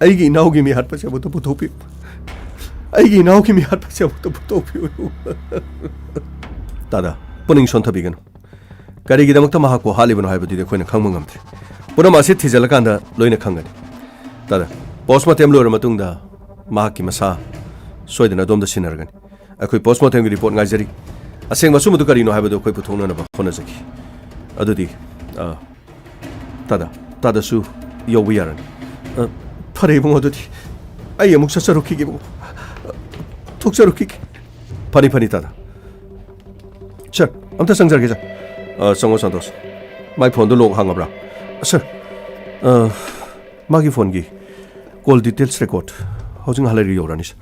ꯑꯩꯒꯤ ꯏꯅꯥꯎꯒꯤ ꯃꯤꯍꯥꯠꯄꯁꯦ ꯑꯃꯨꯛꯇ ꯄꯨꯊꯣꯛꯄꯤꯌꯨ꯫ ꯑꯩꯒꯤ ꯏꯅꯥꯎꯒꯤ ꯃꯤꯍꯥꯠꯄꯁꯦ ꯑꯃꯨꯛꯇ ꯄꯨꯊꯣꯛꯄꯤꯌꯨ꯫ ꯇꯥꯗ, ꯄꯨꯛꯅꯤꯡ ꯁꯣꯟꯊꯕꯤꯒꯅꯨ꯫ ꯀꯔꯤꯒꯤꯗꯃꯛꯇ ꯃꯍꯥꯛꯄꯨ ꯍꯥꯠꯂꯤꯕꯅꯣ ꯍꯥꯏꯕꯗꯨꯗꯤ ꯑꯩꯈꯣꯏꯅ ꯈꯪꯕ ꯉꯝꯗ꯭ꯔꯤ꯫ ꯄꯨꯝꯅꯃꯛ ꯑꯁꯤ ꯊꯤꯖꯤꯜꯂꯀꯥꯟꯗ ꯂꯣꯏꯅ ꯈꯪꯒꯅꯤ꯫ ꯇꯥꯗ, ꯄꯣꯁꯃꯣꯔꯇꯦꯝ ꯂꯣꯏꯔ ꯃꯇꯨꯡꯗ ꯃꯍꯥꯛꯀꯤ ꯃꯁꯥ ꯁꯣꯏꯗꯅ ꯑꯗꯣꯝꯗ ꯁꯤꯟꯅꯔꯒꯅꯤ꯫ ꯑꯩꯈꯣꯏ ꯄꯣꯁꯃꯣꯔꯇꯦꯝꯒꯤ ꯔꯤꯄꯣꯔꯠ ꯉꯥꯏꯖꯔꯤ꯫ ꯑꯁꯦꯡꯕ ꯑꯆꯨꯝꯕꯗꯨ ꯀꯔꯤꯅꯣ ꯍꯥꯏꯕꯗꯨ ꯑꯩꯈꯣꯏ ꯄꯨꯊꯣꯛꯅꯅꯕ ꯍꯣꯠꯅꯖꯒꯦ꯫ ꯑꯗꯨꯗꯤ, ꯑ, ꯇꯥꯗ, ꯇꯥꯗꯁꯨ ꯌꯧꯕ ꯌꯥꯔꯅꯤ꯫ ꯑ, ꯐꯔꯦ ꯏꯕꯨꯡꯉꯣ, ꯑꯗꯨꯗꯤ ꯑꯩ ꯑꯃꯨꯛ ꯆꯠꯆꯔꯨꯈꯤꯒꯦ ꯏꯕꯨꯡꯉꯣ꯫ ꯊꯣꯛꯆꯔꯨꯈꯤꯒꯦ꯫ ꯐꯅꯤ, ꯐꯅꯤ, ꯇꯥꯗ꯫ ꯁꯥꯔ, ꯑꯝꯇ ꯆꯪꯖꯔꯒꯦ, ꯁꯥꯔ꯫ ꯑ, ꯆꯪꯉꯣ, ꯁꯟꯇꯣꯁ꯫ ꯃꯥꯏ ꯐꯣꯟꯗꯣ ꯂꯣꯛ ꯍꯥꯡꯉꯕ꯭ꯔꯥ? ꯁꯥꯔ, ꯑ, ꯃꯥꯒꯤ ꯐꯣꯟꯒꯤ ꯀꯣꯜ ꯗꯤꯇꯦꯜꯁ ꯔꯦꯀꯣꯔꯗ ꯍꯧꯖꯤꯛ ꯉꯥꯏꯍꯥꯛ ꯂꯩꯔꯒ ꯌꯧꯔꯛꯑꯅꯤ, ꯁꯥꯔ꯫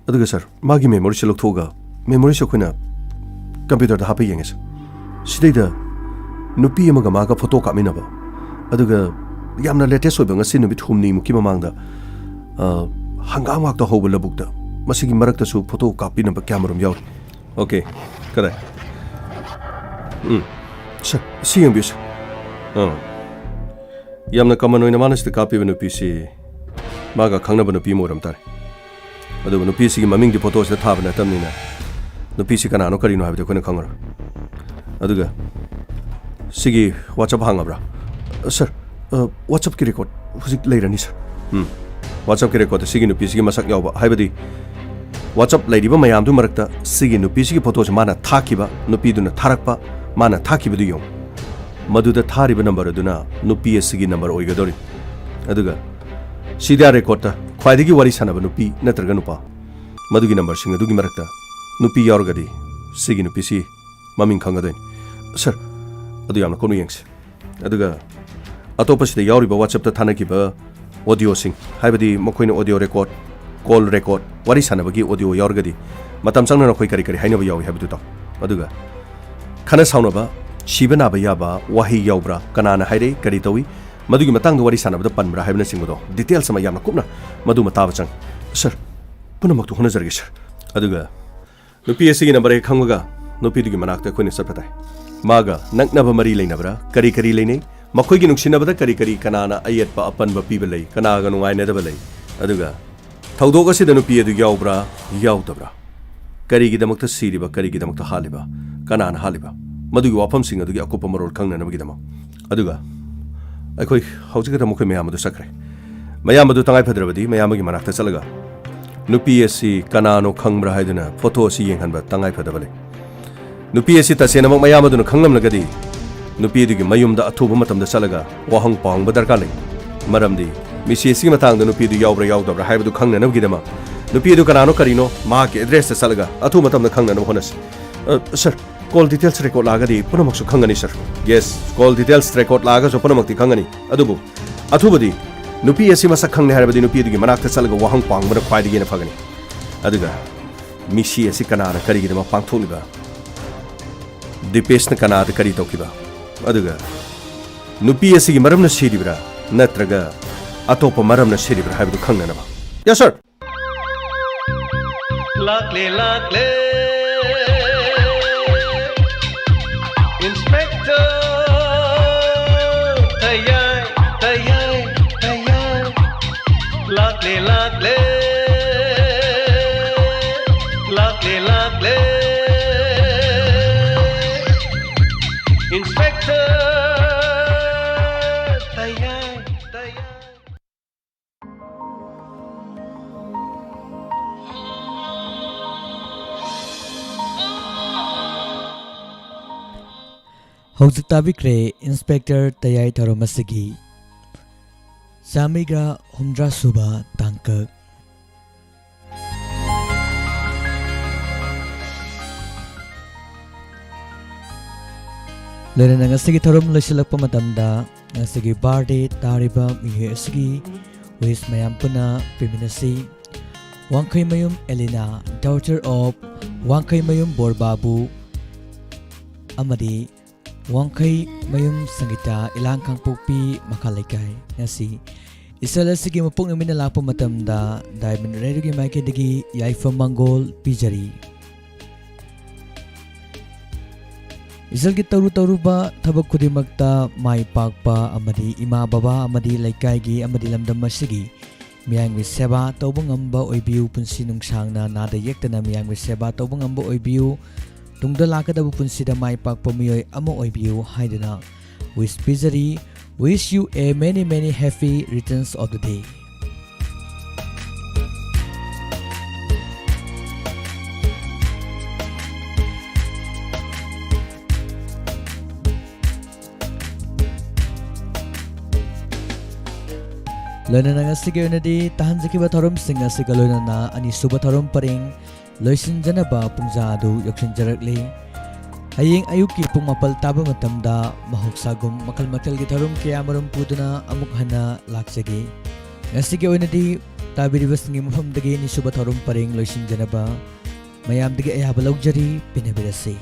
ꯑꯗꯨꯒ, ꯁꯥꯔ, ꯃꯥꯒꯤ ꯃꯦꯃꯣꯔꯤꯁꯦ ꯂꯧꯊꯣꯛꯑꯒ ꯃꯦꯃꯣꯔꯤꯁꯦ ꯑꯩꯈꯣꯏꯅ ꯀꯝꯄ꯭ꯌꯨꯇꯔꯗ ꯍꯥꯞꯄ ꯌꯦꯡꯉꯦ, ꯁꯥꯔ꯫ ꯁꯤꯗꯩꯗ ꯅꯨꯄꯤ ꯑꯃꯒ ꯃꯥꯒ ꯐꯣꯇꯣ ꯀꯥꯞꯃꯤꯟꯅꯕ, ꯑꯗꯨꯒ ꯌꯥꯝꯅ ꯂꯦꯇꯦꯁ ꯑꯣꯏꯕ, ꯉꯁꯤ ꯅꯨꯃꯤꯠ ꯍꯨꯝꯅꯤꯃꯨꯛꯀꯤ ꯃꯃꯥꯡꯗ, ꯑ, ꯍꯪꯒꯥꯝ ꯉꯥꯛꯇ ꯍꯧꯕ ꯂꯧꯕꯨꯛꯇ ꯃꯁꯤꯒꯤ ꯃꯔꯛꯇꯁꯨ ꯐꯣꯇꯣ ꯀꯥꯞꯄꯤꯅꯕ ꯀꯌꯥꯃꯔꯨꯝ ꯌꯥꯎꯔꯤ꯫ ꯑꯣꯀꯦ, ꯀꯗꯥꯏ? ꯎꯝ, ꯁꯥꯔ, ꯁꯤ ꯌꯦꯡꯕꯤꯌꯨ, ꯁꯥꯔ꯫ ꯑꯥ, ꯌꯥꯝꯅ ꯀꯃꯟ ꯑꯣꯏꯅ ꯃꯥꯅ ꯁꯤꯗ ꯀꯥꯞꯄꯤꯕ ꯅꯨꯄꯤꯁꯤ ꯃꯥꯒ ꯈꯪꯅꯕ ꯅꯨꯄꯤ ꯑꯃ ꯑꯣꯏꯔꯝ ꯇꯥꯔꯦ꯫ ꯑꯗꯨꯕꯨ ꯅꯨꯄꯤꯁꯤꯒꯤ ꯃꯃꯤꯡꯗꯤ ꯐꯣꯇꯣꯁꯤꯗ ꯊꯥꯕ ꯅꯠꯇꯕꯅꯤꯅ ꯅꯨꯄꯤꯁꯤ ꯀꯅꯥꯅꯣ ꯀꯔꯤꯅꯣ ꯍꯥꯏꯕꯗꯤ ꯑꯩꯈꯣꯏꯅ ꯈꯪꯉꯔꯣꯏ꯫ ꯑꯗꯨꯒ ꯁꯤꯒꯤ WhatsApp ꯍꯥꯡꯉꯕ꯭ꯔꯥ? ꯁꯥꯔ, ꯑ, WhatsApp-ꯀꯤ ꯔꯦꯀꯣꯔꯗ ꯍꯧꯖꯤꯛ ꯂꯩꯔꯅꯤ, ꯁꯥꯔ꯫ ꯎꯝ, WhatsApp-ꯀꯤ ꯔꯦꯀꯣꯔꯗꯇ ꯁꯤꯒꯤ ꯅꯨꯄꯤꯁꯤꯒꯤ ꯃꯁꯛ ꯌꯥꯎꯕ, ꯍꯥꯏꯕꯗꯤ WhatsApp ꯂꯩꯔꯤꯕ ꯃꯌꯥꯝꯗꯨ ꯃꯔꯛꯇ ꯁꯤꯒꯤ ꯅꯨꯄꯤꯁꯤꯒꯤ ꯐꯣꯇꯣꯁꯦ ꯃꯥꯅ ꯊꯥꯈꯤꯕ, ꯅꯨꯄꯤꯗꯨꯅ ꯊꯥꯔꯛꯄ, ꯃꯥꯅ ꯊꯥꯈꯤꯕꯗꯨ ꯌꯦꯡꯉꯨ꯫ ꯃꯗꯨꯗ ꯊꯥꯔꯤꯕ ꯅꯝꯕꯔ ꯑꯗꯨꯅ ꯅꯨꯄꯤ ꯑꯁꯤꯒꯤ ꯅꯝꯕꯔ ꯑꯣꯏꯒꯗꯧꯔꯤ꯫ ꯑꯗꯨꯒ ꯁꯤꯗꯤ ꯑꯥꯔ ꯔꯦꯀꯣꯔꯠꯇ ꯈ꯭ꯋꯥꯏꯗꯒꯤ ꯋꯥꯔꯤ ꯁꯥꯟꯅꯕ ꯅꯨꯄꯤ ꯅꯠꯇ꯭ꯔꯒ ꯅꯨꯄꯥ, ꯃꯗꯨꯒꯤ ꯅꯝꯕꯔꯁꯤꯡ ꯑꯗꯨꯒꯤ ꯃꯔꯛꯇ ꯅꯨꯄꯤ ꯌꯥꯎꯔꯒꯗꯤ ꯁꯤꯒꯤ ꯅꯨꯄꯤꯁꯤ ꯃꯃꯤꯡ ꯈꯪꯒꯗꯣꯏꯅꯤ꯫ ꯁꯥꯔ, ꯑꯗꯨ ꯌꯥꯝꯅ ꯀꯨꯞꯅ ꯌꯦꯡꯁꯤ꯫ ꯑꯗꯨꯒ ꯑꯇꯣꯞꯄꯁꯤꯗ ꯌꯥꯎꯔꯤꯕ WhatsApp-ꯇ ꯊꯥꯅꯈꯤꯕ ꯑꯣꯗꯤꯑꯣꯁꯤꯡ, ꯍꯥꯏꯕꯗꯤ ꯃꯈꯣꯏꯅ ꯑꯣꯗꯤꯑꯣ ꯔꯦꯀꯣꯔꯠ, ꯀꯣꯜ ꯔꯦꯀꯣꯔꯠ, ꯋꯥꯔꯤ ꯁꯥꯟꯅꯕꯒꯤ ꯑꯣꯗꯤꯑꯣ ꯌꯥꯎꯔꯒꯗꯤ ꯃꯇꯝ ꯆꯪꯅ ꯅꯈꯣꯏ ꯀꯔꯤ ꯀꯔꯤ ꯍꯥꯏꯅꯕ ꯌꯥꯎꯏ ꯍꯥꯏꯕꯗꯨ ꯇꯥꯎ꯫ ꯑꯗꯨꯒ ꯈꯠꯅ ꯁꯥꯎꯅꯕ, ꯁꯤꯕ ꯅꯥꯕ ꯌꯥꯕ ꯋꯥꯍꯩ ꯌꯥꯎꯕ꯭ꯔꯥ, ꯀꯅꯥꯅ ꯍꯥꯏꯔꯛꯏ, ꯀꯔꯤ ꯇꯧꯏ, ꯃꯗꯨꯒꯤ ꯃꯇꯥꯡꯗ ꯋꯥꯔꯤ ꯁꯥꯟꯅꯕꯗ ꯄꯟꯕ꯭ꯔꯥ ꯍꯥꯏꯕꯅꯆꯤꯡꯕꯗꯣ, details ꯑꯃ ꯌꯥꯝꯅ ꯀꯨꯞꯅ ꯃꯗꯨ ꯑꯃ ꯇꯥꯕ ꯆꯪꯏ꯫ ꯁꯥꯔ, ꯄꯨꯝꯅꯃꯛꯇꯨ ꯍꯣꯠꯅꯖꯔꯒꯦ ꯁꯥꯔ꯫ ꯑꯗꯨꯒ ꯅꯨꯄꯤ ꯑꯁꯤꯒꯤ ꯅꯝꯕꯔ ꯍꯦꯛ ꯈꯪꯕꯒ ꯅꯨꯄꯤꯗꯨꯒꯤ ꯃꯅꯥꯛꯇ ꯑꯩꯈꯣꯏꯅ ꯆꯠꯄ ꯇꯥꯏ꯫ ꯃꯥꯒ ꯅꯛꯅꯕ ꯃꯔꯤ ꯂꯩꯅꯕ꯭ꯔꯥ, ꯀꯔꯤ ꯀꯔꯤ ꯂꯩꯅꯩ, ꯃꯈꯣꯏꯒꯤ ꯅꯨꯡꯁꯤꯅꯕꯗ ꯀꯔꯤ ꯀꯔꯤ, ꯀꯅꯥꯅ ꯑꯌꯦꯠꯄ ꯑꯄꯟꯕ ꯄꯤꯕ ꯂꯩ, ꯀꯅꯥꯒ ꯅꯨꯡꯉꯥꯏꯅꯗꯕ ꯂꯩ, ꯑꯗꯨꯒ ꯊꯧꯗꯣꯛ ꯑꯁꯤꯗ ꯅꯨꯄꯤ ꯑꯗꯨ ꯌꯥꯎꯕ꯭ꯔꯥ, ꯌꯥꯎꯗꯕ꯭ꯔꯥ, ꯀꯔꯤꯒꯤꯗꯃꯛꯇ ꯁꯤꯔꯤꯕ, ꯀꯔꯤꯒꯤꯗꯃꯛꯇ ꯍꯥꯠꯂꯤꯕ, ꯀꯅꯥꯅ ꯍꯥꯠꯂꯤꯕ, ꯃꯗꯨꯒꯤ ꯋꯥꯐꯝꯁꯤꯡ ꯑꯗꯨꯒꯤ ꯑꯀꯨꯞꯄ ꯃꯔꯣꯜ ꯈꯪꯅꯅꯕꯒꯤꯗꯃꯛ꯫ ꯑꯗꯨꯒ ꯑꯩꯈꯣꯏ ꯍꯧꯖꯤꯛ ꯈꯛꯇ ꯃꯈꯣꯏ ꯃꯌꯥꯝ ꯑꯗꯨ ꯆꯠꯈ꯭ꯔꯦ꯫ ꯃꯌꯥꯝ ꯑꯗꯨ ꯇꯉꯥꯏ ꯐꯗ꯭ꯔꯕꯗꯤ ꯃꯌꯥꯝ ꯑꯃꯒꯤ ꯃꯅꯥꯛꯇ ꯆꯠꯂꯒ ꯅꯨꯄꯤ ꯑꯁꯤ ꯀꯅꯥꯅꯣ ꯈꯪꯕ꯭ꯔꯥ ꯍꯥꯏꯗꯨꯅ ꯐꯣꯇꯣ ꯑꯁꯤ ꯌꯦꯡꯍꯟꯕ ꯇꯉꯥꯏ ꯐꯗꯕ ꯂꯩ꯫ ꯅꯨꯄꯤ ꯑꯁꯤ ꯇꯁꯦꯡꯅꯃꯛ ꯃꯌꯥꯝ ꯑꯗꯨꯅ ꯈꯪꯂꯝꯂꯒꯗꯤ ꯅꯨꯄꯤ ꯑꯗꯨꯒꯤ ꯃꯌꯨꯝꯗ ꯑꯊꯨꯕ ꯃꯇꯝꯗ ꯆꯠꯂꯒ ꯋꯥꯍꯪ ꯄꯥꯎꯍꯪꯕ ꯗꯔꯀꯥꯔ ꯂꯩ꯫ ꯃꯔꯝꯗꯤ ꯃꯤꯁꯤ ꯑꯁꯤꯒꯤ ꯃꯇꯥꯡꯗ ꯅꯨꯄꯤ ꯑꯗꯨ ꯌꯥꯎꯕ꯭ꯔꯥ ꯌꯥꯎꯗꯕ꯭ꯔꯥ ꯍꯥꯏꯕꯗꯨ ꯈꯪꯅꯅꯕꯒꯤꯗꯃꯛ ꯅꯨꯄꯤ ꯑꯗꯨ ꯀꯅꯥꯅꯣ ꯀꯔꯤꯅꯣ ꯃꯍꯥꯛꯀꯤ address-ꯇ ꯆꯠꯂꯒ ꯑꯊꯨꯕ ꯃꯇꯝꯗ ꯈꯪꯅꯅꯕ ꯍꯣꯠꯅꯁꯤ꯫ ꯑ, ꯁꯥꯔ, call details record ꯂꯥꯛꯑꯒꯗꯤ ꯄꯨꯝꯅꯃꯛꯁꯨ ꯈꯪꯒꯅꯤ, ꯁꯥꯔ꯫ Yes, call details record ꯂꯥꯛꯑꯒꯁꯨ ꯄꯨꯝꯅꯃꯛꯇꯤ ꯈꯪꯒꯅꯤ꯫ ꯑꯗꯨꯕꯨ ꯑꯊꯨꯕꯗꯤ ꯅꯨꯄꯤ ꯑꯁꯤ ꯃꯁꯛ ꯈꯪꯂꯦ ꯍꯥꯏꯔꯕꯗꯤ ꯅꯨꯄꯤ ꯑꯗꯨꯒꯤ ꯃꯅꯥꯛꯇ ꯆꯠꯂꯒ ꯋꯥꯍꯪ ꯄꯥꯡꯕꯅ ꯈ꯭ꯋꯥꯏꯗꯒꯤ ꯍꯦꯟꯅ ꯐꯒꯅꯤ꯫ ꯑꯗꯨꯒ ꯃꯤꯁꯤ ꯑꯁꯤ ꯀꯅꯥꯅ ꯀꯔꯤꯒꯤꯗꯃꯛ ꯄꯥꯡꯊꯣꯛꯂꯤꯕ? ꯗꯤꯄꯦꯁꯅ ꯀꯅꯥꯗ ꯀꯔꯤ ꯇꯧꯈꯤꯕ? ꯑꯗꯨꯒ ꯅꯨꯄꯤ ꯑꯁꯤꯒꯤ ꯃꯔꯝꯅ ꯁꯤꯔꯤꯕ꯭ꯔꯥ ꯅꯠꯇ꯭ꯔꯒ ꯑꯇꯣꯞꯄ ꯃꯔꯝꯅ ꯁꯤꯔꯤꯕ꯭ꯔꯥ ꯍꯥꯏꯕꯗꯨ ꯈꯪꯅꯅꯕ꯫ Yes, sir. ꯂꯥꯛꯂꯦ, ꯂꯥꯛꯂꯦ, Inspector ꯇꯌꯥꯏ, ꯇꯌꯥꯏ, ꯇꯌꯥꯏ꯫ ꯂꯥꯛꯂꯦ, ꯂꯥꯛꯂꯦ, ꯂꯥꯛꯂꯦ, ꯂꯥꯛꯂꯦ, Inspector ꯇꯌꯥꯏ, ꯇꯌꯥꯏ꯫ ꯍꯧꯖꯤꯛ ꯇꯥꯕꯤꯈ꯭ꯔꯦ ꯏꯟꯁꯄꯦꯛꯇꯔ ꯇꯌꯥꯏ ꯊꯧꯔꯝ ꯑꯁꯤꯒꯤ ꯆꯥꯝꯃꯔꯤꯒ ꯍꯨꯝꯗ꯭ꯔꯥ ꯁꯨꯕ ꯇꯥꯡꯀꯛ꯫ ꯂꯣꯏꯅꯅ ꯉꯁꯤꯒꯤ ꯊꯧꯔꯝ ꯂꯣꯏꯁꯤꯜꯂꯛꯄ ꯃꯇꯝꯗ ꯉꯁꯤꯒꯤ ꯕꯥꯔꯗꯦ ꯇꯥꯔꯤꯕ ꯃꯤꯑꯣꯏ ꯑꯁꯤꯒꯤ ꯋꯤꯁ ꯃꯌꯥꯝ ꯄꯨꯟꯅ ꯄꯤꯃꯤꯟꯅꯁꯤ꯫ ꯋꯥꯡꯈꯩꯃꯌꯨꯝ ꯑꯦꯂꯤꯅꯥ, daughter of ꯋꯥꯡꯈꯩꯃꯌꯨꯝ ꯕꯣꯔꯕꯥꯕꯨ ꯑꯃꯗꯤ ꯋꯥꯡꯈꯩꯃꯌꯨꯝ ꯁꯪꯒꯤꯇꯥ, ꯏꯂꯥꯡ ꯀꯥꯡꯄꯣꯛꯄꯤ ꯃꯈꯥ ꯂꯩꯀꯥꯏ꯫ ꯉꯁꯤ ꯏꯆꯜ ꯑꯁꯤꯒꯤ ꯃꯄꯣꯛ ꯅꯨꯃꯤꯠꯅ ꯂꯥꯛꯄ ꯃꯇꯝꯗ ꯗꯥꯏꯃꯟ ꯔꯦꯗꯤꯑꯣꯒꯤ ꯃꯥꯏꯀꯩꯗꯒꯤ ꯌꯥꯏꯐ ꯃꯪꯒꯣꯜ ꯄꯤꯖꯔꯤ꯫ ꯏꯆꯜꯒꯤ ꯇꯧꯔꯨ ꯇꯧꯔꯨꯕ ꯊꯕꯛ ꯈꯨꯗꯤꯡꯃꯛꯇ ꯃꯥꯏ ꯄꯥꯛꯄ ꯑꯃꯗꯤ ꯏꯃꯥ ꯕꯕꯥ ꯑꯃꯗꯤ ꯂꯩꯀꯥꯏꯒꯤ ꯑꯃꯗꯤ ꯂꯝꯗꯝ ꯑꯁꯤꯒꯤ ꯃꯤꯌꯥꯝꯒꯤ ꯁꯦꯕꯥ ꯇꯧꯕ ꯉꯝꯕ ꯑꯣꯏꯕꯤꯌꯨ꯫ ꯄꯨꯟꯁꯤ ꯅꯨꯡꯁꯥꯡꯅ ꯅꯥꯗ ꯌꯦꯛꯇꯅ ꯃꯤꯌꯥꯝꯒꯤ ꯁꯦꯕꯥ ꯇꯧꯕ ꯉꯝꯕ ꯑꯣꯏꯕꯤꯌꯨ꯫ ꯇꯨꯡꯗ ꯂꯥꯛꯀꯗꯕ ꯄꯨꯟꯁꯤꯗ ꯃꯥꯏ ꯄꯥꯛꯄ ꯃꯤꯑꯣꯏ ꯑꯃ ꯑꯣꯏꯕꯤꯌꯨ ꯍꯥꯏꯗꯨꯅ ꯋꯤꯁ ꯄꯤꯖꯔꯤ꯫ Wish you a many many happy returns of the day. ꯂꯣꯏꯅꯅ ꯉꯁꯤꯒꯤ ꯑꯣꯏꯅꯗꯤ ꯇꯥꯍꯟꯖꯈꯤꯕ ꯊꯧꯔꯝꯁꯤꯡ ꯑꯁꯤꯒ ꯂꯣꯏꯅꯅ ꯑꯅꯤꯁꯨꯕ ꯊꯧꯔꯝ ꯄꯔꯦꯡ ꯂꯣꯏꯁꯤꯟꯖꯅꯕ ꯄꯨꯡꯖꯥ ꯑꯗꯨ ꯌꯧꯁꯤꯟꯖꯔꯛꯂꯤ꯫ ꯍꯌꯦꯡ ꯑꯌꯨꯛꯀꯤ ꯄꯨꯡ ꯃꯥꯄꯜ ꯇꯥꯕ ꯃꯇꯝꯗ ꯃꯍꯧꯁꯥꯒꯨꯝ ꯃꯈꯜ ꯃꯊꯦꯜꯒꯤ ꯊꯧꯔꯝ ꯀꯌꯥꯃꯔꯨꯝ ꯄꯨꯗꯨꯅ ꯑꯃꯨꯛ ꯍꯟꯅ ꯂꯥꯛꯆꯒꯦ꯫ ꯉꯁꯤꯒꯤ ꯑꯣꯏꯅꯗꯤ ꯇꯥꯕꯤꯔꯤꯕꯁꯤꯡꯒꯤ ꯃꯐꯝꯗꯒꯤ ꯑꯅꯤꯁꯨꯕ ꯊꯧꯔꯝ ꯄꯔꯦꯡ ꯂꯣꯏꯁꯤꯟꯖꯅꯕ ꯃꯌꯥꯝꯗꯒꯤ ꯑꯌꯥꯕ ꯂꯧꯖꯔꯤ꯫ ꯄꯦꯟꯅꯕꯤꯔꯁꯤ꯫